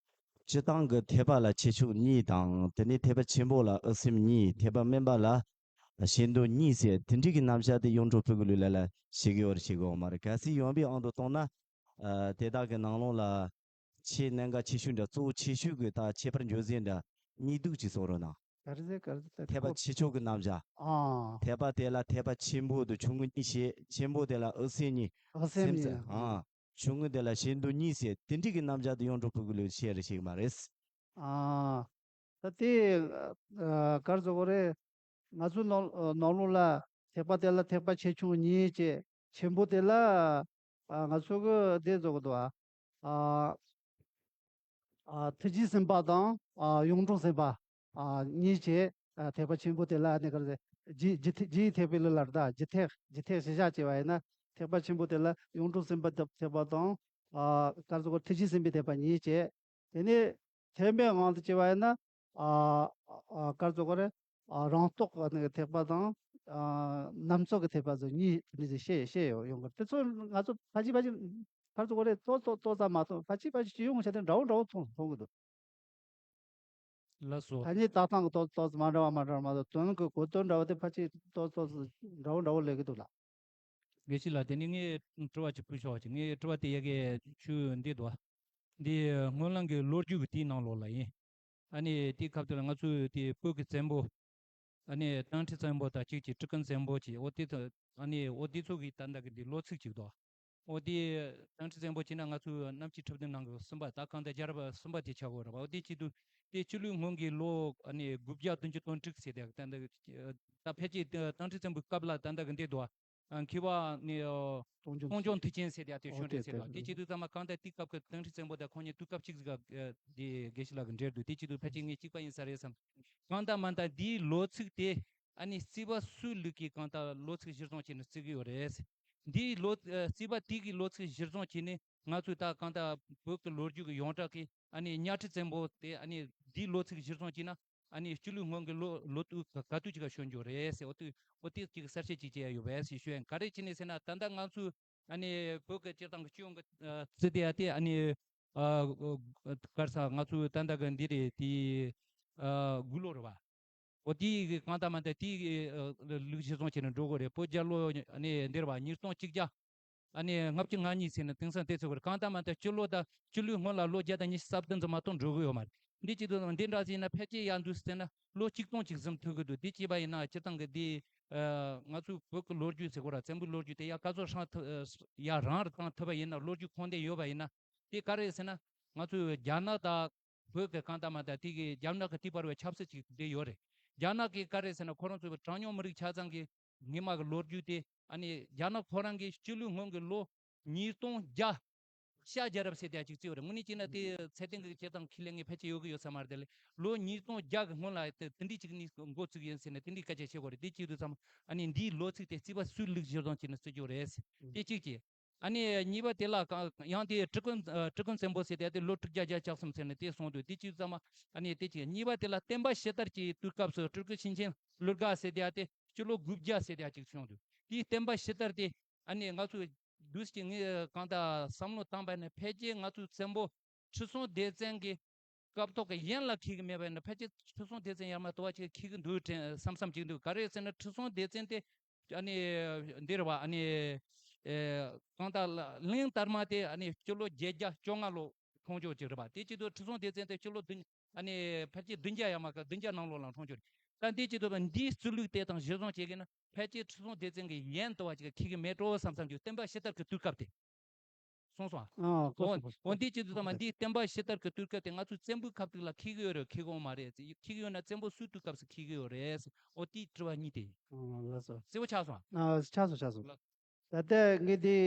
སྤྱིར་བཏང་གི་ཐེག་པ་ལ་ཁྱད་ཕྱོགས་གཉིས་དང་། དེ་ནས་ཐེག་པ་ཆེན་པོ་ལ་དབུ་སེམས་གཉིས། ཐེག་པ་དམན་པ་ལ་ཞེ་འདོད་གཉིས་ཟེར་དེ་འདྲའི་གི་རྣམ་གཞག་དེ་གཡུང་དྲུང་བོན་གྱི་ལུགས་ལ་ལ་བྱེད་ཀྱི་ཡོད་རེད་བྱེད་ཀྱི་ཡོད་མ་རེད། གལ་སྲིད་ཡོང་བའི་དབང་དུ་བཏང་ན། ཨ། དེ་དག་གི་ནང་ལོགས་ལ་ཆེས་གནད་འགག་ཆེ་ཤོས་འདྲ། གཙོ་བོ་ཆེ་ཤོས་ཀྱི་ད་ཁྱད་པར་འཇོག་ཟིན་འདྲ་གཉིས་འདུག་ཅིག་གསུང་རོགས་གནང་། ག་རེ་ཟེར་ག་རེ་ཟེར། ཐེག་པ་ཆེ་ཆུང་གི་རྣམ་གཞག་ཨ། ཐེག་པ་དེ་ལ་ཐེག་པ་ཆེན་པོ་དང་ཆུང་ངུ་གཉིས་བཤད། ཆེན་པོ་དེ་ལ་དབུ་སེམས་གཉིས། དབུ་སེམས་སེམས་གཉིས། ཟེར། ཨ། ཆུང་ངུ་དེ་ལ་ཞེ་འདོད་གཉིས་ཟེར་དེ་འདྲའི་གི་རྣམ་གཞག་དེ་གཡུང་དྲུང་བོན་གྱི་ལུགས་བཤད་རེད་བཤད་ཀྱི་མ་རེད། ཨ། ད་དེ་ཨ་ག་རེ་ཟེར་དགོས་རེད། ང་ཚོའི་ནང་ནང་ལོགས་ལ་ཐེག་པ་དེ་ལ་ཐེག་པ་ཆེ་ཆུང་གཉིས་བྱས། ཆེན་པོ་དེ་ལ་ཨ་ང་ཚོ་གི་དེ་བཟོ་གི་འདུག་ཨ། ཨ། ཨ། ཐུགས་རྗེ་སེམས་དཔའ་དང་། ཨ། གཡུང་དྲུང་སེམས་དཔའ། ཨ། གཉིས་བྱས། ཨ། ཐེག་པ་ཆེན་པོ་དེ་ལ་ཨ་ནི་ག་རེ་ཟེར། རྒྱུ་རྒྱུ་ཐེག་རྒྱུ་ཡི་ཐེག་པའི་ལུགས་ལ་རེད་ད། རྒྱུ་ཐེག་རྒྱུ་ཐེག་གཞི་བཞག་བྱས་པ་ཡིན་ན། ཐེག་པ་ཆེན་པོ་དེ་ལ་གཡུང་དྲུང་སེམས་དཔའི་ཐེག་པ་དང་། ཨ། ག་རེ་ཟེར་དགོས། ཐུགས་རྗེ་སེམས་དཔའི་ཐེག་པ་གཉིས་བྱས། དེ་ནས་ཐེག་དམན་དབང་དུ་བྱས་པ་ཡིན་ན། ཨ། ཨ། ག་རེ་ཟེར་དགོས་རེད། ཨ། རང་རྟོགས་ཀྱི་ཐེག་པ་དང་། ཨ། རྣམ་རྟོག་གི་ཐེག་པ་སོགས་གཉིས་གཉིས་སུ་བཤད་བཤད་ཡོང་གི་རེད། དེ་ཚོ་ང་ཚོ་ཕལ་ཆེར་ཕལ་ཆེར་ག་རེ་ཟེར་དགོས་རེད། ཏོག་ཏོག་ཏོག་ཙམ་མ་གཏོགས། ཕལ་ཆེར་ཕལ་ཆེར་སྤྱི་ཡོངས་བྱས་ཏེ་འདྲ་བོ་འདྲ་བོ་མཐོང་མཐོང་གི་འདུག་ལགས་སོ། ཐ་སྙད་བཏགས་སྟངས་ཀྱི་ཏོག་ཏོག་ཙམ་མ་འདྲ་བ་མ་འདྲ་བ་མ་གཏོགས། དོན་གྱི་གོ་དོན་འདྲ་བོ་དེ་ཕལ་ཆེར་ཏོག་ཏོག་ཙམ་འདྲ་བོ་འདྲ་བོ་སླེབས་ཀྱི་འདུག་ལགས། དགེ་བཤེས་ལགས། དེ་ནས་ངས་དྲི་བ་ཅིག་ཕུལ་ཆོག་པ་ཅིག་ངའི་དྲི་བ་དེ་ཡ་གི་ཆུ་འདི་འདུག་བ། འདི་སྔོན་གླེང་གི་ལོ་རྒྱུས་ཀྱི་དེའི་ནང་ལོགས་ལ་ཡིན། ཨ་ནི་དེའི་སྐབས་དེ་ལ་ང་ཚོའི་དེ་བོད་ཀྱི་བཙན་པོ། ཨ་ནི་སྤྲང་ཁྲི་བཙན་པོ་དང་གཅིག་གིས་སྤྲུལ་སྐུ་བཙན་པོ་བྱས། འོ་དེ་ཚོ། ཨ་ནི་འོ་དེ་ཚོ་གི་ད་ལྟ་གི་འདི་ལོ་ཚིགས་ཅིག་འདུག་འོ་དེ་སྤྲང་ཁྲི་བཙན་པོ་བྱས་ན་ང་ཚོའི་གནམ་གཤིས་འཁྲབ་སྟོན་ནང་གི་གསུམ་པ། ད་གང་ལྟར་རྒྱལ་རབས་གསུམ་པ་དེ་ཆགས་ཀྱི་ཡོད་རེད་བ། འོ་དེ་བྱེད་དུས་དེ་སྤྱི་ལོའི་སྔོན་གྱི་ལོ་ཨ་ནི་དགུ་བརྒྱ་བདུན་ཅུ་དོན་དྲུག་ཟེར་དེ་ད་ལྟ་ད་ཕལ་ཆེར་སྤྲང་ཁྲི་བཙན་པོའི་སྐབས་ལ་ད་ལྟ་གི་འདི་འདུག་ཨ། མཁས་པ་ནི། ཨོ། སྟོང་རྒྱུང་སྟོང་རྒྱུང་མཐུ་ཆེན་ཟེར་དེ་ཡ་དེ་ཨོ་བྱོན་རེད་ཟེར་དེ་བ། དེ་བྱེད་དུས་ཚང་མ་གང་ལྟར་དེའི་སྐབས་ཀྱི་སྤྲང་ཁྲི་བཙན་པོ་དང་ཁོང་གཉིས་དུས་སྐབས་གཅིག་ཟིག་ག་དེ་དགེ་བཤེས་ལགས་ཀྱིས་འགྲེལ་འདུག་དེ་བྱེད་དུས་ཕལ་ཆེར་ངས་གཅིག་པ་ཡིན་ས་རེད་བསམ། གང་ལྟར་མ་ལྟར་འདིའི་ལོ་ཚིགས་དེ་ཨ་ནི་རྩིས་པ་སུའི་ལུགས་ཀྱིས་གང་ལྟར་ལོ་ཚིགས་གཞིར་བཟུང་བྱས་ནས་བརྩི་གི་ཡོད་རེད། འདིའི་ལོ། ཨ། རྩིས་པ་དེ་གི་ལོ་ཚིགས་གཞིར་བཟུང་བྱས་ནས་ང་ཚོས་ད་གང་ལྟར་བོད་ཀྱི་ལོ་རྒྱུས་ཀྱི་ཡོངས་གྲགས་ཀྱི་ཨ་ནི་གཉའ་ཁྲི་བཙན་པོ་དེ་ཨ་ནི་འདིའི་ལོ་ཚིགས་གཞིར་བཟུང་བྱས་ན། ཨ་ནི་སྤྱི་ལོའི་སྔོན་གྱི་ལོ་ལོ་དུས་ག་ག་དུས་ཅིག་ག་བྱོན་རྒྱུ་རེད་ཟེར། འོ་དེ་འོ་དེ་ཅིག་གསལ་བཤད་ཅིག་བྱས་ཡ་ཡོད་པས་ཟེར་ཞུ་ཡ་ཡིན། ག་རེ་བྱས་ནས་ཟེར་ན། ད་ལྟ་ང་ཚོས་ཨ་ནི་བོད་ཀྱི་སྤྱིར་བཏང་གི་སྤྱི་ཡོངས་ཀྱི་ཨ་རྩིས་དེ་ཡ་དེ་ཨ་ནི་ཨ་ག་རེ་ཟེར། ང་ཚོས་ད་ལྟ་གི་འདི་རེད། དེ་ཨ་དགུང་ལོ་རེད་བ། འོ་དེ་གི་གང་ལྟར་མ་ལྟར་དེ་གི་ཨ་ལུགས་གཞིར་བཟུང་བྱས་ནས་འགྲོ་དགོས་རེད། བོད་རྒྱལ་ལོ་ཨ་ནི་འདི་རེད་བ། ཉིས་སྟོང་གཅིག་བརྒྱ། ཨ་ནི་ལྔ་བཅུ་ང་གཉིས་ཟེར་ནས་དེང་སང་དེ་ཚོ་གི་རེད། གང་ལྟར་མ་ལྟར་སྤྱི་ལོ་དང་སྤྱི་ལོའི་སྔོན་ལ་ལོ་བརྒྱ་དང་ཉི་ཤུ་རྩ་བདུན་ཙམ་མ་གཏོགས་འགྲོ་གི་ཡོད་མ་རེད། འདི་བྱེད་དུས་འདི་འདྲ་ཟིན་ན་ཕལ་ཆེར་ཡར་འདུག་ཟེར་ན་ལོ་གཅིག་སྟོང་ཅིག་ཟིན་ཐུབ་ཀྱི་འདུག་དེ་བྱས་པ་ཡིན་ན་སྤྱིར་བཏང་གི་འདི་ཨ་ང་ཚོའི་བོད་ཀྱི་ལོ་རྒྱུས་ཟེར་དགོས་ར། བཙན་པོའི་ལོ་རྒྱུས་དེ་ཡར་བཀའ་ཟུར་ཧྲང་ཐུབ་ཨ་ཡར་རང་རེ་བཏང་ཐུབ་པ་ཡིན་ན། ལོ་རྒྱུས་ཁུངས་ལྡན་ཡོད་པ་ཡིན་ན། དེ་ག་རེ་ཟེར་ན། ང་ཚོའི་རྒྱ་ནག་དང་བོད་ཀྱི་གང་ལྟར་མ་ལྟར་དེ་གི་རྒྱ་ནག་གི་དེ་བར་བའི་ཆབ་སྲིད་ཅིག་འདི་ཡོད་རེད། རྒྱ་ནག་གིས་ག་རེ་ཟེར་ན། ཁོ་རང་ཚོའི་གྲངས་ཉུང་མི་རིགས་ཆ་ཚང་གི་སྔོན་མ་གི་ལོ་རྒྱུས་དེ་ཨ་ནི་རྒྱ་ནག་ཁོ་རང་གི་སྤྱི་ལོའི་སྔོན་གྱི་ལོ་ཉིས་སྟོང་བརྒྱ། ཤར་རྒྱལ་རབས་ཟེར་དེ་ཅིག་བརྩི་བ་རེད། དངོས་གནས་བྱས་ན་དེ་ཚད་ལྡན་གྱི་སྤྱིར་བཏང་ཁས་ལེན་ངེས་ཕལ་ཆེར་ཡོད་ཀྱི་ཡོད་ས་མ་རེད། དེ་ལས་ལོ་ཉིས་སྟོང་བརྒྱ་གི་སྔོན་ལ་དེ་དེ་འདྲའི་ཅིག་ནས་འགོ་བཙུགས་ཡིན་ཟེར་ནས་དེ་འདྲའི་སྐད་ཆ་བཤད་དགོས་རེད། དེ་བྱེད་དུས་ཙམ་ཨ་ནི་འདིའི་ལོ་ཚིགས་དེ་རྩིས་པ་སུའི་ལུགས་གཞིར་བཟུང་བྱས་ནས་བརྩི་རྒྱུ་རེད། དེ་གཅིག་བྱས། ཨ་ནི་གཉིས་པ་དེ་ལ་གང་ཡང་དེ་སྤྲུལ་སྐུ་སྤྲུལ་སྐུ་བཙན་པོ་ཟེར་དེ་དེ་ལོ་དྲུག་བརྒྱ་བརྒྱད་ཅུ་གྱ་གསུམ་ཟེར་ནས་དེ་གསུངས་འདུག་དེ་བྱེད་དུས་ཙམ་ཨ་ནི་དེ་གཅིག། གཉིས་པ་དེ་ལ་བསྟན་པ་ཕྱི་དར་གྱི་དུས་སྐབས་སུ་སྤྲུལ་སྐུ་ཤེར་ཕྱིན་ཀླུ་དགའ་ཟེར་དེ་དེ་སྤྱི་ལོ་དགུ་བརྒྱ་ཟེར་དེ་ཅིག་བྱུང་འདུག་དེའི་བསྟན་པ་ཕྱི་དར་དེ་ཨ་ནི་ང་ཚོ་འདུག་སེ་ངས་གང་ལྟར་བསམ་བློ་བཏང་པ་ནི་ཕལ་ཆེར་ང་ཚོའི་བཙན་པོ་ཁྲི་སྲོང་ལྡེ་བཙན་གྱི་ སྐབས་ཐོག་གི་ཡན་ལ་འཁེལ་གི་མེད་པ་ཡིན་ན། ཕལ་ཆེར་ཁྲི་སྲོང་ལྡེ་བཙན་ཡར་མར་དུ་བ་ཅིག་འཁེལ་གི་འདུག་དྲན་བསམ་བསམ་ཅིག་འདུག་ག་རེ་ཟེར་ན། ཁྲི་སྲོང་ལྡེ་བཙན་དེ་ཨ་ནི་འདི་རེད་བ། ཨ་ནི་ཨེ་གང་ལྟར་གླིང་དར་མ་དེ་ཨ་ནི་སྤྱི་ལོ་བརྒྱད་བརྒྱ་བཅོ་ལྔ་ལོ་འཁྲུངས་ཕྱོགས་ཅིག་རེད་བ། དེ་བྱེད་དུས་ཁྲི་སྲོང་ལྡེ་བཙན་དེ་སྤྱི་ལོ་བདུན། ཨ་ནི་ཕལ་ཆེར་བདུན་བརྒྱ་ཡར་མར་གི་བདུན་བརྒྱ་ནང་ལོགས་ལ་འཁྲུངས་ཕྱོགས་རེད། ད་འདི་བྱེད་དུས་འདིའི་སྲོལ་ལུགས་དེ་དང་གཞིར་བཟུང་བྱེད་ཀྱི་ན། ཕལ་ཆེར་ཁྲི་སྲོང་ལྡེ་བཙན་གྱི་ཡན་དུ་བ་ཅིག་འཁེལ་གི་མེད་འགྲོ་བསམ་བསམ་གྱི། བསྟན་པ་ཕྱི་དར་གྱི་དུས་སྐབས་དེ། སོང་སོང་ཨ། ཨ། གོ་འོ་སོང་གོ་སོང་། འོ་འདི་བྱེད་དུས་ཙམ་མ་འདི་བསྟན་པ་ཕྱི་དར་གྱི་དུས་སྐབས་དེ་ང་ཚོའི་བཙན་པོའི་ཁ་ཐུག་ལ་འཁེལ་གི་ཡོད་རེད། འཁེལ་གི་ཡོད་མ་རེད། འཁེལ་གི་ཡོད་ན་བཙན་པོ་སུའི་དུས་སྐབས་སུ་འཁེལ་གི་ཡོད་རེད། འོ་དེའི་དྲི་བ་གཉིས་དེ་ཡིན། ཨ། ལགས་སོ། གསལ་པོ་ཆགས་སོང་ཨ། ཨ། ཆགས་སོང་ཆགས་སོང་། ལགས། ད་ལྟ་ངས་འདི་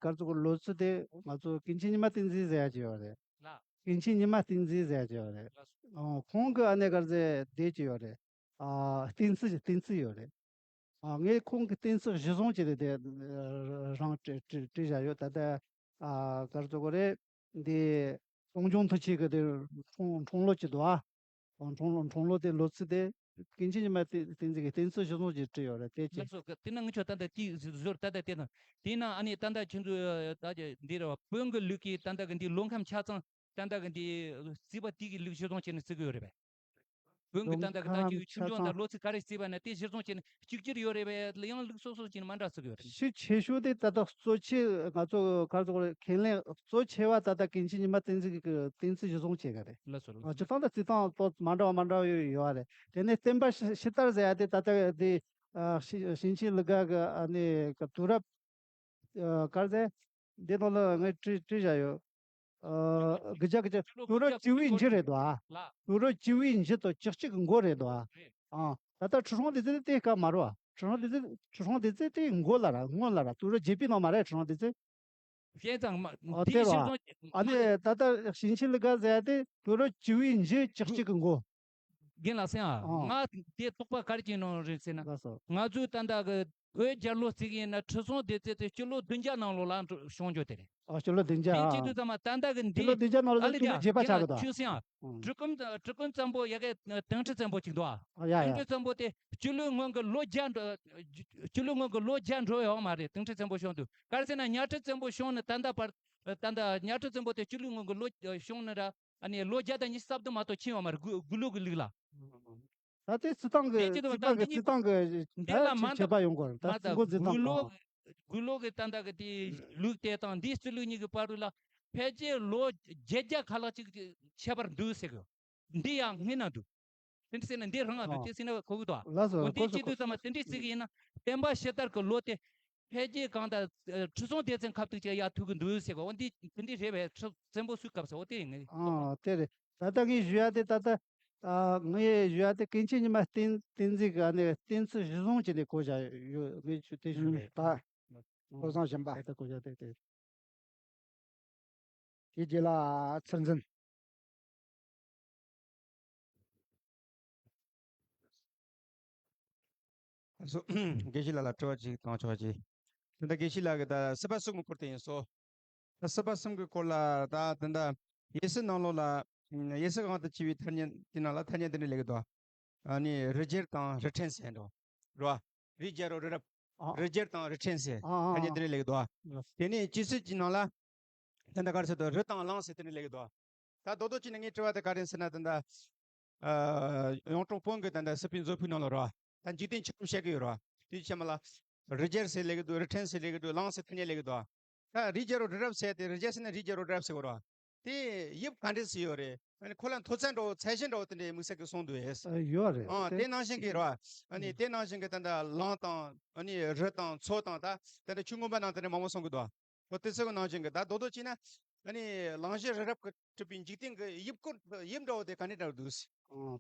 གར་ཚོ་གི་ལོ་ཚིགས་དེ་ང་ཚོ་ཀུན་མཁྱེན་ཉི་མ་བསྟན་འཛིན་ཟེར་ཡ་ཅིག་ཡོད་རེད། ལགས། ཀུན་མཁྱེན་ཉི་མ་བསྟན་འཛིན་ཟེར་ཡ་ཅིག་ཡོད་རེད། ལགས་སོ། ཨོ། ཁོང་གི་ཨ་ནེ་གར་ཚེ་དེ་ཅིག་ཡོད་རེད། ཨ། བསྟན་ཚིགས་བསྟན་ཚིགས་ཡོད་རེད། ཨ། ངས་ཁོང་གི་བསྟན་ཚིགས་གཞི་བཟུང་བྱས་ཏེ་དེ་རང་བྲི་བྲི་བྲིས་བཞག་ཡོད། ད་ལྟ་ཨ་གར་ཚོ་གི་རེད། འདི་སྟོང་རྒྱུང་མཐུ་ཆེན་གི་དེ་འཁྲུངས་འཁྲུངས་ལོ་ཅིག་འདུག་ཨ། འཁྲུངས་ལོ་འཁྲུངས་ལོ་དེ་ལོ་ཚིགས་དེ་ཀུན་མཁྱེན་ཉི་མ་བསྟན་བསྟན་འཛིན་གྱི་བསྟན་ཚིགས་གཞི་བཟུང་གིས་བྲིས་ཡོད་རེད། དེ་ཅི། ལགས་སོ། དེ་ན་ངས་ཁྱོད་ད་ལྟ་དེ་ཟུར་ད་ལྟ་དེ་དང་དེ་ན་ཨ་ནི་ད་ལྟ་ཁྱོད་ཚོ་ད་ཅི་འདི་རེད་བ། བོན་གྱི་ལུགས་ཀྱི་ད་ལྟ་གི་འདི་ལོ་ཁམས་ཆ་ཚང་ད་ལྟ་གི་འདི་རྩིས་པ་དེ་གི་ལུགས་གཞི་བཟུང་བྱས་ནས་བརྩི་གི་ཡོད་རེད་པས། བོན་གྱི་ད་ལྟ་གི་ད་ལོ་ཁམས་ཅིག་ཆ་ཆུང་ཆུང་ཚང་དང་ལོ་ཚིགས་ག་རེ་བརྩིས་པ་ན་དེ་གཞིར་བཟུང་བྱས་ནས་གཅིག་གྱུར་ཡོད་རེད་པས། ཡང་ལུགས་སོ་སོ་བྱས་ནས་མ་འདྲ་བརྩི་གི་ཡོད་རེད། ཤུགས་ཆེ་ཤོས་དེ་ད་ལྟ་གཙོ་ཆེ་ང་ཚོ་གར་ཚོ་ཁས་ལེན་གཙོ་ཆེ་བ་ད་ལྟ་ཀུན་མཁྱེན་ཉི་མ་བསྟན་འཛིན་གྱི་བསྟན་ཚིགས་གཞི་བཟུང་བྱེད་ག་རེད། ལགས་སོ། ཨ། སྤྱིར་བཏང་དུ་རྩིས་སྟངས་ཏོག་མ་འདྲ་བ་མ་འདྲ་བ་ཡོད་ཡོད་རེད། དེ་ནས་བསྟན་པ་ཕྱི་ཕྱི་དར་ཟེར་ཡ་དེ་ད་ལྟ་དེ་ཨ་ཞིང་ཞིང་ཆེན་ལུགས་འགའ་གི་ཨ་ནི་གི་དུས་རབས་ཨ་གར་ཟེར་འདི་ནང་ལ་ངས་བྲིས་བྲིས་བཞག་ཡོད། ཨ། དགུ་བརྒྱ་དགུ་བརྒྱ་དུས་རབས་བཅུ་པའི་མཇུག་རེད་དོ། ཨ། ལགས། དུས་རབས་བཅུ་པའི་མཇུག་དང་བཅུ་གཅིག་གི་འགོ་རེད་དོ། ཨ། རེད། ཨ། ད་ལྟ་ཁྲི་སྲོང་ལྡེ་བཙན་དེ་སྐབས་མ་རེད་བ། ཁྲི་སྲོང་ལྡེ་བཙན་ཁྲི་སྲོང་ལྡེ་བཙན་དེ་འགོ་ལ་ར་སྔོན་ལ་ར་དུས་རབས་བརྒྱད་པའི་ནང་མ་རེད། ཁྲི་སྲོང་ལྡེ་བཙན། བཤད་ཙང་མ་ཨ་དེ་དེ་ར། གཞིར་བཟུང་། ཨ་ནི་ད་ལྟ་ཞིང་ཆེན་ལུགས་འགའ་ཟེར་ཡ་དེ་དུས་རབས་བཅུ་པའི་མཇུག་བཅུ་གཅིག་གི་འགོ། རྒན་ལགས་སེང་ཨ། ཨ། ང་དེ་དོགས་པ་ག་རེ་བྱས་ནོ་རེད་ཟེར་ན། ལགས་སོ། ང་ཚོའི་ད་ལྟ་གི་བོད་རྒྱལ་ལོ་རྩིས་ཡིན་ན་ཁྲི་སྲོང་ལྡེ་བཙན་དེ་སྤྱི་ལོ་བདུན་བརྒྱ་ནང་ལོགས་ལ་བྱུང་རྒྱུ་དེ་རེད། ཨ། སྤྱི་ལོ་བདུན་བརྒྱ། དེ་ཨ། བྱེད་དུས་ཙམ་པ་ད་ལྟ་གི་འདི་སྤྱི་ལོ་བདུན་བརྒྱ་ནང་ལོགས་ཨ་ལེ་དེ་དུས་ལོ་བརྒྱད་པ་ཆགས་གི་འདུག་ཆུ་སེང་ཨ། ཨང་། གྲི་གུམ་གྲི་གུམ་བཙན་པོ་ཡ་གི་དིང་ཁྲི་བཙན་པོ་ཅིག་འདུག་ཨ། ཨ། ཡ་ཡ། དིང་ཁྲི་བཙན་པོ་དེ་སྤྱི་ལོའི་སྔོན་གྱི་ལོ་བརྒྱ་འགྲོ། སྤྱི་ལོའི་སྔོན་གྱི་ལོ་བརྒྱ་འགྲོ་ཡོད་མ་རེད། དིང་ཁྲི་བཙན་པོ་བྱུང་དུས་ག་རེ་ཟེར་ན་གཉའ་ཁྲི་བཙན་པོ་བྱུང་ནས་ད་ལྟ་བར་ད་ལྟ་གཉའ་ཁྲི་བཙན་པོ་དེ་སྤྱི་ལོའི་སྔོན་གྱི་ལོ་བྱུང་ནས་ར། ཨ་ནི་ལོ་བརྒྱ་དང་ཉི་ཤུ་རྩ་བདུན་མ་གཏོགས་ཕྱིན་ཡོད་མ་རེད། དགུ་དགུ་ལོ་གི་ལུགས་ལ། ད་ལྟའི་རྩིས་སྟངས་ཀྱི་རྒྱལ་སྤྱི་དང་རྩིས་སྟངས་ཀྱི་རྩིས་སྟངས་ཀྱི་འདི་ལ་ད་མ་ཆད་པ་ཡོང་གི་རེད། ད་མ་རྩིས་འགོ་འཛིན་དགུ་སྟངས་ལོ་དང་། དགུ་ལོ་གི་ད་ལྟ་གི་དེའི་ལུགས་དེ་དང་འདིའི་རྩིས་ལུགས་གཉིས་ཀྱི་བར་དུ་ལ་ཕལ་ཆེར་ལོ་བརྒྱད་བརྒྱ་ཁ་ལྷག་ཅིག་ཁྱད་པར་འདུག་ཟེར་གི། འདི་ཡང་སྔོན་ན་འདུག་དེ་འདྲ་ཟེར་ན་འདི་རང་ང་འདུག་ཨ། དེ་ཟེར་ན་གོ་གི་འདུག་ཨ། ལགས་སོ། འོ་འདི་གོ་སོ་བྱེད་དུས་ཙམ་པ་དེ་འདྲ་ཟེར་གི་ཡིན་ན་བསྟན་པ་ཕྱི་དར་གྱི་ལོ་དེ་ཕལ་ཆེར་གང་ལྟར་ཨ་ཁྲི་སྲོང་ལྡེ་བཙན་ཁ་ཐུག་ཅིག་ཡར་ཐུག་གི་འདུག་ཟེར་གི། འོ་འདི་དེ་འདྲ་རེད་པས། ཁྲི་བཙན་པོ་སུའི་སྐབས་སུ། འོ་དེ་ཡིན་ངེས། ཨ། དེ་རེད། ད་ལྟ་ངས་ཞུ་ཡ་དེ་ད་ལྟ་ཨ་ངས་ཞུ་ཡ་དེ་ཀུན་མཁྱེན་ཉི་མ་བསྟན་བསྟན་འཛིན་གྱི་ཨ་ནི་བསྟན་ཚིགས་གཞི་བཟུང་བྱས་ནས་གོ་བཞག་ཡོད། ངས་ཞུ་དེ་ཞུ་རེད། ད་ཨ་ཁོ་བཟང་གཞན་པ་ད་ལྟ་གོ་བཞག་དེ་དེ། དེའི་རྗེས་ལ་ཚུལ་འཛིན། ཨ་སོ། དགེ་བཤེས་ལགས་ལ་དྲི་བ་ཅིག་བཏང་ཆོག་ཅིག་དེ་འདྲ་དགེ་བཤེས་ལགས་ཀྱིས་ད་སྲིད་པ་གསུམ་གྱི་སྐོར་དེ་ཡིན་སོ། ད་སྲིད་པ་གསུམ་གྱི་སྐོར་ལ་ད་དེ་འདྲ་ཡེ་སྲིད་ནང་ལོགས་ལ་ཡེ་སྲིད་དབང་དུ་བྱས་པའི་ཐ་སྙད་དེ་ནང་ལ་ཐ་སྙད་དེ་འདྲ་སླེབས་ཀྱི་འདུག་ཨ་ནི་རི་རྒྱལ་དང་རི་ཕྲན་ཟེར་འགྲོ་རོ། རི་རྒྱལ་རོ་རི་རབ། ཨ། རི་རྒྱལ་དང་རི་ཕྲན་ཟེར་ཨ་ཨ་ཐ་སྙད་དེ་འདྲ་སླེབས་ཀྱི་འདུག་ལགས། དེ་ནས་སྤྱི་སྲིད་ཀྱི་ནང་ལ་ད་ལྟ་ག་རེ་ཟེར་དུས་རི་དང་གླིང་ཟེར་དེ་འདྲ་སླེབས་ཀྱི་འདུག་ད་རྡོག་རྡོག་གཅིག་ནས་ངའི་དྲི་བ་དེ་ག་རེ་ཟེར་ན་ད་ལྟ་ཨ་གཡུང་དྲུང་བོན་གྱི་ད་ལྟ་སྲིད་པའི་མཛོད་ཕུག་ནང་ལ་རོ། ད་འཇིག་རྟེན་ཆགས་རིམ་བཤད་ཀྱི་ཡོད་རོ། དེ་ཚོ་ཚང་མ་ལ་རི་རྒྱལ་ཟེར་སླེབས་ཀྱི་འདུག་རི་ཕྲན་ཟེར་སླེབས་ཀྱི་འདུག་གླིང་ཟེར་ཐ་སྙད་སླེབས་ཀྱི་འདུག་ད་རི་རྒྱལ་རོ་རི་རབ་ཟེར་དེ་རི་རྒྱལ་ཟེར་ན་རི་རྒྱལ་རོ་རི་རབ་ཟེར་གི་རོ། དེ་དབྱིབས་ག་འདྲ་ཟིག་ཡོད་རེད། ཨ་ནི་ཁོ་ལ་མཐོ་ཚད་འདྲ་བོ་ཚད་གཞི་འདྲ་བོ་དེ་འདྲའི་དམིགས་བསལ་གྱི་གསུངས་འདུག་ཨེ། ཨ་ཡོད་རེད། ཨ་དེ་དེ་ནང་བཞིན་གྱི་རེད་བ། ཨ་ནི་ཨུ། དེ་ནང་བཞིན་གྱི་ད་ལྟ་གླིང་དང་ཨ་ནི་རི་དང་མཚོ་དང་ད་ད་ལྟ་ཆོས་མངོན་པ་ནང་དེ་འདྲ་མང་པོ་གསུང་གི་འདུག་ཨོ་དེ་ཚོ་གི་ནང་བཞིན་གྱི་ད་རྡོག་རྡོག་གཅིག་ན་ཨ་ནི་གླིང་བཞི་རི་རབ་ཀྱིས་གྲུབ་པའི་འཇིག་རྟེན་གྱི་དབྱིབས་སྐོར་དབྱིབས་འདྲ་བོ་དེ་ག་འདྲ་འདྲ་བོ་འདུག་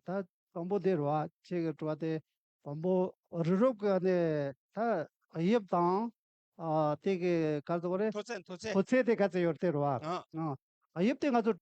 ཨ་ད་དང་པོ་དེ་རེད་བ། ཁྱེད་ཀྱི་དྲི་བ་དེ་དང་པོ་རི་རབ་ཀྱི་ཨ་ནི་ད་དབྱིབས་དང་ཨ་དེ་གི་ག་རེ་ཟེར་དགོས་རེད། མཐོ་ཚད་མཐོ་ཚད། མཐོ་ཚད་དེ་ག་ཚད་ཡོད་རེད་དེ་རེད་བ། ཨ། ཨ་དབྱིབས་དེ་ང་ཚོ་